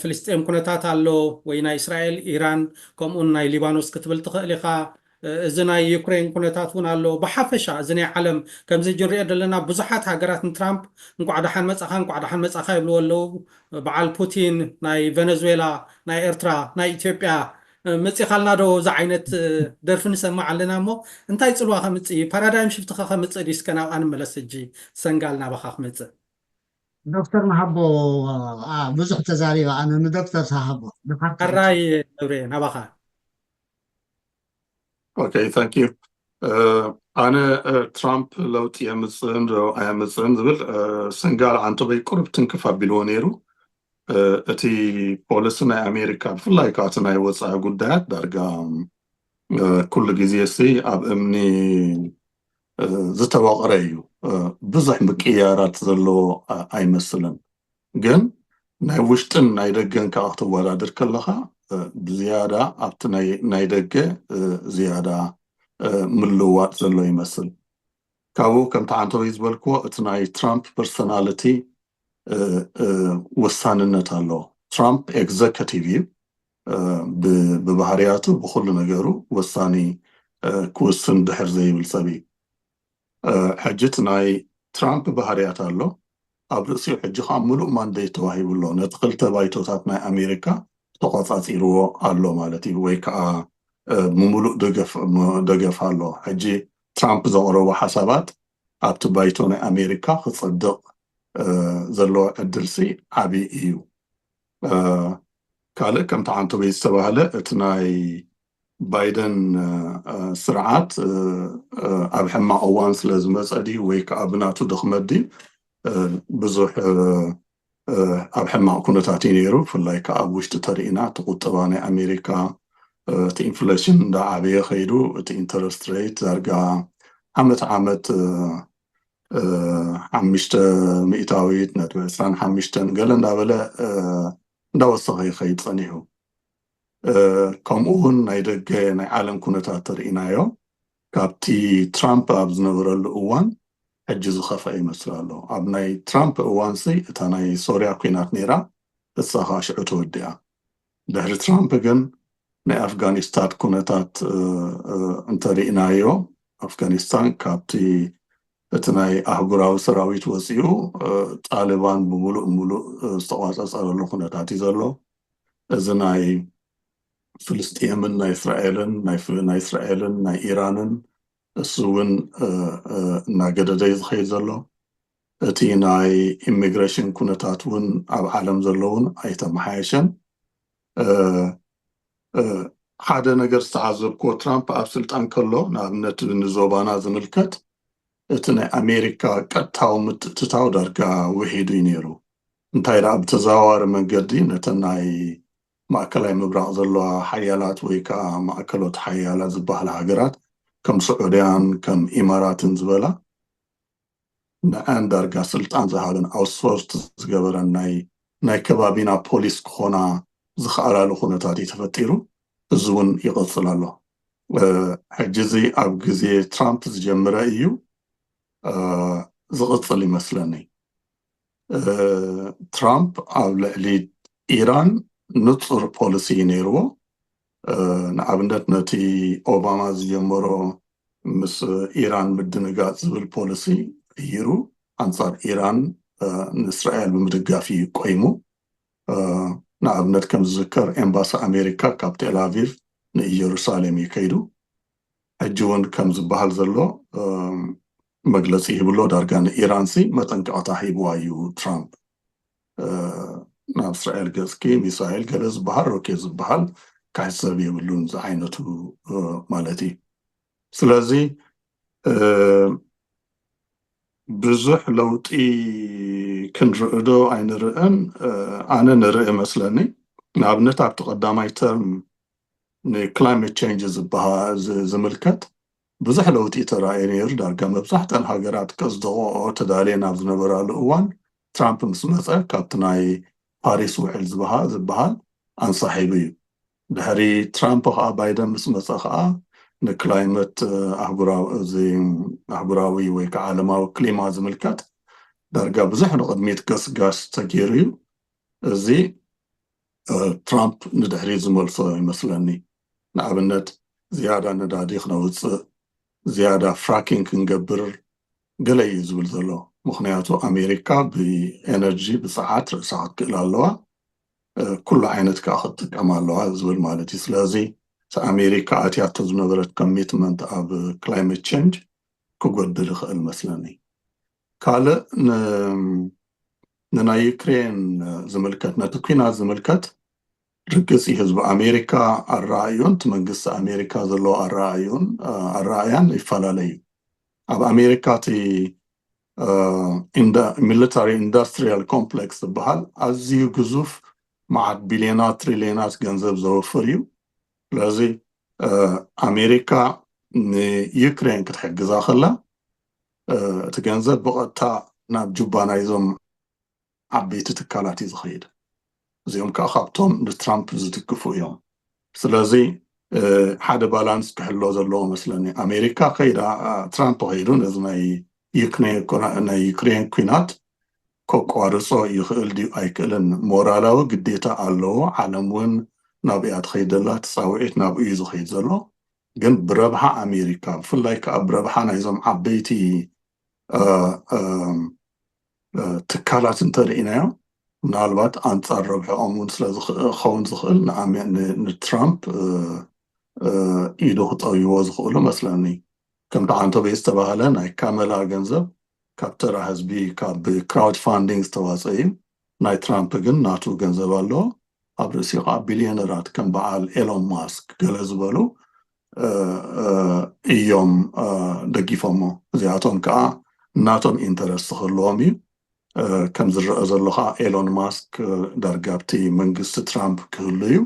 ፍልስጤም ኩነታት ኣሎ ወይ ናይ እስራኤል ኢራን ከምኡን ናይ ሊባኖስ ክትብል ትኽእል ኢኻ። እዚ ናይ ዩክሬን ኩነታት እውን ኣሎ። ብሓፈሻ እዚ ናይ ዓለም ከምዚ ሕጂ ንሪኦ ዘለና ብዙሓት ሃገራት ንትራምፕ እንኳዕ ደሓን መጻኻ እንኳዕ ደሓን መጻኻ ይብልዎ ኣለዉ። በዓል ፑቲን ናይ ቨነዙዌላ ናይ ኤርትራ ናይ ኢትዮጵያ መጺኻልና ዶ? እዚ ዓይነት ደርፊ ንሰምዕ ኣለና እሞ እንታይ ጽልዋ ከምጽእ ፓራዳይም ሽፍትኸ ከምጽእ ድዩ? እስከ ናብኣ ንመለስ ሕጂ። ሰንጋል ናባኻ ክመጽእ። ዶክተር መሃቦ ብዙሕ ተዛሪባ ኣነ ንዶክተር ሳሃቦ ኣራይ ነብሬ ናባኻ። Okay, thank you. ኣነ ትራምፕ ለውጢ የምፅእን ዶ ኣየምፅእን ዝብል ሰንጋል ዓንተበይ ቁርብ ትንክፍ ኣቢልዎ ነይሩ። እቲ ፖሊሲ ናይ ኣሜሪካ ብፍላይ ከዓ እቲ ናይ ወፃኢ ጉዳያት ዳርጋ ኩሉ ግዜ ሲ ኣብ እምኒ ዝተወቕረ እዩ። ብዙሕ ምቅያራት ዘለዎ ኣይመስልን። ግን ናይ ውሽጥን ናይ ደገን ከዓ ክትወዳድር ከለካ ብዝያዳ ኣብቲ ናይ ደገ ዝያዳ ምልውዋጥ ዘሎ ይመስል። ካብኡ ከምቲ ዓንተወይ ዝበልክዎ እቲ ናይ ትራምፕ ፐርሶናሊቲ ወሳንነት ኣለዎ። ትራምፕ ኤግዘከቲቭ እዩ። ብባህርያቱ ብኩሉ ነገሩ ወሳኒ ክውስን ድሕር ዘይብል ሰብ እዩ። ሕጂ እቲ ናይ ትራምፕ ባህርያት ኣሎ። ኣብ ርእሲኡ ሕጂ ከዓ ምሉእ ማንዴት ተዋሂቡ ኣሎ። ነቲ ክልተ ባይቶታት ናይ ኣሜሪካ ተቆፃፂርዎ ኣሎ ማለት እዩ። ወይ ከዓ ብምሉእ ደገፍ ኣሎ። ሕጂ ትራምፕ ዘቕረቦ ሓሳባት ኣብቲ ባይቶ ናይ ኣሜሪካ ክፀድቕ ዘለዎ ዕድልሲ ዓብዪ እዩ። ካልእ ከምቲ ዓንተበይ ዝተባህለ እቲ ናይ ባይደን ስርዓት ኣብ ሕማቕ እዋን ስለ ዝመፀ ድዩ ወይ ከዓ ብናቱ ድኽመት ድዩ ብዙሕ ኣብ ሕማቕ ኩነታት እዩ ነይሩ። ብፍላይ ከዓ ኣብ ውሽጢ ተሪኢና እቲ ቁጠባ ናይ ኣሜሪካ እቲ ኢንፍሌሽን እንዳዓበየ ከይዱ እቲ ኢንተረስት ሬት ዳርጋ ዓመት ዓመት ሓሙሽተ ሚእታዊት ነጥቢ ዕስራን ሓሙሽተን ገለ እንዳበለ እንዳወሰኸ ይኸይድ ፀኒሑ። ከምኡ እውን ናይ ደገ ናይ ዓለም ኩነታት ተርኢናዮ ካብቲ ትራምፕ ኣብ ዝነበረሉ እዋን ሕጂ ዝኸፍአ ይመስል ኣሎ። ኣብ ናይ ትራምፕ እዋንሲ እታ ናይ ሶርያ ኩናት ነይራ፣ እሳ ከዓ ሽዑ ተወዲኣ። ድሕሪ ትራምፕ ግን ናይ ኣፍጋኒስታን ኩነታት እንተርኢናዮ ኣፍጋኒስታን ካብቲ እቲ ናይ ኣህጉራዊ ሰራዊት ወፂኡ ጣሊባን ብምሉእ ምሉእ ዝተቋፀፀረሉ ኩነታት እዩ ዘሎ። እዚ ናይ ፍልስጤምን ናይ እስራኤልን ናይ እስራኤልን ናይ ኢራንን እሱ እውን እናገደደ እዩ ዝኸይድ ዘሎ። እቲ ናይ ኢሚግሬሽን ኩነታት እውን ኣብ ዓለም ዘለውን ኣይተመሓየሸን። ሓደ ነገር ዝተዓዘብክዎ ትራምፕ ኣብ ስልጣን ከሎ ንኣብነት ንዞባና ዝምልከት እቲ ናይ ኣሜሪካ ቀጥታዊ ምትእትታው ዳርጋ ውሒዱ እዩ ነይሩ። እንታይ ደኣ ብተዘዋዋሪ መንገዲ ነተን ናይ ማእከላይ ምብራቕ ዘለዋ ሓያላት ወይ ከዓ ማእከሎት ሓያላት ዝበሃላ ሃገራት ከም ስዑድያን ከም ኢማራትን ዝበላ ንዐን ዳርጋ ስልጣን ዝሃበን ኣውትሶርስ ዝገበረን ናይ ናይ ከባቢና ፖሊስ ክኾና ዝኸኣላሉ ኩነታት እዩ ተፈጢሩ። እዚ እውን ይቐፅል ኣሎ። ሕጂ እዚ ኣብ ግዜ ትራምፕ ዝጀመረ እዩ ዝቕፅል ይመስለኒ። ትራምፕ ኣብ ልዕሊ ኢራን ንፁር ፖሊሲ እዩ ነይርዎ። ንኣብነት ነቲ ኦባማ ዝጀመሮ ምስ ኢራን ምድንጋፅ ዝብል ፖሊሲ ቀይሩ ኣንፃር ኢራን ንእስራኤል ብምድጋፍ እዩ ቆይሙ። ንኣብነት ከም ዝዝከር ኤምባሲ ኣሜሪካ ካብ ቴል ኣቪቭ ንኢየሩሳሌም እዩ ከይዱ። ሕጂ እውን ከም ዝበሃል ዘሎ መግለፂ ሂብሎ ዳርጋ ንኢራንሲ መጠንቀቕታ ሂብዋ እዩ ትራምፕ። ናብ እስራኤል ገፅኪ ሚሳይል ገለ ዝበሃል ሮኬት ዝበሃል ክሕሰብ የብሉን ዝዓይነቱ ማለት እዩ። ስለዚ ብዙሕ ለውጢ ክንርኢ ዶ ኣይንርእን? ኣነ ንርኢ መስለኒ። ንኣብነት ኣብቲ ቀዳማይ ተርም ንክላይመት ቼንጅ ዝምልከት ብዙሕ ለውጢ ተራእየ ነይሩ። ዳርጋ መብዛሕተን ሃገራት ከጽድቕኦ ተዳልየን ኣብ ዝነበራሉ እዋን ትራምፕ ምስ መጸ ካብቲ ናይ ፓሪስ ውዕል ዝበሃል ኣንሳሒቡ እዩ። ድሕሪ ትራምፕ ከዓ ባይደን ምስ መፀ ከዓ ንክላይመት ኣህጉራዊ ወይ ከዓ ዓለማዊ ክሊማ ዝምልከት ዳርጋ ብዙሕ ንቕድሚት ገስጋስ ተገይሩ እዩ። እዚ ትራምፕ ንድሕሪት ዝመልሶ ይመስለኒ። ንኣብነት ዝያዳ ነዳዲ ክነውፅእ፣ ዝያዳ ፍራኪንግ ክንገብር ገለ እዩ ዝብል ዘሎ። ምክንያቱ ኣሜሪካ ብኤነርጂ ብፀዓት ርእሳ ክትክእል ኣለዋ፣ ኩሉ ዓይነት ከዓ ክትጥቀም ኣለዋ ዝብል ማለት እዩ። ስለዚ ኣሜሪካ ኣትያቶ ዝነበረት ኮሚትመንት ኣብ ክላይመት ቸንጅ ክጎድል ይኽእል መስለኒ። ካልእ ንናይ ዩክሬን ዝምልከት፣ ነቲ ኩናት ዝምልከት ርግጽ እዩ ህዝቢ ኣሜሪካ ኣረኣእዮን እቲ መንግስቲ ኣሜሪካ ዘለዎ ኣረኣእዮን ኣረኣእያን ይፈላለ እዩ። ኣብ ኣሜሪካ እቲ ሚሊታሪ ኢንዱስትሪያል ኮምፕሌክስ ዝበሃል ኣዝዩ ግዙፍ፣ መዓት ቢልዮናት ትሪልዮናት ገንዘብ ዘወፍር እዩ። ስለዚ ኣሜሪካ ንዩክሬን ክትሕግዛ ከላ እቲ ገንዘብ ብቐጥታ ናብ ጁባ ናይዞም ዓበይቲ ትካላት እዩ ዝኸይድ። እዚኦም ከዓ ካብቶም ንትራምፕ ዝትክፉ እዮም። ስለዚ ሓደ ባላንስ ክሕሎ ዘለዎ መስለኒ። ኣሜሪካ ከይዳ፣ ትራምፕ ከይዱ ነዚ ናይ ዩክሬን ኩናት ከቋርጾ ይኽእል ድዩ ኣይክእልን ሞራላዊ ግዴታ ኣለዎ። ዓለም እውን ናብያ ትኸይድ ዘላ፣ እቲ ፃውዒት ናብኡ እዩ ዝኸይድ ዘሎ። ግን ብረብሓ ኣሜሪካ፣ ብፍላይ ከዓ ብረብሓ ናይዞም ዓበይቲ ትካላት እንተርኢናዮ፣ ምናልባት ኣንፃር ረብሕኦም እውን ስለዝኸውን ዝኽእል ንትራምፕ ኢዱ ክጠውይዎ ዝኽእሉ መስለኒ። ከምቲ ዓንቶቤ ዝተባህለ ናይ ካመላ ገንዘብ ካብ ተራ ህዝቢ ካብ ክራውድ ፋንዲንግ ዝተዋፀ እዩ። ናይ ትራምፕ ግን ናቱ ገንዘብ ኣለዎ። ኣብ ርእሲ ከዓ ቢልዮነራት ከም በዓል ኤሎን ማስክ ገለ ዝበሉ እዮም ደጊፎሞ። እዚኣቶም ከዓ ናቶም ኢንተረስት ክህልዎም እዩ። ከም ዝረአ ዘሎ ከዓ ኤሎን ማስክ ዳርጋ ኣብቲ መንግስቲ ትራምፕ ክህሉ እዩ።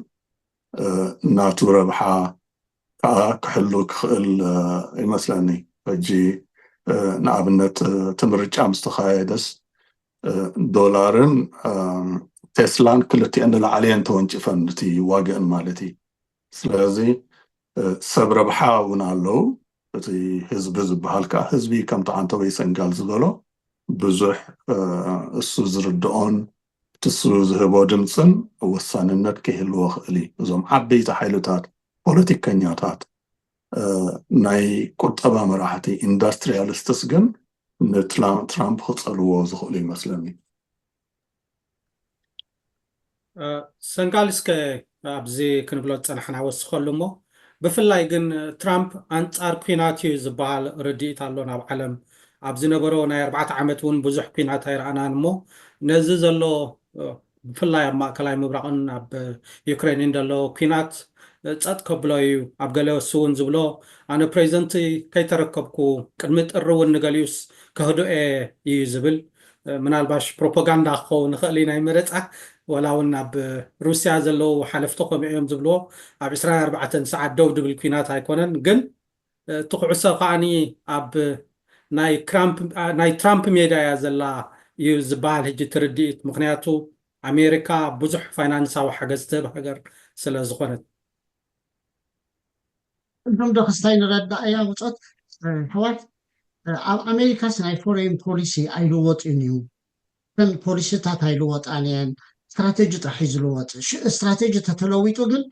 ናቱ ረብሓ ከዓ ክሕሉ ክኽእል ይመስለኒ። ሕጂ ንኣብነት እቲ ምርጫ ምስ ተኻየደስ ዶላርን ቴስላን ክልቲአን ንላዕሊ እየን ተወንጭፈን፣ እቲ ዋግአን ማለት እዩ። ስለዚ ሰብ ረብሓ እውን ኣለዉ። እቲ ህዝቢ ዝበሃል ከዓ ህዝቢ ከምቲ ዓንቶበይ ሰንጋል ዝበሎ ብዙሕ እሱ ዝርድኦን እቲ እሱ ዝህቦ ድምፅን ወሳንነት ክህልዎ ክእል እዩ። እዞም ዓበይቲ ሓይልታት ፖለቲከኛታት ናይ ቁጠባ መራሕቲ ኢንዳስትሪያሊስትስ ግን ንትራምፕ ክፀልዎ ዝኽእሉ ይመስለኒ። ሰንጋል እስከ ኣብዚ ክንብሎ ዝፀናሕና ወስኸሉ እሞ ብፍላይ ግን ትራምፕ ኣንፃር ኩናት እዩ ዝበሃል ርድኢት ኣሎ ናብ ዓለም። ኣብ ዝነበሮ ናይ ኣርባዕተ ዓመት እውን ብዙሕ ኩናት ኣይረኣናን እሞ ነዚ ዘሎ ብፍላይ ኣብ ማእከላይ ምብራቕን ኣብ ዩክሬንን ዘሎ ኩናት ጸጥ ከብሎ እዩ። ኣብ ገለ እሱ እውን ዝብሎ ኣነ ፕሬዚደንት ከይተረከብኩ ቅድሚ ጥሪ እውን ንገሊኡስ ከህድኦ እዩ ዝብል። ምናልባሽ ፕሮፓጋንዳ ክኸውን ይኽእል እዩ ናይ መረፃ፣ ወላ እውን ኣብ ሩስያ ዘለዉ ሓለፍቲ ከምኡ እዮም ዝብልዎ። ኣብ ዕስራን ኣርባዕተን ሰዓት ደው ድብል ኩናት ኣይኮነን፣ ግን እቲ ኩዕሶ ከዓኒ ኣብ ናይ ትራምፕ ሜዳ እያ ዘላ እዩ ዝበሃል ሕጂ ትርድኢት። ምክንያቱ ኣሜሪካ ብዙሕ ፋይናንሳዊ ሓገዝ ትህብ ሃገር ስለ ዝኾነት። እንቶም ዶ ክስታይ ንረዳእ እያ ውፆት ሕዋት ኣብ ኣሜሪካስ ናይ ፎሬን ፖሊሲ ኣይልወጥን እዩ። እተን ፖሊሲታት ኣይልወጣን እየን። ስትራቴጂ ጥራሕ እዩ ዝልወጥ። ስትራቴጂ ተተለዊጡ ግን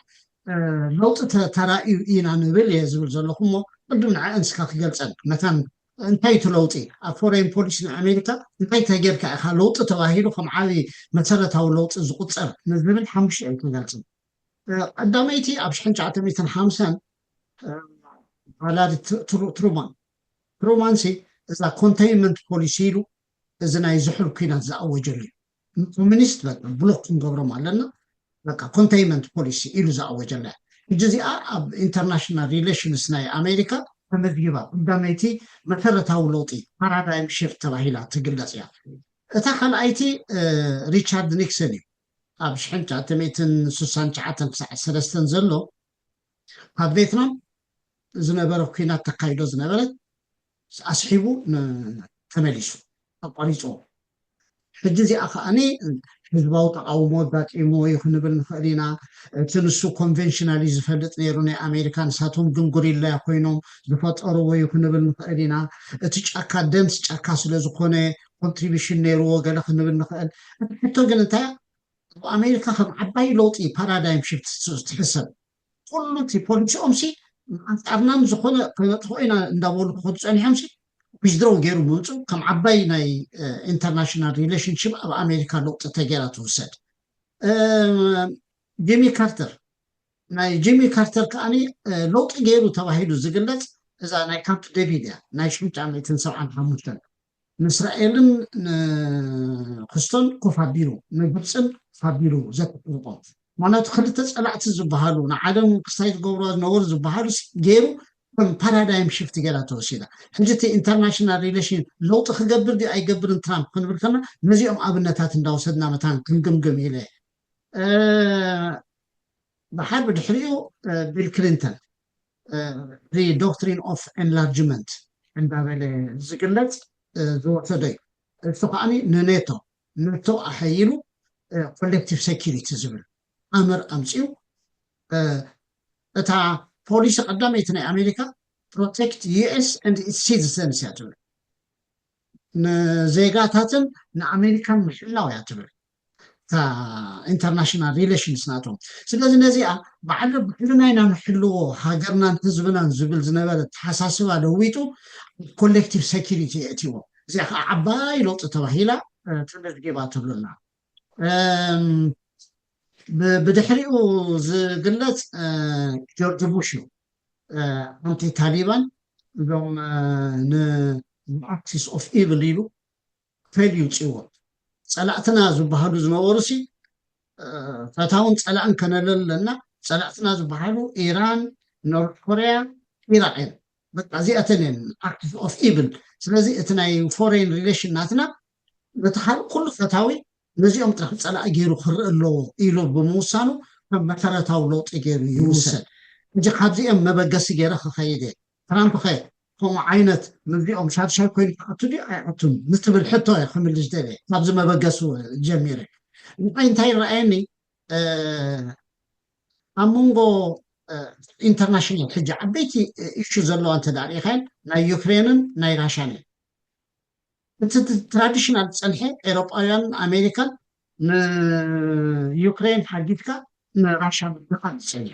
ለውጢ ተራእዩ ኢና ንብል እየ ዝብል ዘለኹ እሞ ቅድም ንዐ እንስካ ክገልፀን መታን እንታይ እቲ ለውጢ ኣብ ፎሬን ፖሊሲ ናይ ኣሜሪካ እንታይ ተጌርካ ኢካ ለውጢ ተባሂሉ ከም ዓብይ መሰረታዊ ለውጢ ዝቁፀር ንዝብል ሓሙሽተ እዮም ክገልፅን። ቀዳመይቲ ኣብ ሽሕን ትሽዓተ ሚእትን ሓምሳን ወላዲ ትሩማን ትሩማን ሲ እዛ ኮንቴይንመንት ፖሊሲ ኢሉ እዚ ናይ ዝሑል ኩናት ዝኣወጀሉ እዩ። ኮሚኒስት በቃ ብሎክ ክንገብሮም ኣለና በቃ ኮንቴይንመንት ፖሊሲ ኢሉ ዝኣወጀላ። ሕጂ እዚኣ ኣብ ኢንተርናሽናል ሪሌሽንስ ናይ ኣሜሪካ ተመዝጊባ ቀዳመይቲ መሰረታዊ ለውጢ ፓራዳይም ሽፍት ተባሂላ ትግለፅ እያ። እታ ካልኣይቲ ሪቻርድ ኒክሰን እዩ። ኣብ ሽሕን ትሽዓተ ሚእትን ስሳን ትሽዓተን ክሳዕ ሰለስተን ዘሎ ኣብ ቬትናም ዝነበረ ኩናት ተካይዶ ዝነበረት ኣስሒቡ ተመሊሱ ኣቋሪፅዎ። ሕጂ እዚኣ ከዓኒ ህዝባዊ ተቃውሞ ኣጋጢምዎ እዩ ክንብል ንኽእል ኢና። እቲ ንሱ ኮንቨንሽናል እዩ ዝፈልጥ ነይሩ ናይ ኣሜሪካ፣ ንሳቶም ግን ጉሪላ ኮይኖም ዝፈጠርዎ እዩ ክንብል ንኽእል ኢና። እቲ ጫካ ደንስ ጫካ ስለ ዝኾነ ኮንትሪቢሽን ነይርዎ ገለ ክንብል ንኽእል። እቲ ሕቶ ግን እንታይ ኣብ ኣሜሪካ ከም ዓባይ ለውጢ ፓራዳይም ሽፍት ትሕሰብ። ኩሉ እቲ ፖሊሲኦም ሲ ኣንጻርናን ዝኾነ ከነጥፍኦ ኢና እንዳበሉ ክኸዱ ጸኒሖም ሲ ዊዝድሮው ገይሩ ምውፁ ከም ዓባይ ናይ ኢንተርናሽናል ሪሌሽንሽፕ ኣብ ኣሜሪካ ለውጢ ተገይራ ትውሰድ። ጂሚ ካርተር ናይ ጂሚ ካርተር ከዓኒ ለውጢ ገይሩ ተባሂሉ ዝግለጽ እዛ ናይ ካምፕ ዴቪድ እያ ናይ ሽሕን ትሽዓን ሚእትን ሰብዓን ሓሙሽተን ንእስራኤልን ንክስቶን ኮፍ ኣቢሉ ንግብፅን ኮፍ ኣቢሉ ዘተጠርቆም ማለቱ ክልተ ፀላእቲ ዝበሃሉ ንዓለም ክስታይ ዝገብርዋ ዝነበሩ ዝበሃሉ ገይሩ ከም ፓራዳይም ሽፍት ገይራ ተወሲዳ። ሕጂ እቲ ኢንተርናሽናል ሪሌሽን ለውጢ ክገብር ድዩ ኣይገብርን ትራምፕ ክንብል ከና ነዚኦም ኣብነታት እንዳወሰድና መታን ክንግምግም ኢለ። ብሓር ብድሕሪኡ ቢል ክሊንተን ዶክትሪን ኦፍ ኤንላርጅመንት እንዳበለ ዝግለፅ ዝወሰዶ እዩ። እሱ ከዓኒ ንኔቶ ኔቶ ኣሐይሉ ኮሌክቲቭ ሴኪሪቲ ዝብል ኣምር ኣምፅኡ። እታ ፖሊሲ ቀዳመይቲ ናይ ኣሜሪካ ፕሮቴክት ዩኤስ ኤንድ ኢትስ ሲቲዘንስ እያ ትብል። ንዜጋታትን ንኣሜሪካን ምሕላው እያ ትብል ኢንተርናሽናል ሪሌሽንስ ናቶም። ስለዚ ነዚኣ ባዕሉ ባዕልና ኢና ንሕልዎ ሃገርናን ህዝብናን ዝብል ዝነበረ ተሓሳስባ ለዊጡ ኮሌክቲቭ ሴኪሪቲ የእትዎ። እዚኣ ከዓ ዓባይ ለውጢ ተባሂላ ተመዝጊባ ትብሉና። ብድሕሪኡ ዝግለፅ ጆርጅ ቡሽ እዩ። ኣንቲ ታሊባን እዞም ንኣክሲስ ኦፍ ኢቭል ኢሉ ፌል ይውፅዎ። ፀላእትና ዝበሃሉ ዝነበሩ ሲ ፈታውን ፀላእን ከነለለና ፀላእትና ዝበሃሉ ኢራን፣ ኖርት ኮሪያ፣ ኢራቅ እየን። በቃ እዚኣተን እየን ኣክሲስ ኦፍ ኢቭል። ስለዚ እቲ ናይ ፎሬን ሪሌሽን ናትና ነቲ ካልእ ኩሉ ፈታዊ ነዚኦም ጥራሕ ፀላኢ ገይሩ ክርኢ ኣለዎ ኢሉ ብምውሳኑ ከም መሰረታዊ ለውጢ ገይሩ ይውሰድ። ሕጂ ካብዚኦም መበገሲ ገይረ ክኸይድ እየ። ትራምፕ ኸ ከምኡ ዓይነት ምስዚኦም ሻድሻይ ኮይኑ ክኣቱ ድዩ ኣይኣቱን ንትብል ሕቶ እየ ክምልስ ደልየ። ካብዚ መበገሲ ጀሚረ። ንዓይ እንታይ ይረኣየኒ ኣብ መንጎ ኢንተርናሽናል ሕጂ ዓበይቲ ኢሹ ዘለዋ እንተ ሪኢኻን ናይ ዩክሬንን ናይ ራሻን እዩ። እቲ ትራዲሽናል ዝፀንሐ ኤሮጳውያንን ኣሜሪካን ንዩክሬን ሓጊዝካ ንራሻ ምድኻል ዝፀንሑ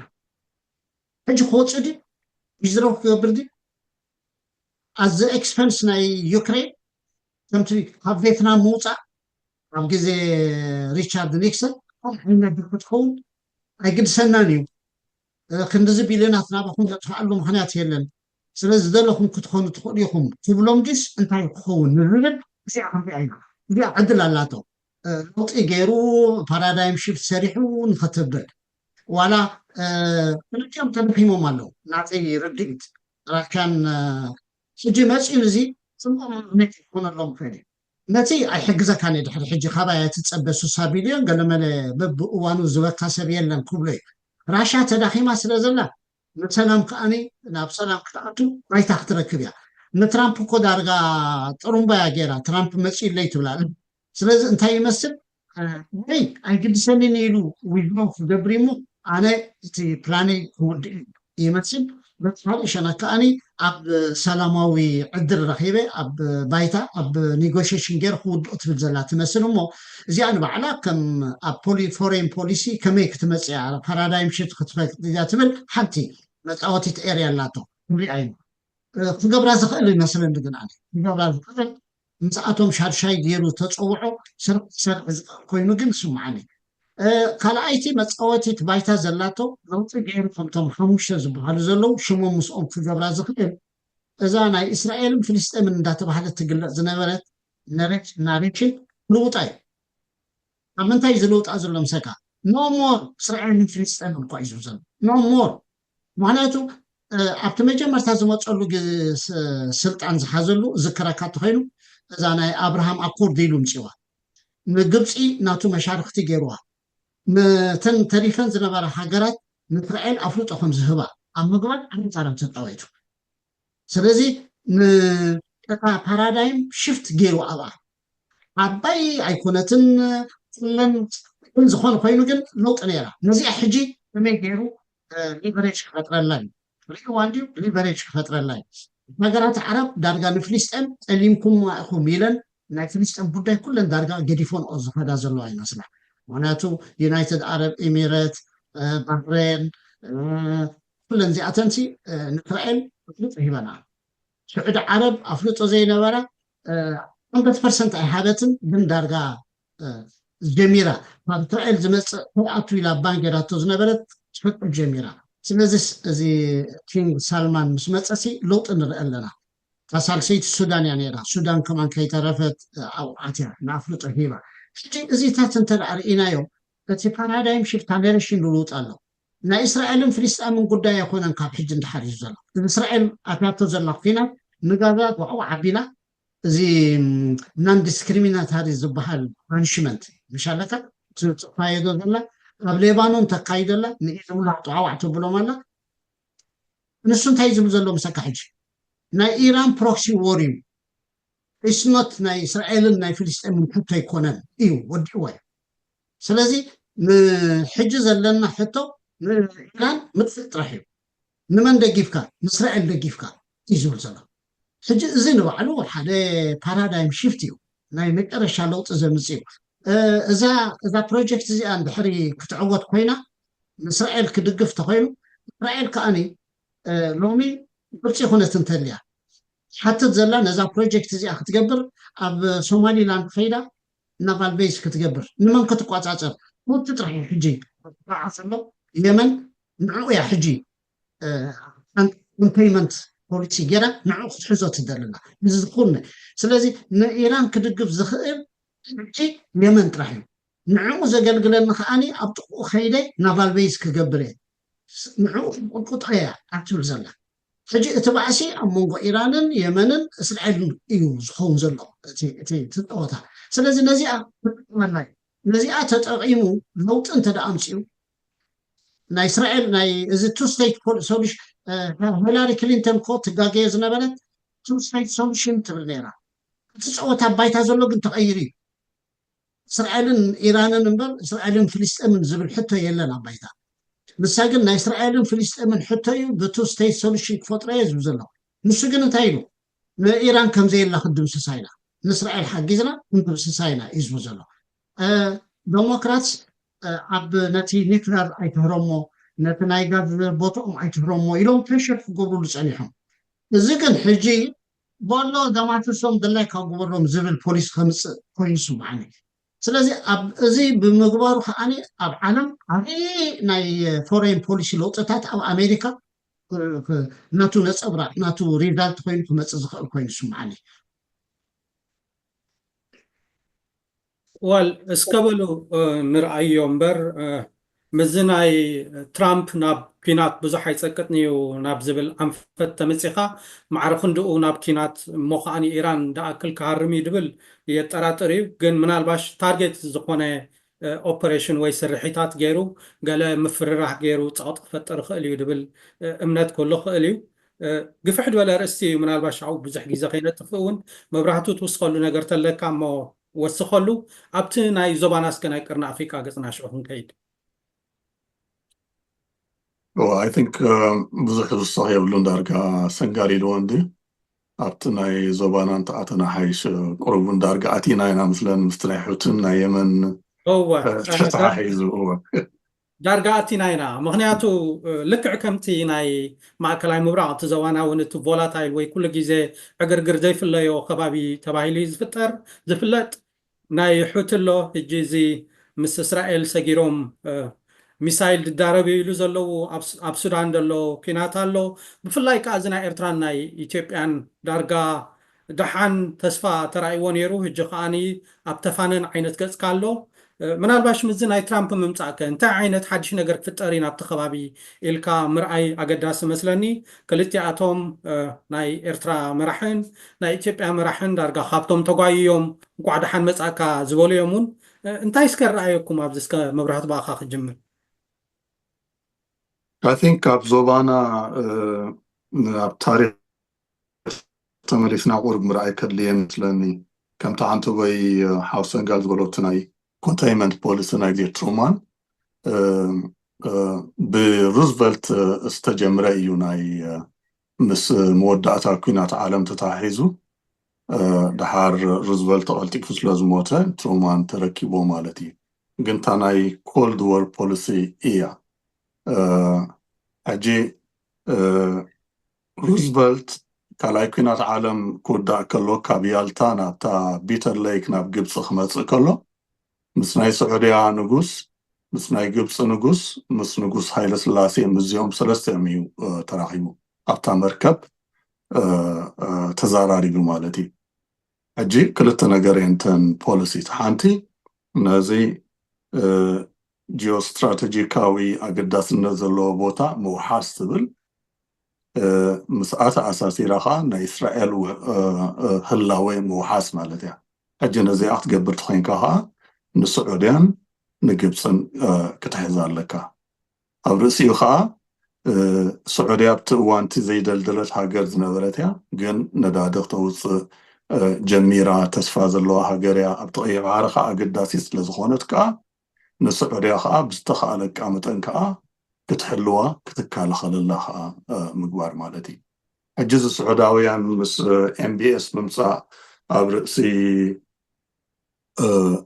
ሕጂ ክወፅእ ድዩ ዊዝድሮው ክገብር ድዩ ኣዚ ኤክስፐንስ ናይ ዩክሬን ከምቲ ካብ ቬትናም ምውፃእ ኣብ ግዜ ሪቻርድ ኒክሰን ከም ዓይነት ክትኸውን ኣይግድሰናን እዩ። ክንዲዚ ቢልዮናት ናባኹም ዘጥፍኣሉ ምኽንያት የለን። ስለዚ ዝደለኹም ክትኾኑ ትኽእሉ ኢኹም ክብሎም ድዩስ እንታይ ክኸውን ንዝብል እዚኣ ክንሪኣ ኢና። እዚኣ ዕድል ኣላቶ። ለውጢ ገይሩ ፓራዳይም ሽፍት ሰሪሑ ንኸተብል ዋላ ክልቲኦም ተደኺሞም ኣለዉ። ናተይ ርድኢት ራሻን ሕጂ መፂኡ እዚ ፅቡቕ ምኽንያት ክኾነሎም ይኽእል እዩ። ነቲ ኣይሕግዘካን እየ ድሕሪ ሕጂ ካባይ ኣይትፀበ ስሳ ቢልዮን ገለመለ በብእዋኑ ዝበካ ሰብ የለን ክብሎ እዩ። ራሻ ተዳኺማ ስለ ዘላ ንሰላም ከዓኒ ናብ ሰላም ክትኣቱ ባይታ ክትረክብ እያ። ንትራምፕ እኮ ዳርጋ ጥሩምባ እያ ገይራ ትራምፕ መፂኡለይ ትብላ። ስለዚ እንታይ ይመስል ወይ ኣይግድሰንን ኢሉ ዊዝድሮው ክገብር እሞ ኣነ እቲ ፕላነይ ክውድእ እዩ ይመስል። በቲ ካልእ ሸነክ ከኣኒ ኣብ ሰላማዊ ዕድል ረኺበ ኣብ ባይታ ኣብ ኔጎሽሽን ገይረ ክውድኦ ትብል ዘላ ትመስል እሞ እዚኣ ንባዕላ ከም ኣብ ፖሊ ፎሬን ፖሊሲ ከመይ ክትመፅእ እያ ፓራዳይም ሽፍት ክትፈቅድ እያ ትብል ሓንቲ መፃወቲት ኤርያ ኣላቶ ንሪኣ ኢና። ክገብራ ዝኽእል ይመስለኒ ግን ኣነ ክገብራ ዝኽእል ምስኣቶም ሻድሻይ ገይሩ ተፀውዖ ስራሕ ክሰርሕ ዝኽእል ኮይኑ ግን ይስምዓኒ። ካልኣይቲ መፃወቲት ባይታ ዘላቶ ለውጢ ገይሩ ከምቶም ሓሙሽተ ዝበሃሉ ዘለዉ ሽሞም ምስኦም ክገብራ ዝኽእል እዛ ናይ እስራኤልን ፍልስጤምን እንዳተባሃለት ትግለፅ ዝነበረት ናሬሽን ክልውጣ እዩ። ኣብ ምንታይ ዝልውጣ ዘሎ ምሰካ no more እስራኤልን ፍልስጤምን እኳ እዩ ዝብል ዘሎ no more። ምክንያቱ ኣብቲ መጀመርታ ዝመፀሉ ስልጣን ዝሓዘሉ ዝክረካ እንተኮይኑ እዛ ናይ ኣብርሃም ኣኮርድ ኢሉ ምፅዋ ንግብፂ ናቱ መሻርክቲ ገይርዋ ነተን ተሪፈን ዝነበራ ሃገራት ንእስራኤል ኣፍልጦ ከም ዝህባ ኣብ ምግባር ዓብዪ ተራ ተፃወቱ። ስለዚ ንቀታ ፓራዳይም ሽፍት ገይሩ ኣብኣ ዓባይ ኣይኮነትን ኩለን ግን ዝኾነ ኮይኑ ግን ለውጢ ነይራ። ነዚኣ ሕጂ ከመይ ገይሩ ሊቨሬጅ ክፈጥረላ እዩ? ሪዋን ድዩ ሊቨሬጅ ክፈጥረላ እዩ? ሃገራት ዓረብ ዳርጋ ንፍልስጤም ጠሊምኩም ኢኹም ኢለን ናይ ፍልስጤም ጉዳይ ኩለን ዳርጋ ገዲፎንኦ ዝኸዳ ዘለዋ ይመስላ። ምክንያቱ ዩናይትድ ዓረብ ኤሚሬት፣ ባህሬን፣ ኩለን እዚኣተንሲ ንእስራኤል ኣፍልጦ ሂበና። ስዑዲ ዓረብ ኣፍልጦ ዘይነበራ ሓምሳ ፐርሰንት ኣይሃበትን፣ ግን ዳርጋ ጀሚራ። ካብ እስራኤል ዝመፅእ ከይኣቱ ኢላ ባን ገይራቶ ዝነበረት ትፈቅድ ጀሚራ። ስለዚስ እዚ ኪንግ ሳልማን ምስ መፀሲ ለውጢ ንርኢ ኣለና። እታ ሳልሰይቲ ሱዳን እያ ነይራ። ሱዳን ከማን ከይተረፈት ኣብዓት እያ ንኣፍልጦ ሂባ። ሕጂ እዚታት እንተ ደኣ ርኢናዮ እቲ ፓራዳይም ሽፍት ዳይሬክሽን ልውጥ ኣሎ። ናይ እስራኤልን ፍልስጣምን ጉዳይ ኣይኮነን ካብ ሕጂ እንድሓር እዩ ዘሎ። እዚ እስራኤል ኣትያቶ ዘላ ኩናት ንጋዛ ዋዕዋዕ ኣቢላ እዚ ናን ዲስክሪሚናታሪ ዝበሃል ፓኒሽመንት ምሻለካ ትፅፋየዶ ዘላ ኣብ ሌባኖን ተካይደላ ንኢዝቡላ ጠዋዋዕ ተብሎም ኣላ። ንሱ እንታይ ዝብል ዘሎ ምሰካ ሕጂ ናይ ኢራን ፕሮክሲ ዎር እዩ። ኢስኖት ናይ እስራኤልን ናይ ፍልስጤምን ሕቶ ኣይኮነን እዩ ወዲእዎ እዩ። ስለዚ ንሕጂ ዘለና ሕቶ ንኢራን ምጥፍእ ጥራሕ እዩ። ንመን ደጊፍካ? ንእስራኤል ደጊፍካ እዩ ዝብል ዘሎ። ሕጂ እዚ ንባዕሉ ሓደ ፓራዳይም ሽፍት እዩ፣ ናይ መጨረሻ ለውጢ ዘምፅእ እዩ። እዛ እዛ ፕሮጀክት እዚኣ እንድሕሪ ክትዕወት ኮይና ንእስራኤል ክድግፍ ተኮይኑ እስራኤል ከኣኒ ሎሚ ግብፂ ይኹነት እንተልያ ትሓትት ዘላ ነዛ ፕሮጀክት እዚኣ ክትገብር ኣብ ሶማሊላንድ ከይዳ ናቫል ቤዝ ክትገብር ንመን ክትቋፃፀር? ቡቲ ጥራሕ እዩ ሕጂ ዓ ዘሎ የመን ንዕኡ እያ ሕጂ ኮንቴይመንት ፖሊሲ ገይራ ንዕኡ ክትሕዞ ትደልና እዚ ዝኾነ። ስለዚ ንኢራን ክድግፍ ዝኽእል ሕጂ የመን ጥራሕ እዩ። ንዕኡ ዘገልግለኒ ከዓኒ ኣብ ጥቕኡ ከይደ ናቫል ቤዝ ክገብር እየ፣ ንዕኡ ክቁጥቁጦ እያ ኣብ ትብል ዘላ። ሕጂ እቲ ባእሲ ኣብ መንጎ ኢራንን የመንን እስራኤልን እዩ ዝኸውን ዘሎ እቲ ጸወታ። ስለዚ ነዚኣ ክጥቀመላ እዩ። ነዚኣ ተጠቒሙ ለውጢ እንተ ደኣ ኣምፅኡ ናይ እስራኤል ናይ እዚ ቱ ስቴት ሶሉሽን ሂላሪ ክሊንተን ኮ ትጋገየ ዝነበረት ቱ ስቴት ሶሉሽን ትብል ነይራ። እቲ ጸወታ ባይታ ዘሎ ግን ተቐይሩ እዩ። እስራኤልን ኢራንን እምበር እስራኤልን ፍልስጤምን ዝብል ሕቶ የለን ኣብ ባይታ። ንሳ ግን ናይ እስራኤልን ፍልስጤምን ሕቶ እዩ ብቱ ስቴት ሶሉሽን ክፈጥሮ እየ ዝብል ዘሎ። ንሱ ግን እንታይ ኢሉ? ንኢራን ከምዘየላ ክንድምስሳ ኢና፣ ንእስራኤል ሓጊዝና ክንድምስሳ ኢና እዩ ዝብል ዘሎ። ዴሞክራትስ ኣብ ነቲ ኒክለር ኣይትህረሞ፣ ነቲ ናይ ጋዝ ቦትኦም ኣይትህረሞ ኢሎም ፕሬሽር ክገብሩሉ ጸኒሖም። እዚ ግን ሕጂ በሎ ደማትሶም ድላይ ካብ ግበሮም ዝብል ፖሊሲ ከምፅእ ኮይኑ ይስምዓኒ። ስለዚ ኣብ እዚ ብምግባሩ ከዓኒ ኣብ ዓለም ዓብዪ ናይ ፎሬን ፖሊሲ ለውጥታት ኣብ ኣሜሪካ ናቱ ነፀብራቅ ናቱ ሪዛልት ኮይኑ ክመፅእ ዝኽእል ኮይኑ ይስምዓኒ። ዋል እስከ በሉ ንርኣዮ እምበር ምስዚ ናይ ትራምፕ ናብ ኲናት ብዙሕ ኣይጸቅጥን እዩ ናብ ዝብል ኣንፈት ተመጺኻ፣ ማዕረ ክንድኡ ናብ ኲናት እሞ ከኣ ንኢራን ደኣክል ክሃርም እዩ ድብል የጠራጥር እዩ። ግን ምናልባሽ ታርጌት ዝኾነ ኦፐሬሽን ወይ ስርሒታት ገይሩ ገለ ምፍርራህ ገይሩ ጸቕጢ ክፈጥር ይኽእል እዩ ድብል እምነት ክህሉ ይኽእል እዩ። ግፍሕ ዝበለ ኣርእስቲ እዩ፣ ምናልባሽ ኣብኡ ብዙሕ ግዜ ከይነጥፍእ እውን መብራህቱ ትውስኸሉ ነገር ተለካ እሞ ወስኸሉ። ኣብቲ ናይ ዞባና እስከ ናይ ቀርኒ ኣፍሪቃ ገጽና ሽዑ ክንከይድ። I think ብዙሕ ዝውሰኽ የብሉን፣ ዳርጋ ሰንጋል ኢልዎ እንዲ ኣብቲ ናይ ዞባና እንተኣተና ሓይሽ ቁሩብ እውን ዳርጋ ኣቲና ኢና ምስለን ምስቲ ናይ ሑትን ናይ የመን እወ ተተሓሒዙ እወ ዳርጋ ኣቲና ኢና። ምክንያቱ ልክዕ ከምቲ ናይ ማእከላይ ምብራቕ እቲ ዘዋና እውን እቲ ቮላታይል ወይ ኩሉ ግዜ ዕግርግር ዘይፍለዮ ከባቢ ተባሂሉ እዩ ዝፍጠር ዝፍለጥ ናይ ሑቲ ኣሎ። ሕጂ እዚ ምስ እስራኤል ሰጊሮም ሚሳይል ድዳረብ ኢሉ ዘለዉ ኣብ ሱዳን ዘሎ ኲናት ኣሎ። ብፍላይ ከዓ እዚ ናይ ኤርትራን ናይ ኢትዮጵያን ዳርጋ ደሓን ተስፋ ተራእይዎ ነይሩ። ሕጂ ከዓኒ ኣብ ተፋነን ዓይነት ገጽካ ኣሎ። ምናልባሽ ምዚ ናይ ትራምፕ ምምጻእከ እንታይ ዓይነት ሓድሽ ነገር ክፍጠር እዩ ናብቲ ከባቢ ኢልካ ምርኣይ ኣገዳሲ መስለኒ። ክልቲኣቶም ናይ ኤርትራ መራሕን ናይ ኢትዮጵያ መራሕን ዳርጋ ካብቶም ተጓይዮም እንኳዕ ደሓን መጻእካ ዝበሉ እዮም እውን። እንታይ እስከ ረኣየኩም ኣብዚ እስከ መብራህቲ ብኣኻ ክጅምር። I think ኣብ ዞባና ኣብ ታሪክ ተመሊስና ቁሩብ ምርኣይ ከድልየ መስለኒ። ከምቲ ሓንቲ ወይ ሓው ሰንጋል ዝበሎ እቲ ናይ ኮንቴይንመንት ፖሊሲ ናይ ግዜ ትሩማን ብሩዝቨልት ዝተጀምረ እዩ። ናይ ምስ መወዳእታ ኩናት ዓለም ተተሓሒዙ፣ ድሓር ሩዝቨልት ተቐልጢፉ ስለ ዝሞተ ትሩማን ተረኪቦ ማለት እዩ። ግን እታ ናይ ኮልድ ወር ፖሊሲ እያ። ሕጂ ሩዝቨልት ካልኣይ ኩናት ዓለም ክውዳእ ከሎ፣ ካብ ያልታ ናብታ ቢተር ሌክ ናብ ግብፂ ክመፅእ ከሎ፣ ምስ ናይ ስዑድያ ንጉስ፣ ምስ ናይ ግብፂ ንጉስ፣ ምስ ንጉስ ሃይለ ስላሴ፣ ምስዚኦም ሰለስቲኦም እዩ ተራኺቡ። ኣብታ መርከብ ተዛራሪቡ ማለት እዩ። ሕጂ ክልተ ነገር እየን እተን ፖሊሲት። ሓንቲ ነዚ ጂኦስትራቴጂካዊ ኣገዳስነት ዘለዎ ቦታ ምውሓስ ትብል፣ ምስኣ ተኣሳሲራ ከዓ ናይ እስራኤል ህላወ ምውሓስ ማለት እያ። ሕጂ ነዚኣ ክትገብር ተኮይንካ ከዓ ንስዑድያን ንግብፅን ክትሕዝ ኣለካ። ኣብ ርእሲኡ ከዓ ስዑድያ ኣብቲ እዋንቲ ዘይደልደለት ሃገር ዝነበረት እያ፣ ግን ነዳዲ ክተውፅእ ጀሚራ ተስፋ ዘለዋ ሃገር እያ። ኣብቲ ቀይሕ ባሕሪ ከዓ ኣገዳሲት ስለዝኾነት ከዓ ንስዑድያ ከዓ ብዝተኻእለካ መጠን ከዓ ክትሕልዋ ክትከላኸለላ ከዓ ምግባር ማለት እዩ። ሕጂ እዚ ስዑዳውያን ምስ ኤምቢኤስ ምምፃእ ኣብ ርእሲ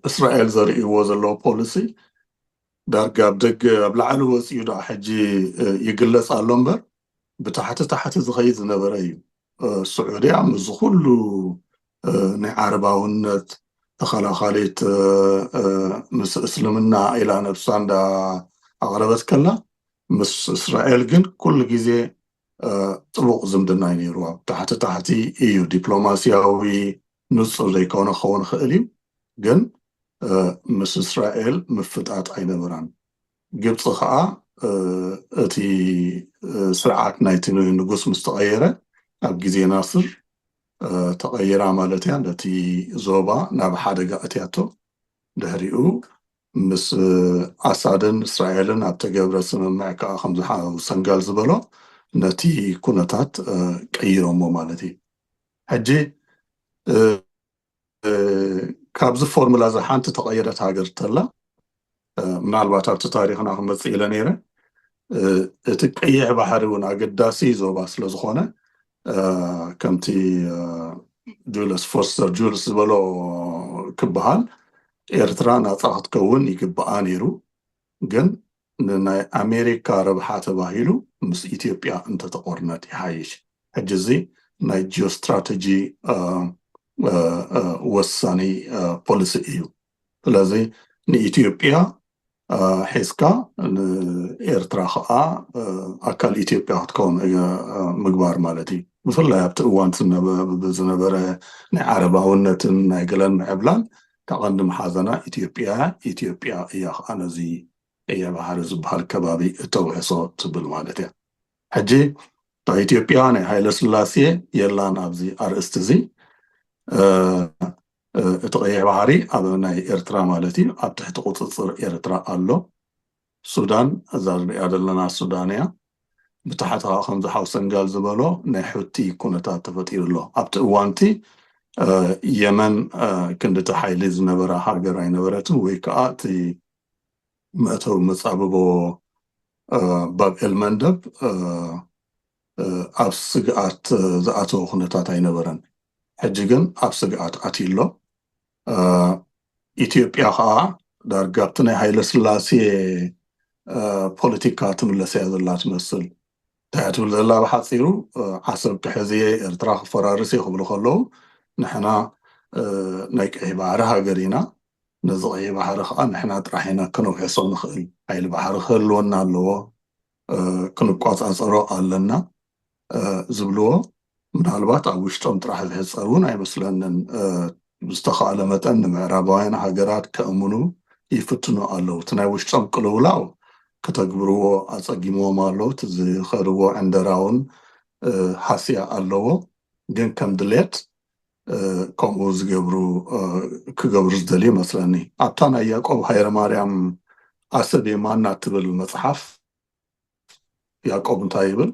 እስራኤል ዘርእይዎ ዘለዉ ፖሊሲ ዳርጋ ኣብ ደገ ኣብ ላዕሊ ወፂኡ ደኣ ሕጂ ይግለፅ ኣሎ እምበር ብታሕቲ ታሕቲ ዝኸይድ ዝነበረ እዩ። ስዑድያ ምስዚ ኩሉ ናይ ዓረባውነት ተኸላኻሊት ምስ እስልምና ኢላ ነብሳ እንዳ ኣቕረበት ከላ ምስ እስራኤል ግን ኩሉ ግዜ ጥቡቕ ዝምድና እዩ ነይርዋ። ታሕቲ ታሕቲ እዩ፣ ዲፕሎማስያዊ ንፁር ዘይኮነ ክኸውን ይኽእል እዩ፣ ግን ምስ እስራኤል ምፍጣጥ ኣይነበራን። ግብፂ ከዓ እቲ ስርዓት ናይቲ ንጉስ ምስ ተቐየረ ኣብ ግዜ ናስር ተቐይራ ማለት እያ። ነቲ ዞባ ናብ ሓደጋ እትያቶ። ድሕሪኡ ምስ ኣሳድን እስራኤልን ኣብ ተገብረ ስምምዕ ከዓ ከም ዝሓው ሰንጋል ዝበሎ ነቲ ኩነታት ቀይሮሞ ማለት እዩ። ሕጂ ካብዚ ፎርሙላ እዚ ሓንቲ ተቐየረት ሃገር ተላ፣ ምናልባት ኣብቲ ታሪኽና ክመፅእ ኢለ ነይረ። እቲ ቀይሕ ባሕሪ እውን ኣገዳሲ ዞባ ስለዝኾነ ከምቲ ጁልስ ፎስተር ጁልስ ዝበሎ ክበሃል ኤርትራ ናፃ ክትከውን ይግብኣ ነይሩ። ግን ንናይ ኣሜሪካ ረብሓ ተባሂሉ ምስ ኢትዮጵያ እንተተቆርነት ይሓይሽ። ሕጂ እዚ ናይ ጂኦስትራተጂ ወሳኒ ፖሊሲ እዩ። ስለዚ ንኢትዮጵያ ሒዝካ ንኤርትራ ከዓ ኣካል ኢትዮጵያ ክትከውን ምግባር ማለት እዩ። ብፍላይ ኣብቲ እዋን ዝነበረ ናይ ዓረባውነትን ናይ ገለን ምዕብላል ተቐንዲ መሓዘና ኢትዮጵያ ኢትዮጵያ እያ ከዓ ነዚ ቀይሕ ባሕሪ ዝበሃል ከባቢ እተውሕሶ ትብል ማለት እያ። ሕጂ ኢትዮጵያ ናይ ሃይለ ስላሴ የላን ኣብዚ ኣርእስቲ እዚ። እቲ ቀይሕ ባሕሪ ኣብ ናይ ኤርትራ ማለት እዩ ኣብ ትሕቲ ቁፅፅር ኤርትራ ኣሎ። ሱዳን እዛ ንሪኣ ዘለና ሱዳን እያ። ብታሕቲ ከዓ ከምዚ ሓው ሰንጋል ዝበሎ ናይ ሑቲ ኩነታት ተፈጢሩ ኣሎ። ኣብቲ እዋንቲ የመን ክንድቲ ሓይሊ ዝነበራ ሃገር ኣይነበረትን፣ ወይ ከዓ እቲ መእተዊ መጻብቦ ባብ ኤልመንደብ ኣብ ስግኣት ዝኣተወ ኩነታት ኣይነበረን። ሕጂ ግን ኣብ ስግኣት ኣትዩ ኣሎ። ኢትዮጵያ ከዓ ዳርጋ ኣብቲ ናይ ሃይለ ስላሴ ፖለቲካ ትምለስ እያ ዘላ ትመስል። እንታይ እያ ትብል ዘላ? ብሓፂሩ ዓሰብ ክሕዝ እየ፣ ኤርትራ ክፈራርስ እየ ክብሉ ከለዉ ንሕና ናይ ቀይሕ ባሕሪ ሃገር ኢና፣ ነዚ ቀይሕ ባሕሪ ከዓ ንሕና ጥራሕ ኢና ክነውሕሶ ንኽእል። ሓይሊ ባሕሪ ክህልወና ኣለዎ፣ ክንቋፃፀሮ ኣለና ዝብልዎ ምናልባት ኣብ ውሽጦም ጥራሕ ዝሕፀር እውን ኣይመስለንን። ብዝተኻእለ መጠን ንምዕራባውያን ሃገራት ከእምኑ ይፍትኑ ኣለዉ። እቲ ናይ ውሽጦም ቅልውላው ከተግብርዎ ኣፀጊምዎም ኣለዉ። እቲ ዝኸድዎ ዕንደራ እውን ሃስያ ኣለዎ። ግን ከም ድሌት ከምኡ ዝገብሩ ክገብሩ ዝደልዩ ይመስለኒ። ኣብታ ናይ ያዕቆብ ሃይለማርያም ዓሰብ የማና ትብል መፅሓፍ ያዕቆብ እንታይ ይብል?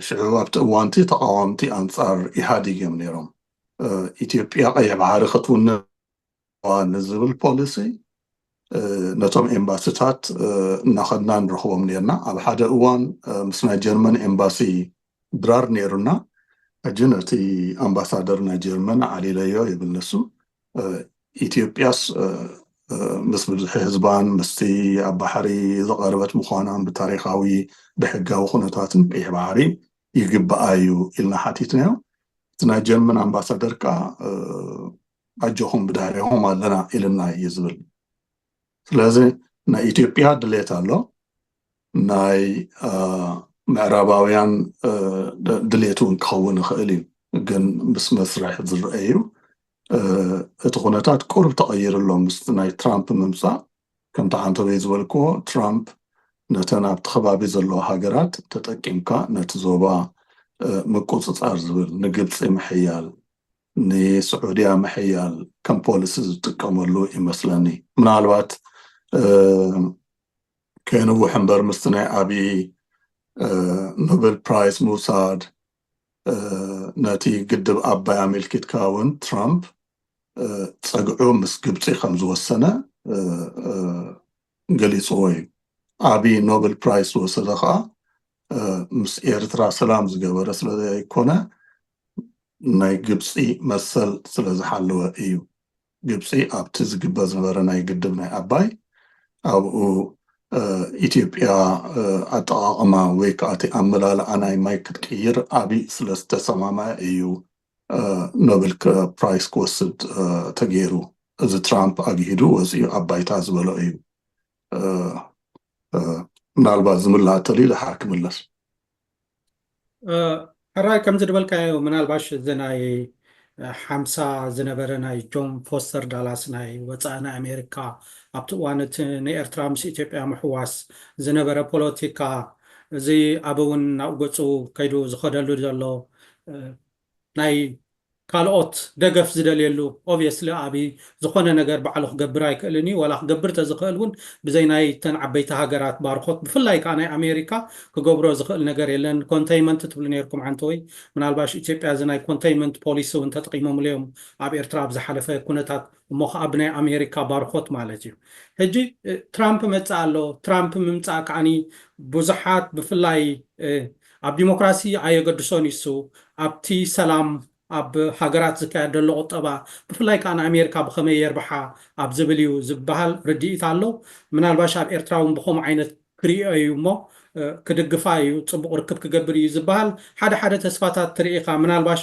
ሽዑ ኣብቲ እዋንቲ ተቃወምቲ ኣንጻር ኢህኣዴግ እዮም ነይሮም። ኢትዮጵያ ቀይሕ ባሕሪ ክትውንን ንዝብል ፖሊሲ ነቶም ኤምባሲታት እናኸድና ንረኽቦም ነርና። ኣብ ሓደ እዋን ምስ ናይ ጀርመን ኤምባሲ ድራር ነይሩና። ሕጂ ነቲ ኣምባሳደር ናይ ጀርመን ዓሊለዮ ይብል ንሱ። ኢትዮጵያስ ምስ ብዝሒ ህዝባን ምስቲ ኣብ ባሕሪ ዝቐረበት ምዃናን ብታሪኻዊ ብሕጋዊ ኩነታትን ቀይሕ ባሕሪ ይግብኣ እዩ ኢልና ሓቲትናዮ። እቲ ናይ ጀርመን ኣምባሳደር ከዓ ኣጆኹም ብድሕሪኹም ኣለና ኢልና እዩ ዝብል። ስለዚ ናይ ኢትዮጵያ ድሌት ኣሎ፣ ናይ ምዕራባውያን ድሌት እውን ክኸውን ይኽእል እዩ። ግን ምስ መስርሕ ዝረአ እዩ። እቲ ኩነታት ቁሩብ ተቐይሩ ኣሎ ምስ ናይ ትራምፕ ምምፃእ። ከምቲ ሓንተበይ ዝበልክዎ ትራምፕ ነተን ኣብቲ ከባቢ ዘለዋ ሃገራት ተጠቂምካ ነቲ ዞባ ምቁፅፃር ዝብል ንግብፂ ምሕያል ንስዑድያ ምሕያል ከም ፖሊሲ ዝጥቀመሉ ይመስለኒ። ምናልባት ከይንውሕ እምበር ምስቲ ናይ ኣብይ ኖቤል ፕራይስ ምውሳድ ነቲ ግድብ ኣባይ ኣመልኪትካ እውን ትራምፕ ፀግዑ ምስ ግብፂ ከም ዝወሰነ ገሊፅዎ እዩ። ኣብይ ኖቤል ፕራይስ ዝወሰደ ከዓ ምስ ኤርትራ ሰላም ዝገበረ ስለዘይኮነ ናይ ግብፂ መሰል ስለዝሓለወ እዩ። ግብፂ ኣብቲ ዝግበር ዝነበረ ናይ ግድብ ናይ ኣባይ ኣብኡ ኢትዮጵያ ኣጠቓቕማ ወይ ከዓ እቲ ኣመላልኣ ናይ ማይ ክትቅይር ኣብይ ስለዝተሰማምዐ እዩ ኖቤል ፕራይስ ክወስድ ተገይሩ። እዚ ትራምፕ ኣግሂዱ ወፂኡ ኣብ ባይታ ዝበሎ እዩ። ምናልባት ዝምላእ ተልዩ ድሓር ክምለስ። ሕራይ ከምዚ ዝበልካዮ ምናልባሽ እዚ ናይ ሓምሳ ዝነበረ ናይ ጆን ፎስተር ዳላስ ናይ ወፃኢ ናይ ኣሜሪካ ኣብቲ እዋን እቲ ንኤርትራ ምስ ኢትዮጵያ ምሕዋስ ዝነበረ ፖለቲካ እዚ ኣብ እውን ናብ ገፁ ከይዱ ዝኸደሉ ዘሎ ናይ ካልኦት ደገፍ ዝደልየሉ obviously ኣብይ ዝኾነ ነገር ባዕሉ ክገብር ኣይክእልን እዩ። ዋላ ክገብር ተዝኽእል እውን ብዘይ ናይ ተን ዓበይቲ ሃገራት ባርኾት ብፍላይ ከዓ ናይ ኣሜሪካ ክገብሮ ዝኽእል ነገር የለን። ኮንተይመንት ትብሉ ነርኩም ዓንተወይ ምናልባሽ ኢትዮጵያ እዚ ናይ ኮንተይመንት ፖሊሲ እውን ተጠቂሞምሉ እዮም ኣብ ኤርትራ ኣብ ዝሓለፈ ኩነታት እሞ ከዓ ብናይ ኣሜሪካ ባርኾት ማለት እዩ። ሕጂ ትራምፕ መፅእ ኣሎ። ትራምፕ ምምፃእ ከዓኒ ብዙሓት ብፍላይ ኣብ ዲሞክራሲ ኣየገድሶን ይሱ ኣብቲ ሰላም ኣብ ሃገራት ዝካየድ ዘሎ ቁጠባ ብፍላይ ከዓ ንኣሜሪካ ብኸመይ የርብሓ ኣብ ዝብል እዩ ዝበሃል ርድኢት ኣሎ። ምናልባሽ ኣብ ኤርትራ እውን ብኸምኡ ዓይነት ክሪኦ እዩ እሞ ክድግፋ እዩ፣ ፅቡቕ ርክብ ክገብር እዩ ዝበሃል። ሓደ ሓደ ተስፋታት ትርኢ ኢኻ። ምናልባሽ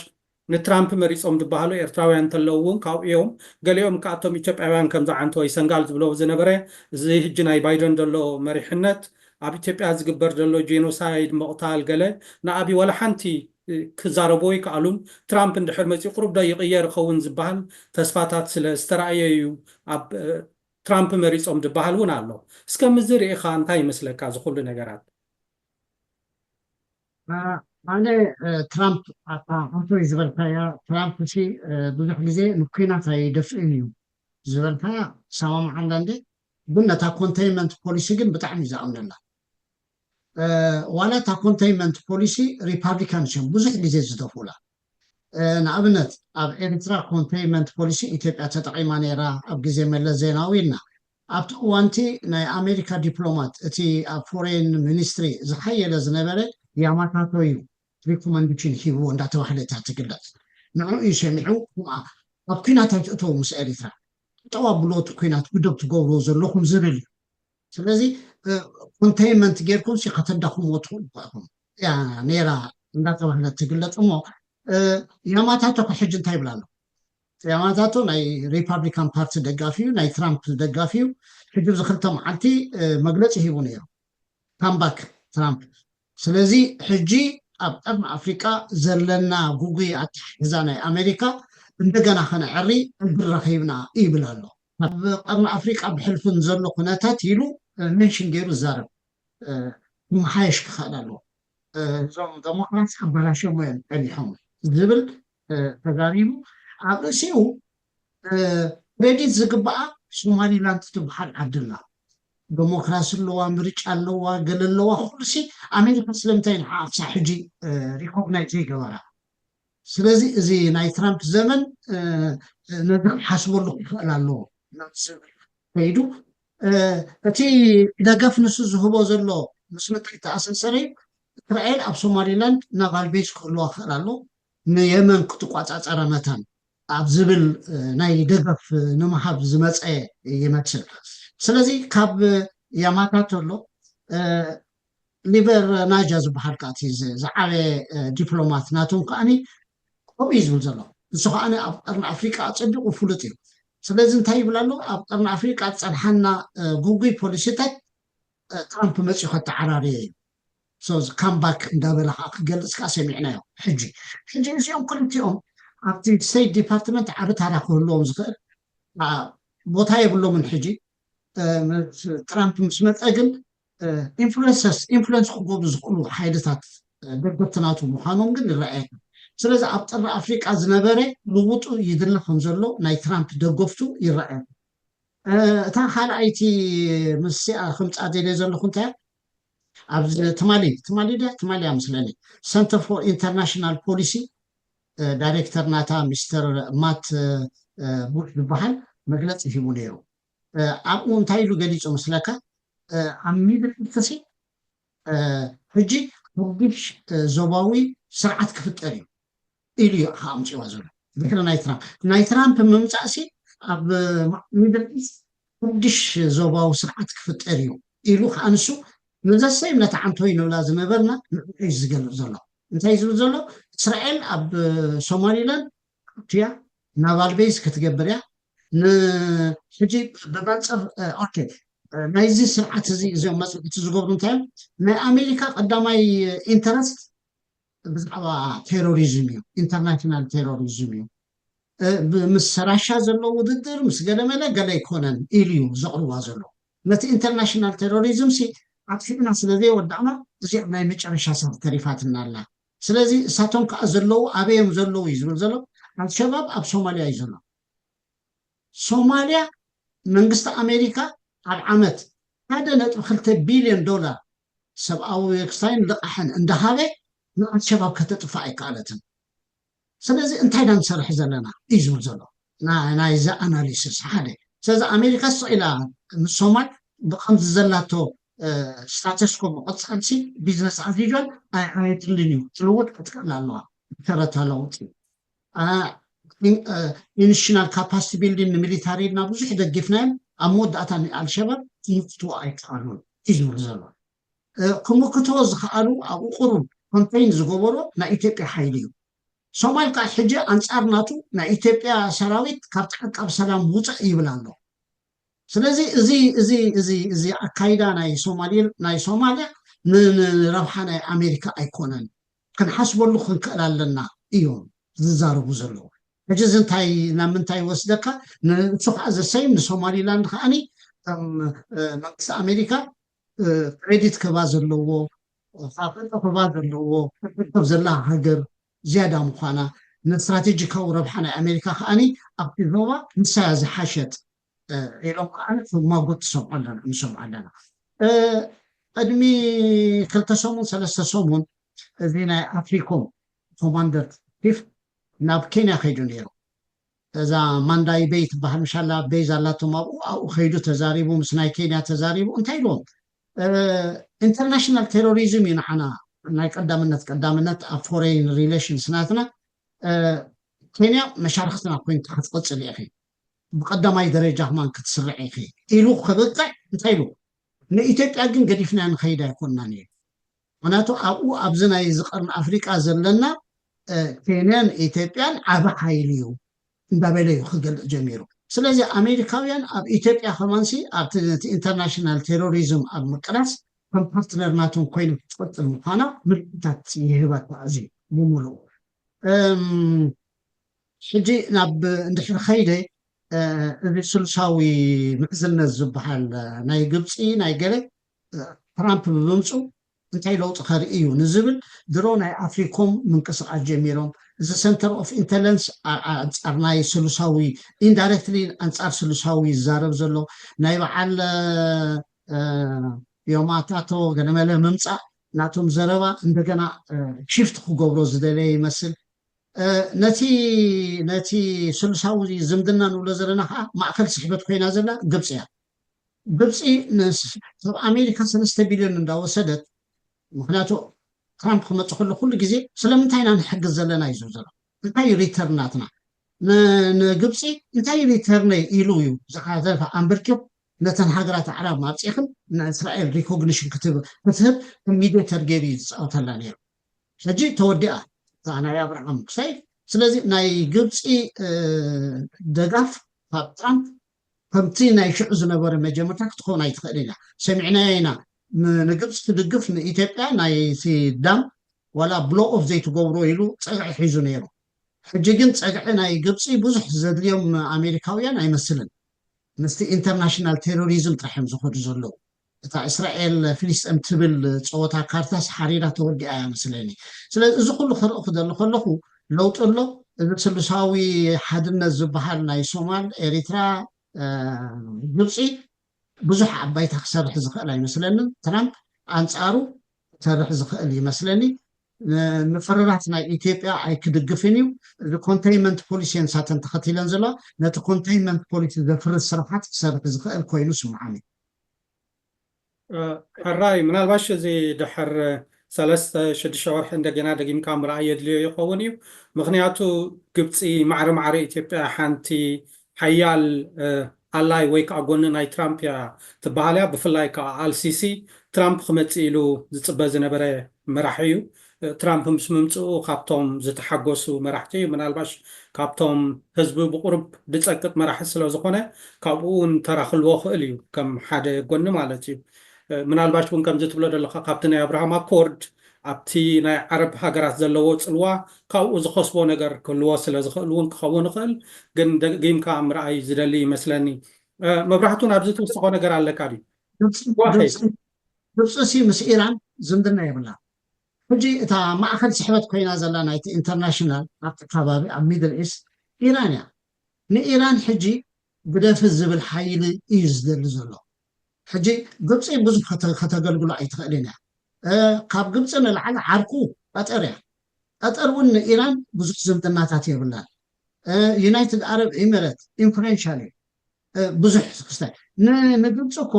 ንትራምፕ መሪፆም ዝበሃሉ ኤርትራውያን እንተለዉ እውን ካብኡ እዮም። ገሊኦም ከኣቶም ኢትዮጵያውያን ከምዚ ዓንተወይ ሰንጋል ዝብሎ ዝነበረ እዚ ሕጂ ናይ ባይደን ዘሎ መሪሕነት ኣብ ኢትዮጵያ ዝግበር ዘሎ ጄኖሳይድ ምቕታል ገለ ንኣብይ ዋላ ሓንቲ ክዛረቦ ይከኣሉን ትራምፕ እንድሕር መፂኡ ቁሩብ ዶ ይቕየር ይኸውን ዝበሃል ተስፋታት ስለ ዝተረኣየ እዩ ኣብ ትራምፕ መሪፆም ዝበሃል እውን ኣሎ። እስከ ምዚ ርኢኻ እንታይ ይመስለካ እዚ ኩሉ ነገራት? ኣነ ትራምፕ ኣታ ኣንቶይ ዝበልካያ ትራምፕ ሲ ብዙሕ ግዜ ንኩናት ኣይደፍእን እዩ ዝበልካያ ሰማምዓ ኣንዳንዴ ግን ነታ ኮንተይንመንት ፖሊሲ ግን ብጣዕሚ ዝኣምነላ ዋላ እታ ኮንተይንመንት ፖሊሲ ሪፓብሊካንስ እዮም ብዙሕ ግዜ ዝደፉላ ንኣብነት ኣብ ኤርትራ ኮንተይንመንት ፖሊሲ ኢትዮጵያ ተጠቂማ ነይራ ኣብ ግዜ መለስ ዜናዊ ኢልና ኣብቲ እዋንቲ ናይ ኣሜሪካ ዲፕሎማት እቲ ኣብ ፎሬን ሚኒስትሪ ዝሓየለ ዝነበረ ያማታቶ እዩ ሪኮመንዴሽን ሂብዎ እንዳተባህለ እታ ትግለፅ ንዑ እዩ ሰሚዑ ኣብ ኩናት ኣይትእተው ምስ ኤሪትራ ጠው ኣብሎ እቲ ኩናት ግደብ ትገብርዎ ዘለኹም ዝብል እዩ ስለዚ ኮንተይንመንት ጌርኩም ሲ ከተዳኽምዎ ትኽእሉ እኳ ኢኹም እያ ነይራ እንዳተባህለ ትግለፅ እሞ ያማታቶ ሕጂ እንታይ ይብላ ኣሎ ያማታቶ ናይ ሪፓብሊካን ፓርቲ ደጋፊ እዩ ናይ ትራምፕ ደጋፊ እዩ ሕጂ እዚ ክልተ መዓልቲ መግለፂ ሂቡ ነይሩ ካምባክ ትራምፕ ስለዚ ሕጂ ኣብ ቀርኒ ኣፍሪቃ ዘለና ጉጉይ ኣተሓሕዛ ናይ ኣሜሪካ እንደገና ከነዕሪ ዕድል ረኺብና ይብል ኣሎ ኣብ ቀርኒ ኣፍሪቃ ብሕልፍን ዘሎ ኩነታት ኢሉ ሜንሽን ገይሩ ዝዛረብ ክመሓየሽ ክኽእል ኣለዎ እዞም ደሞክራት ኣባላሽሞ እዮም ጸኒሖም ዝብል ተዛሪቡ ኣብ ርእሲኡ ክሬዲት ዝግባኣ ሶማሊላንድ ትበሃል ዓዲ ኣላ ዴሞክራሲ ኣለዋ ምርጫ ኣለዋ ገለ ኣለዋ ኩሉሲ ኣሜሪካ ስለምንታይ ንዓኣ ክሳብ ሕጂ ሪኮግናይዝ ዘይገበራ ስለዚ እዚ ናይ ትራምፕ ዘመን ነዚ ክሓስበሉ ክኽእል ኣለዎ ከይዱ እቲ ደገፍ ንሱ ዝህቦ ዘሎ ምስ ምንታይ ተኣሳሰረ እዩ? እስራኤል ኣብ ሶማሊላንድ ናቫል ቤዝ ክህልዋ ክኽእል ኣሎ፣ ንየመን ክትቋፃፀረ መታን ኣብ ዝብል ናይ ደገፍ ንምሃብ ዝመፀ ይመስል። ስለዚ ካብ ያማታቶ ኣሎ ሊቨር ናጃ ዝበሃል ከኣ እቲ ዝዓበየ ዲፕሎማት ናቶም ከኣኒ ከምኡ እዩ ዝብል ዘሎ። ንሱ ከኣ ኣብ ቀርኒ ኣፍሪቃ ኣጸቢቑ ፍሉጥ እዩ። ስለዚ እንታይ ይብል ኣሎ? ኣብ ቀርኒ ኣፍሪቃ ዝጸንሓና ግጉይ ፖሊሲታት ትራምፕ መጺኡ ከተዓራርዮ እዩ። ካምባክ እንዳበለ ከዓ ክገልፅ ከዓ ሰሚዕናዮ። ሕጂ ሕጂ እዚኦም ክልቲኦም ኣብቲ ስቴት ዲፓርትመንት ዓቢ ታራ ክህልዎም ዝኽእል ቦታ የብሎምን። ሕጂ ትራምፕ ምስ መፀ ግን ኢንፍሉንሰርስ ኢንፍሉንስ ክገብሩ ዝኽእሉ ሓይልታት ደገፍቲ ናቱ ምዃኖም ግን ይረኣየካ። ስለዚ ኣብ ቀርኒ ኣፍሪቃ ዝነበረ ልውጡ ይድለ ከም ዘሎ ናይ ትራምፕ ደገፍቱ ይረኣየካ። እታ ካልኣይቲ ምስኣ ክምፃ ደልየ ዘለኹ እንታይ ኣብ ትማሊ ትማሊ ድያ ትማሊ እያ ምስለኒ ሰንተር ፎር ኢንተርናሽናል ፖሊሲ ዳይሬክተር ናታ ሚስተር ማት ቡሽ ዝበሃል መግለፂ ሂቡ ነይሩ። ኣብኡ እንታይ ኢሉ ገሊፁ ምስለካ? ኣብ ሚድል ኢስት ሕጂ ሓድሽ ዞባዊ ስርዓት ክፍጠር እዩ ኢሉ እዩ ኣምፅዋ ዘሎ። ድሕሪ ናይ ትራምፕ ናይ ትራምፕ ምምፃእ ሲ ኣብ ሚድል ኢስት ሓድሽ ዞባዊ ስርዓት ክፍጠር እዩ ኢሉ ከዓ ንሱ ንዘሰይም ነታ ዓንቶይ ንብላ ዝነበርና ንዕኡ እዩ ዝገልፅ ዘሎ። እንታይ ዝብል ዘሎ? እስራኤል ኣብ ሶማሊላንድ እያ ናቫል ቤዝ ክትገብር እያ። ንሕጂ ብመንፅር ኦኬ ናይዚ ስርዓት እዚ እዚኦም መፅናዕቲ ዝገብሩ እንታይ ናይ ኣሜሪካ ቀዳማይ ኢንተረስት ብዛዕባ ቴሮሪዝም እዩ፣ ኢንተርናሽናል ቴሮሪዝም እዩ። ምስ ራሻ ዘሎ ውድድር ምስ ገለመለ ገለ ኣይኮነን ኢሉ እዩ ዘቕርባ ዘሎ። ነቲ ኢንተርናሽናል ቴሮሪዝም ሲ ኣጥፊእና ስለ ዘይወዳእና እዚኣ ናይ መጨረሻ ሰብ ተሪፋትና ኣላ። ስለዚ እሳቶም ከዓ ዘለዉ ኣበዮም ዘለዉ እዩ ዝብል ዘሎ። ኣልሸባብ ኣብ ሶማልያ እዩ ዘሎ። ሶማልያ መንግስቲ ኣሜሪካ ኣብ ዓመት ሓደ ነጥቢ ክልተ ቢልዮን ዶላር ሰብኣዊ ክስታይን ልቓሕን እንዳሃበ ንኣልሸባብ ከተጥፋእ ኣይከኣለትን። ስለዚ እንታይ ኢና ንሰርሕ ዘለና እዩ ዝብል ዘሎ ናይዚ ኣናሊሲስ ሓደ። ስለዚ ኣሜሪካ ስቕ ኢላ ምስ ሶማል ብከምዚ ዘላቶ ስታተስኮ ምቕፃልሲ ቢዝነስ ኣዝ ዩል ኣየድልን እዩ። ትልውጥ ክትክእል ኣለዋ። ተረታ ለውጢ ኢንሽናል ካፓሲቲ ቢልዲንግ ንሚሊታሪ ኢልና ብዙሕ ደጊፍናዮም ኣብ መወዳእታ ንኣልሸባብ ክምክትዎ ኣይከኣሉን እዩ ዝብል ዘሎ። ክምክትዎ ዝኸኣሉ ኣብኡ ቁሩብ ኮንቴይን ዝገበሮ ናይ ኢትዮጵያ ሓይሊ እዩ። ሶማል ከዓ ሕጂ ኣንፃር ናቱ ናይ ኢትዮጵያ ሰራዊት ካብቲ ዓቃብ ሰላም ውፅእ ይብል ኣሎ። ስለዚ እዚ እዚ እዚ እዚ ኣካይዳ ናይ ሶማሊ ናይ ሶማልያ ንረብሓ ናይ ኣሜሪካ ኣይኮነን። ክንሓስበሉ ክንክእል ኣለና እዮም ዝዛረቡ ዘለዉ። ሕጂ እዚ እንታይ ናብ ምንታይ ይወስደካ? ንሱ ከዓ ዘሰይም ንሶማሊላንድ ከዓኒ ከም መንግስቲ ኣሜሪካ ክሬዲት ክህባ ዘለዎ፣ ካብ ክህባ ዘለዎ፣ ትርከብ ዘላ ሃገር ዝያዳ ምዃና፣ ንስትራቴጂካዊ ረብሓ ናይ ኣሜሪካ ከዓኒ ኣብቲ ዞባ ንሳያ ዝሓሸት ኢሎም ከዓ ማጎት ትሰምዖ ኣለና ንሰምዖ ኣለና። ቅድሚ ክልተ ሰሙን ሰለስተ ሰሙን እዚ ናይ ኣፍሪኮም ኮማንደር ቺፍ ናብ ኬንያ ከይዱ ነይሩ። እዛ ማንዳይ ቤይ ትበሃል ምሻላ ቤይ ዛላቶም ኣብኡ ኣብኡ ከይዱ ተዛሪቡ ምስ ናይ ኬንያ ተዛሪቡ እንታይ ኢልዎም? ኢንተርናሽናል ቴሮሪዝም እዩ ንዓና ናይ ቀዳምነት ቀዳምነት ኣብ ፎሬን ሪሌሽንስ ናትና። ኬንያ መሻርክትና ኮይንካ ክትቅፅል ኢኺ፣ ብቀዳማይ ደረጃ ከማን ክትስርዕ ኢኺ ኢሉ ክብቅዕ እንታይ ኢሉ ንኢትዮጵያ ግን ገዲፍና ንኸይድ ኣይኮንናን እዩ። ምክንያቱ ኣብኡ ኣብዚ ናይ እዚ ቀርኒ ኣፍሪቃ ዘለና ኬንያን ኢትዮጵያን ዓቢ ሓይሊ እዩ እንዳበለ እዩ ክገልፅ ጀሚሩ። ስለዚ ኣሜሪካውያን ኣብ ኢትዮጵያ ከማንሲ ኣብቲ ነቲ ኢንተርናሽናል ቴሮሪዝም ኣብ ምቅላስ ከም ፓርትነር ናቶም ኮይኑ ክትቅፅል ምኳና ምልክታት ይህበካ እዚ ብምሉኡ። ሕጂ ናብ እንድሕር ከይደ እዚ ስልሳዊ ምዕዝነት ዝበሃል ናይ ግብፂ ናይ ገለ ትራምፕ ብምምፁ እንታይ ለውጢ ከርኢ እዩ ንዝብል ድሮ ናይ ኣፍሪኮም ምንቅስቃስ ጀሚሮም እዚ ሰንተር ኦፍ ኢንተለንስ ኣንፃር ናይ ስሉሳዊ ኢንዳይረክትሊ ኣንፃር ስሉሳዊ ይዛረብ ዘሎ ናይ በዓል ዮማታቶ ገለመለ ምምፃእ ናቶም ዘረባ እንደገና ሽፍት ክገብሮ ዝደለየ ይመስል። ነቲ ነቲ ስሉሳዊ ዝምድና ንብሎ ዘለና ከዓ ማእከል ስሕበት ኮይና ዘላ ግብፂ እያ። ግብፂ ካብ ኣሜሪካ ሰለስተ ቢልዮን እንዳወሰደት፣ ምክንያቱ ትራምፕ ክመፅ ከሎ ኩሉ ግዜ ስለምንታይ ኢና ንሕግዝ ዘለና እዩ ዝብል ዘሎ። እንታይ ሪተርን ናትና ንግብፂ እንታይ ሪተርነይ ኢሉ እዩ ዝሓዘፈ ኣንበርኪኹ ነተን ሃገራት ኣዕራብ ማብፂእኽን ንእስራኤል ሪኮግኒሽን ክትህብ ከም ሚዲተር ገይሩ እዩ ዝፃወተላ ነይሩ። ሕጂ ተወዲኣ እታ ናይ ኣብርሃም ክሳይ። ስለዚ ናይ ግብፂ ደጋፍ ካብ ትራምፕ ከምቲ ናይ ሽዑ ዝነበረ መጀመርታ ክትኸውን ኣይትኽእል ኢና። ሰሚዕናዮ ኢና። ንግብፂ ትድግፍ ንኢትዮጵያ ናይቲ ዳም ዋላ ብሎ ኦፍ ዘይትገብሮ ኢሉ ፀግዒ ሒዙ ነይሩ። ሕጂ ግን ፀግዒ ናይ ግብፂ ብዙሕ ዘድልዮም ኣሜሪካውያን ኣይመስልን። ምስቲ ኢንተርናሽናል ቴሮሪዝም ጥራሕ እዮም ዝኸዱ ዘለዉ። እታ እስራኤል ፍልስጤም ትብል ፀወታ ካርታስ ሓሪራ ተወዲኣ እያ መስለኒ። ስለዚ እዚ ኩሉ ክርኢ ክደሊ ከለኹ ለውጢ ኣሎ። እዚ ስሉሳዊ ሓድነት ዝበሃል ናይ ሶማል፣ ኤሪትራ፣ ግብፂ ብዙሕ ዓባይታ ክሰርሕ ዝኽእል ኣይመስለንን። ትራምፕ ኣንፃሩ ክሰርሕ ዝኽእል ይመስለኒ። ምፍርራት ናይ ኢትዮጵያ ኣይክድግፍን እዩ። እዚ ኮንቴይንመንት ፖሊሲ ንሳተን ተኸቲለን ዘለዋ ነቲ ኮንቴይንመንት ፖሊሲ ዘፍርስ ስራሓት ክሰርሕ ዝኽእል ኮይኑ ስምዓኒ። ሕራይ ምናልባሽ እዚ ድሕር ሰለስተ ሽዱሽተ ወርሒ እንደገና ደጊምካ ምርኣይ የድልዮ ይኸውን እዩ። ምክንያቱ ግብፂ ማዕረ ማዕረ ኢትዮጵያ ሓንቲ ሓያል ኣላይ ወይ ከዓ ጎኒ ናይ ትራምፕ እያ ትበሃል እያ። ብፍላይ ከዓ ኣልሲሲ ትራምፕ ክመፅእ ኢሉ ዝፅበ ዝነበረ መራሒ እዩ። ትራምፕ ምስ ምምፅኡ ካብቶም ዝተሓጎሱ መራሕቲ እዩ። ምናልባሽ ካብቶም ህዝቢ ብቁሩብ ድፀቅጥ መራሒ ስለዝኾነ ካብኡ እውን ተራ ክልዎ ክእል እዩ ከም ሓደ ጎኒ ማለት እዩ። ምናልባሽ እውን ከምዚ ትብሎ ዘለካ ካብቲ ናይ ኣብርሃም ኣኮርድ ኣብቲ ናይ ዓረብ ሃገራት ዘለዎ ፅልዋ ካብኡ ዝኸስቦ ነገር ክህልዎ ስለዝኽእል እውን ክኸውን ይኽእል። ግን ደጊምካ ምርኣይ ዝደሊ ይመስለኒ። መብራህቱ ናብዚ ትውስኾ ነገር ኣለካ ድዩ? ግብፅሲ ምስ ኢራን ዝምድና የብላ። ሕጂ እታ ማእኸል ስሕበት ኮይና ዘላ ናይቲ ኢንተርናሽናል ኣብቲ ከባቢ ኣብ ሚድል ኢስት ኢራን እያ። ንኢራን ሕጂ ግደፊ ዝብል ሓይሊ እዩ ዝደሊ ዘሎ። ሕጂ ግብፂ ብዙሕ ከተገልግሎ ኣይትኽእልን እያ። ካብ ግብፂ ንላዕሊ ዓርኩ ቀጠር እያ። ቀጠር እውን ንኢራን ብዙሕ ዝምድናታት የብላን። ዩናይትድ ኣረብ ኤሚሬት ኢንፍሉዌንሻል እዩ። ብዙሕ ክስታይ ንግብፂ እኮ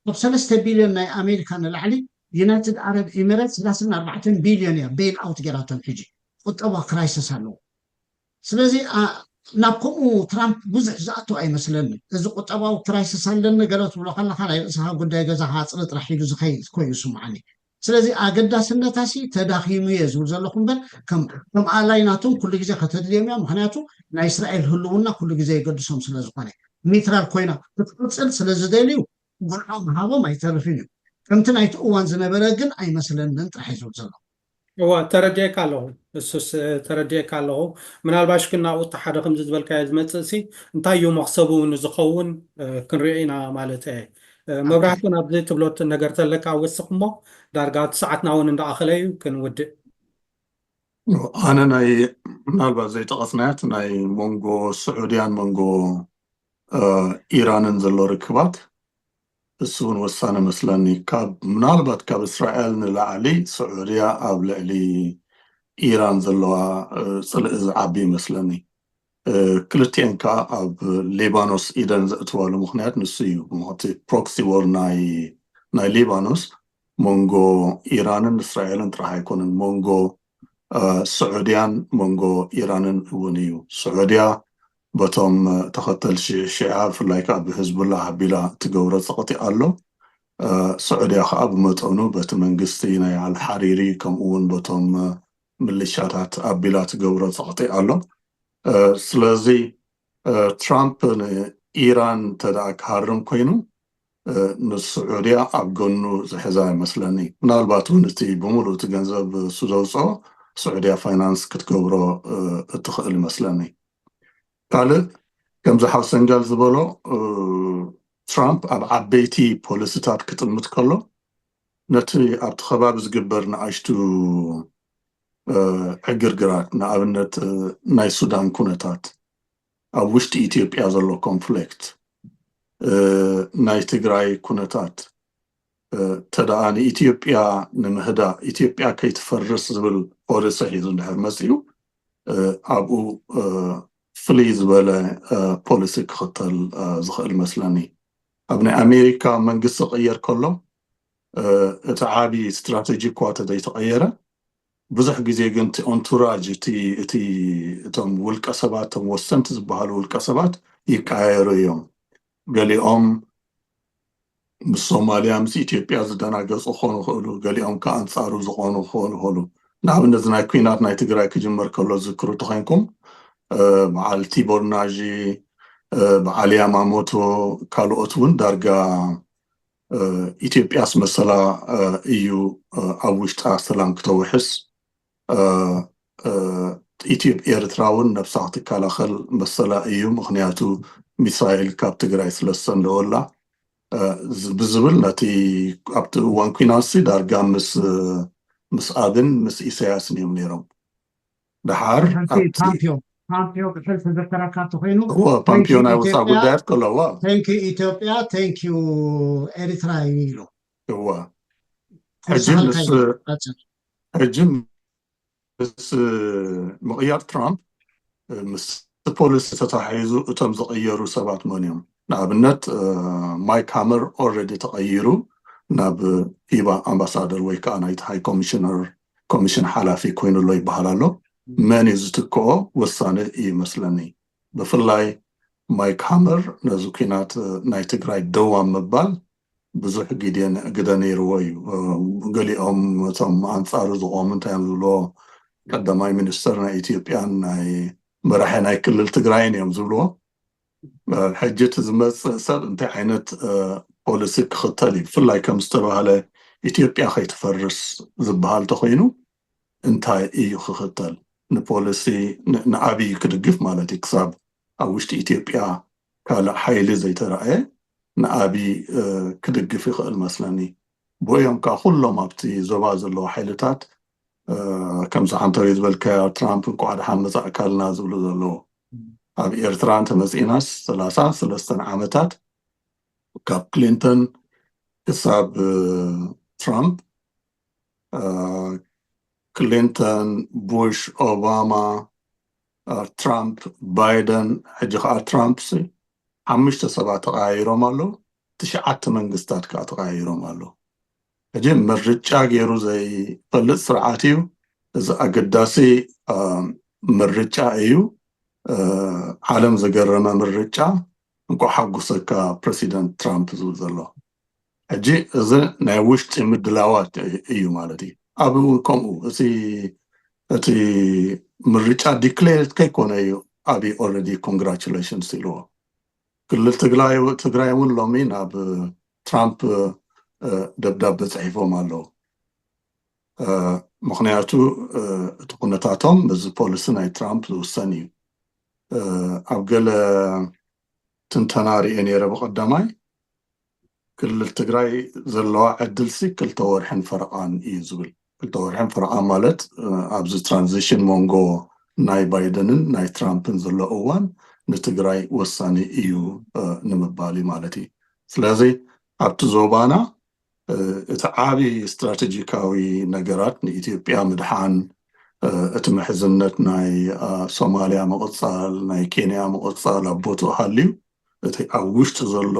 ካብ ሰለስተ ቢልዮን ናይ ኣሜሪካ ንላዕሊ ዩናይትድ ኣረብ ኤሚሬት ሰላሳን ኣርባዕተን ቢልዮን እያ ቤል ኣውት ገይራቶም። ሕጂ ቁጠባ ክራይሲስ ኣለዎ። ስለዚ ናብ ከምኡ ትራምፕ ብዙሕ ዝኣቱ ኣይመስለኒ። እዚ ቁጠባዊ ክራይሲስ ኣለኒ ገለ ትብሎ ከለካ ናይ ርእስኻ ጉዳይ ገዛኻ ኣፅሪ ጥራሕ ኢሉ ዝኸይድ ኮይኑ ይስምዓኒ። ስለዚ ኣገዳስነታሲ ተዳኺሙ እየ ዝብል ዘለኹ እምበር ከም ኣላይ ናቶም ኩሉ ግዜ ከተድልዮም እያ። ምክንያቱ ናይ እስራኤል ህልውና ኩሉ ግዜ የገድሶም ስለዝኾነ ኒትራል ኮይና ክትቅፅል ስለዝደልዩ ጉንዖም ሃቦም ኣይተርፍን እዩ። ከምቲ ናይቲ እዋን ዝነበረ ግን ኣይመስለንን ጥራሕ እዩ ዝብል ዘሎ። እወ ተረዲኤካ ኣለኹ። እሱስ ተረዲኤካ ኣለኹ። ምናልባሽ ግን ናብኡ እቲ ሓደ ከምዚ ዝበልካዮ ዝመፅእ ሲ እንታይ እዩ መኽሰቡ ንዝኸውን ክንሪኦ ኢና ማለት እየ። መብራህቱ ናብዚ ትብሎ ነገር ተለካ ወስኽ እሞ ዳርጋ እቲ ሰዓትና እውን እንዳኣኸለ እዩ ክንውድእ። ኣነ ናይ ምናልባት ዘይጠቐስናያት ናይ መንጎ ስዑድያን መንጎ ኢራንን ዘሎ ርክባት እሱ እውን ወሳነ መስለኒ። ካብ ምናልባት ካብ እስራኤል ንላዕሊ ስዑድያ ኣብ ልዕሊ ኢራን ዘለዋ ፅልኢ ዝዓቢ ይመስለኒ። ክልቲኤን ከዓ ኣብ ሊባኖስ ኢደን ዘእትዋሉ ምክንያት ንሱ እዩ። እቲ ፕሮክሲ ዎር ናይ ሊባኖስ መንጎ ኢራንን እስራኤልን ጥራሕ ኣይኮነን፣ መንጎ ስዑድያን መንጎ ኢራንን እውን እዩ። ስዑድያ በቶም ተኸተል ሽዓ ብፍላይ ከዓ ብህዝቡላ ኣቢላ ትገብሮ ፀቕጢ ኣሎ። ስዑድያ ከዓ ብመጠኑ በቲ መንግስቲ ናይ ኣልሓሪሪ ከምኡ እውን በቶም ምልሻታት ኣቢላ ትገብሮ ፀቕጢ ኣሎ። ስለዚ ትራምፕ ንኢራን እንተደኣ ክሃርም ኮይኑ ንስዑድያ ኣብ ጎኑ ዝሕዛ ይመስለኒ። ምናልባት እውን እቲ ብምሉእ እቲ ገንዘብ እሱ ዘውፅኦ ስዑድያ ፋይናንስ ክትገብሮ እትኽእል ይመስለኒ። ካልእ ከምዚ ሓው ሰንጋል ዝበሎ ትራምፕ ኣብ ዓበይቲ ፖሊሲታት ክጥምት ከሎ ነቲ ኣብቲ ከባቢ ዝግበር ንኣሽቱ ዕግርግራት ንኣብነት ናይ ሱዳን ኩነታት ኣብ ውሽጢ ኢትዮጵያ ዘሎ ኮንፍሊክት ናይ ትግራይ ኩነታት ተደኣ ንኢትዮጵያ ንምህዳእ ኢትዮጵያ ከይትፈርስ ዝብል ፖሊሲ ሒዙ እንድሕር መፅኡ ኣብኡ ፍልይ ዝበለ ፖሊሲ ክኽተል ዝኽእል መስለኒ። ኣብ ናይ ኣሜሪካ መንግስቲ ክቕየር ከሎ እቲ ዓቢ ስትራተጂ እኳ ተዘይተቐየረ፣ ብዙሕ ግዜ ግን እቲ ኦንቱራጅ እቲ እቲ እቶም ውልቀ ሰባት፣ እቶም ወሰንቲ ዝበሃሉ ውልቀ ሰባት ይቀያየሩ እዮም። ገሊኦም ምስ ሶማልያ፣ ምስ ኢትዮጵያ ዝደናገጹ ክኾኑ ይኽእሉ፣ ገሊኦም ከኣ ኣንጻሩ ዝኾኑ ክኾኑ ይኽእሉ። ንኣብነት ናይ ኩናት ናይ ትግራይ ክጅመር ከሎ ዝክሩ ተኾይንኩም፣ በዓል ቲቦር ናዥ፣ በዓል ያማሞቶ፣ ካልኦት እውን ዳርጋ ኢትዮጵያስ መሰላ እዩ ኣብ ውሽጣ ሰላም ክተውሕስ፣ ኢትዮ ኤርትራ እውን ነብሳ ክትከላኸል መሰላ እዩ፣ ምኽንያቱ ሚሳይል ካብ ትግራይ ስለ ዝሰንደወላ ብዝብል ነቲ ኣብቲ እዋን ኩናት ዳርጋ ምስ ምስ ኣብን ምስ ኢሳያስን እዮም ነይሮም። ደሓር ፓምፒዮ ፓምፒዮ ብሕል ተዘከረካ እንተኮይኑ፣ እወ፣ ፓምፒዮ ናይ ወፃኢ ጉዳያት ከለዋ፣ ቴንኪ ኢትዮጵያ፣ ቴንኪ ኤሪትራ እዩ ኢሉ። እወ፣ ሕጂ ምስ ሕጂ ምስ ምቕያር ትራምፕ ምስ ፖሊሲ ተታሒዙ እቶም ዝቐየሩ ሰባት መን እዮም? ንኣብነት ማይክ ሃመር ኦልሬዲ ተቐይሩ ናብ ኪባ ኣምባሳደር ወይ ከዓ ናይቲ ሃይ ኮሚሽነር ኮሚሽን ሓላፊ ኮይኑ ኣሎ ይበሃል ኣሎ። መን እዩ ዝትክኦ ወሳኒ እዩ ይመስለኒ። ብፍላይ ማይክ ሃመር ነዚ ኩናት ናይ ትግራይ ደው ኣብ ምባል ብዙሕ ግደ ነይርዎ እዩ። ገሊኦም እቶም ኣንፃሩ ዝቆሙ እንታይ እዮም ዝብልዎ፣ ቀዳማይ ሚኒስተር ናይ ኢትዮጵያን ናይ መራሒ ናይ ክልል ትግራይን እዮም ዝብልዎ። ሕጂ እቲ ዝመፅእ ሰብ እንታይ ዓይነት ፖሊሲ ክኽተል እዩ? ብፍላይ ከም ዝተባህለ ኢትዮጵያ ከይትፈርስ ዝበሃል ተኮይኑ እንታይ እዩ ክኽተል? ንፖሊሲ ንኣብይ ክድግፍ ማለት እዩ። ክሳብ ኣብ ውሽጢ ኢትዮጵያ ካልእ ሓይሊ ዘይተረኣየ ንኣብይ ክድግፍ ይኽእል መስለኒ። ብኦም ከዓ ኩሎም ኣብቲ ዞባ ዘለዉ ሓይልታት ከምዚ ዓንተሪ ዝበልካዮ ትራምፕ እንኳዕ ደሓን መፃእካልና ዝብሉ ዘለዉ። ኣብ ኤርትራ እንተመፂእናስ ሰላሳ ሰለስተን ዓመታት ካብ ክሊንተን ክሳብ ትራምፕ፣ ክሊንተን፣ ቡሽ፣ ኦባማ፣ ትራምፕ፣ ባይደን፣ ሕጂ ከዓ ትራምፕ ሓሙሽተ ሰባት ተቀያይሮም ኣለዉ። ትሽዓተ መንግስታት ከዓ ተቀያይሮም ኣለዉ። ሕጂ ምርጫ ገይሩ ዘይፈልጥ ስርዓት እዩ። እዚ ኣገዳሲ ምርጫ እዩ። ዓለም ዘገረመ ምርጫ። እንኳዕ ሓጉሰካ ፕረሲደንት ትራምፕ ዝብል ዘሎ። ሕጂ እዚ ናይ ውሽጢ ምድላዋት እዩ ማለት እዩ። ኣብ እውን ከምኡ እቲ እቲ ምርጫ ዲክሌርድ ከይኮነ እዩ ኣብይ ኦልሬዲ ኮንግራቹሌሽንስ ኢልዎ። ክልል ትግራይ እውን ሎሚ ናብ ትራምፕ ደብዳቤ ፅሒፎም ኣለዉ። ምክንያቱ እቲ ኩነታቶም በዚ ፖሊሲ ናይ ትራምፕ ዝውሰን እዩ። ኣብ ገለ ትንተና ርኤ ነይረ ብቀዳማይ ክልል ትግራይ ዘለዋ ዕድልሲ ክልተ ወርሕን ፈረቓን እዩ ዝብል። ክልተ ወርሕን ፈረቓን ማለት ኣብዚ ትራንዚሽን መንጎ ናይ ባይደንን ናይ ትራምፕን ዘሎ እዋን ንትግራይ ወሳኒ እዩ ንምባል እዩ ማለት እዩ። ስለዚ ኣብቲ ዞባና እቲ ዓቢ ስትራቴጂካዊ ነገራት ንኢትዮጵያ ምድሓን፣ እቲ ምሕዝነት ናይ ሶማልያ ምቕጻል፣ ናይ ኬንያ ምቕጻል ኣብ ቦትኡ ሃልዩ፣ እቲ ኣብ ውሽጢ ዘሎ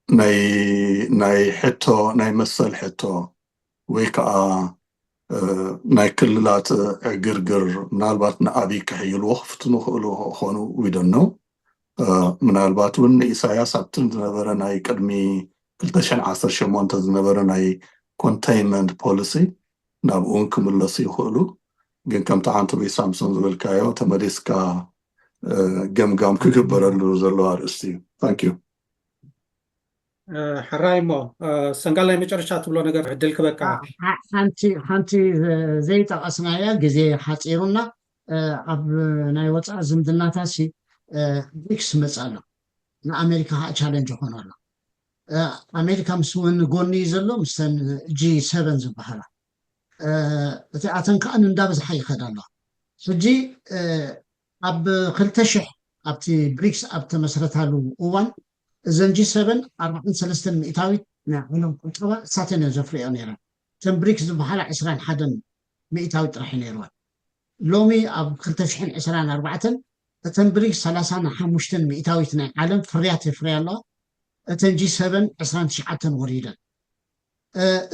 ናይ ናይ ሕቶ ናይ መሰል ሕቶ ወይ ከዓ ናይ ክልላት ዕግርግር ምናልባት ንኣብይ ክሕይልዎ ክፍትኑ ክእሉ ክኾኑ ዊደን ነው። ምናልባት እውን ንኢሳያስ ኣብቲ ዝነበረ ናይ ቅድሚ ክልተ ሽሕን ዓሰርተ ሸሞንተ ዝነበረ ናይ ኮንቴይንመንት ፖሊሲ ናብኡ እውን ክምለሱ ይኽእሉ። ግን ከምቲ ዓንተቦይ ሳምሶን ዝበልካዮ ተመሊስካ ገምጋም ክግበረሉ ዘለዎ ኣርእስቲ እዩ። ታንክ ዩ። ሕራይ እሞ ሰንጋል ናይ መጨረሻ ትብሎ ነገር ዕድል ክበካ። ሓንቲ ሓንቲ ዘይጠቐስናያ ግዜ ሓፂሩና ኣብ ናይ ወፃኢ ዝምድናታት ሲ ብሪክስ መፅ ኣሎ። ንኣሜሪካ ከዓ ቻለንጅ ይኾኖ ኣሎ። ኣሜሪካ ምስ እውን ጎኒ እዩ ዘሎ ምስተን ጂ ሰቨን ዝበሃላ እቲ ኣተን ከዓ እንዳበዝሓ ይኸዳ ኣለዋ። ሕጂ ኣብ ክልተ ሽሕ ኣብቲ ብሪክስ ኣብ ተመስረታሉ እዋን እዘን ጂ ሰቨን ኣርባዕን ሰለስተን ሚእታዊት ናይ ዓለም ቁጠባ እሳተን እየን ዘፍርዮ ነይረን። እተን ብሪክስ ዝበሃላ ዕስራን ሓደን ሚእታዊት ጥራሕ እዩ ነይርወን። ሎሚ ኣብ ክልተ ሽሕን ዕስራን ኣርባዕተን እተን ብሪክስ ሰላሳን ሓሙሽተን ሚእታዊት ናይ ዓለም ፍርያት የፍርያ ኣለዋ። እተን ጂ ሰቨን ዕስራን ትሽዓተን ወሪደን።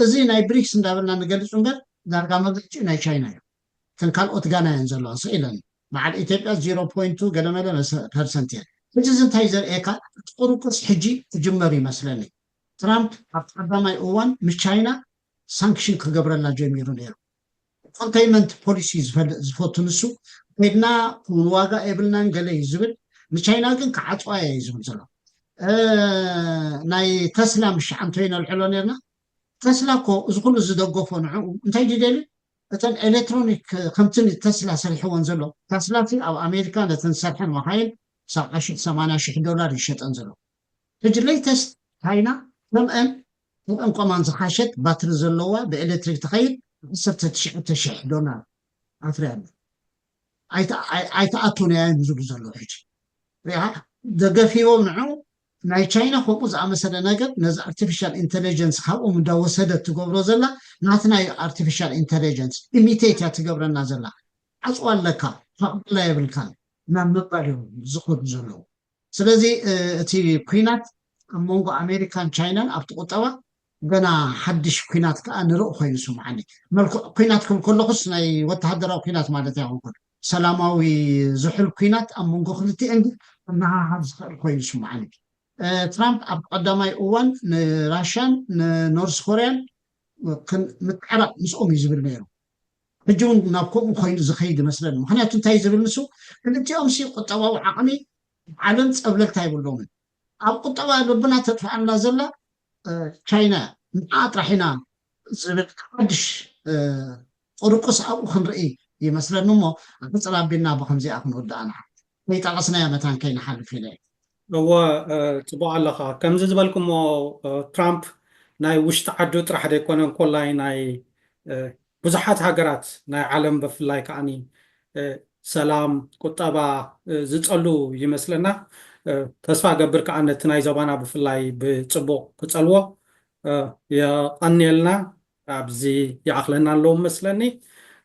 እዚ ናይ ብሪክስ እንዳበልና ንገልፅ እምበር ዳርጋ መብዛሕትኡ ናይ ቻይና እዩ። እተን ካልኦት ጋና እየን ዘለዋ ስኢለን። በዓል ኢትዮጵያ ዜሮ ፖይንት ቱ ገለመለ ፐርሰንት እየን። ሕጂ እዚ እንታይ ዘርእየካ? እቲ ቁርቁስ ሕጂ ትጅመር ይመስለኒ። ትራምፕ ኣብ ቀዳማይ እዋን ምስ ቻይና ሳንክሽን ክገብረላ ጀሚሩ ነይሩ። ኮንተይንመንት ፖሊሲ ዝፈቱ ንሱ፣ ከይድና ንዋጋ የብልናን ገለ እዩ ዝብል። ንቻይና ግን ክዓፅዋ እየ እዩ ዝብል ዘሎ። ናይ ተስላ ምሻዕ እንተይ ነልዕሎ ነርና። ተስላ እኮ እዚ ኩሉ ዝደገፎ ንዕኡ እንታይ ድደሊ? እተን ኤሌክትሮኒክ ከምቲ ተስላ ሰሪሕዎን ዘሎ፣ ተስላ ኣብ ኣሜሪካ ነተን ዝሰርሐን መካይን ሰብዓ ሽሕ ሰማንያ ሽሕ ዶላር ይሸጠን ዘሎ። ሕጂ ሌተስት ቻይና ከምአን ከምአን ቆማን ዝሓሸት ባትሪ ዘለዋ ብኤሌክትሪክ ትኸይድ ዓሰርተ ትሽዓተ ሽሕ ዶላር ኣፍርያ ኣላ። ኣይትኣቱን እያ እዮም ዝብሉ ዘለዉ። ሕጂ ሪኢኻ ደገፊቦም ንዑ ናይ ቻይና ከምኡ ዝኣመሰለ ነገር ነዚ ኣርቲፊሻል ኢንቴሊጀንስ ካብኦም እንዳወሰደት ትገብሮ ዘላ ናትና እዩ። ኣርቲፊሻል ኢንቴሊጀንስ ኢሚቴት እያ ትገብረና ዘላ። ዓፅዋ ኣለካ፣ ፈቕድላ የብልካን ናብ ምባል እዮም ዝኸዱ ዘለዉ። ስለዚ እቲ ኩናት ኣብ መንጎ ኣሜሪካን ቻይናን ኣብቲ ቁጠባ ገና ሓድሽ ኩናት ከዓ ንርኢ ኮይኑ ስምዓኒ። መልክዕ ኩናት ክብል ከለኹስ ናይ ወተሃደራዊ ኩናት ማለት ኣይኮንኩን። ሰላማዊ ዝሑል ኩናት ኣብ መንጎ ክልቲኤን ግን ክመሃሃር ዝኽእል ኮይኑ ስምዓኒ። ትራምፕ ኣብ ቀዳማይ እዋን ንራሽያን ንኖርስ ኮርያን ምትዕራቕ ምስኦም እዩ ዝብል ነይሩ። ሕጂ እውን ናብ ከምኡ ኮይኑ ዝኸይድ ይመስለኒ። ምክንያቱ እንታይ ዝብል ንሱ ክልቲኦም ሲ ቁጠባዊ ዓቕሚ ዓለም ፀብለልታ ይብሎምን። ኣብ ቁጠባ ልብና ተጥፍኣና ዘላ ቻይና ንዓ ጥራሕ ኢና ዝብል ሓድሽ ቁርቁስ ኣብኡ ክንርኢ ይመስለኒ። እሞ ኣሕፅር ኣቢልና ብከምዚኣ ክንወድኣ ንዓ ከይጠቐስናዮ መታን ከይንሓልፍ ኢለ። እወ፣ ፅቡቅ ኣለኻ። ከምዚ ዝበልኩሞ ትራምፕ ናይ ውሽጢ ዓዱ ጥራሕ ዘይኮነ እንኮላይ ናይ ብዙሓት ሃገራት ናይ ዓለም ብፍላይ ከዓኒ ሰላም፣ ቁጠባ ዝጸሉ ይመስለና። ተስፋ ገብር ከዓ ነቲ ናይ ዞባና ብፍላይ ብጽቡቕ ክጸልዎ። የቐንየልና። ኣብዚ ይኣኽለና ኣለዉ መስለኒ።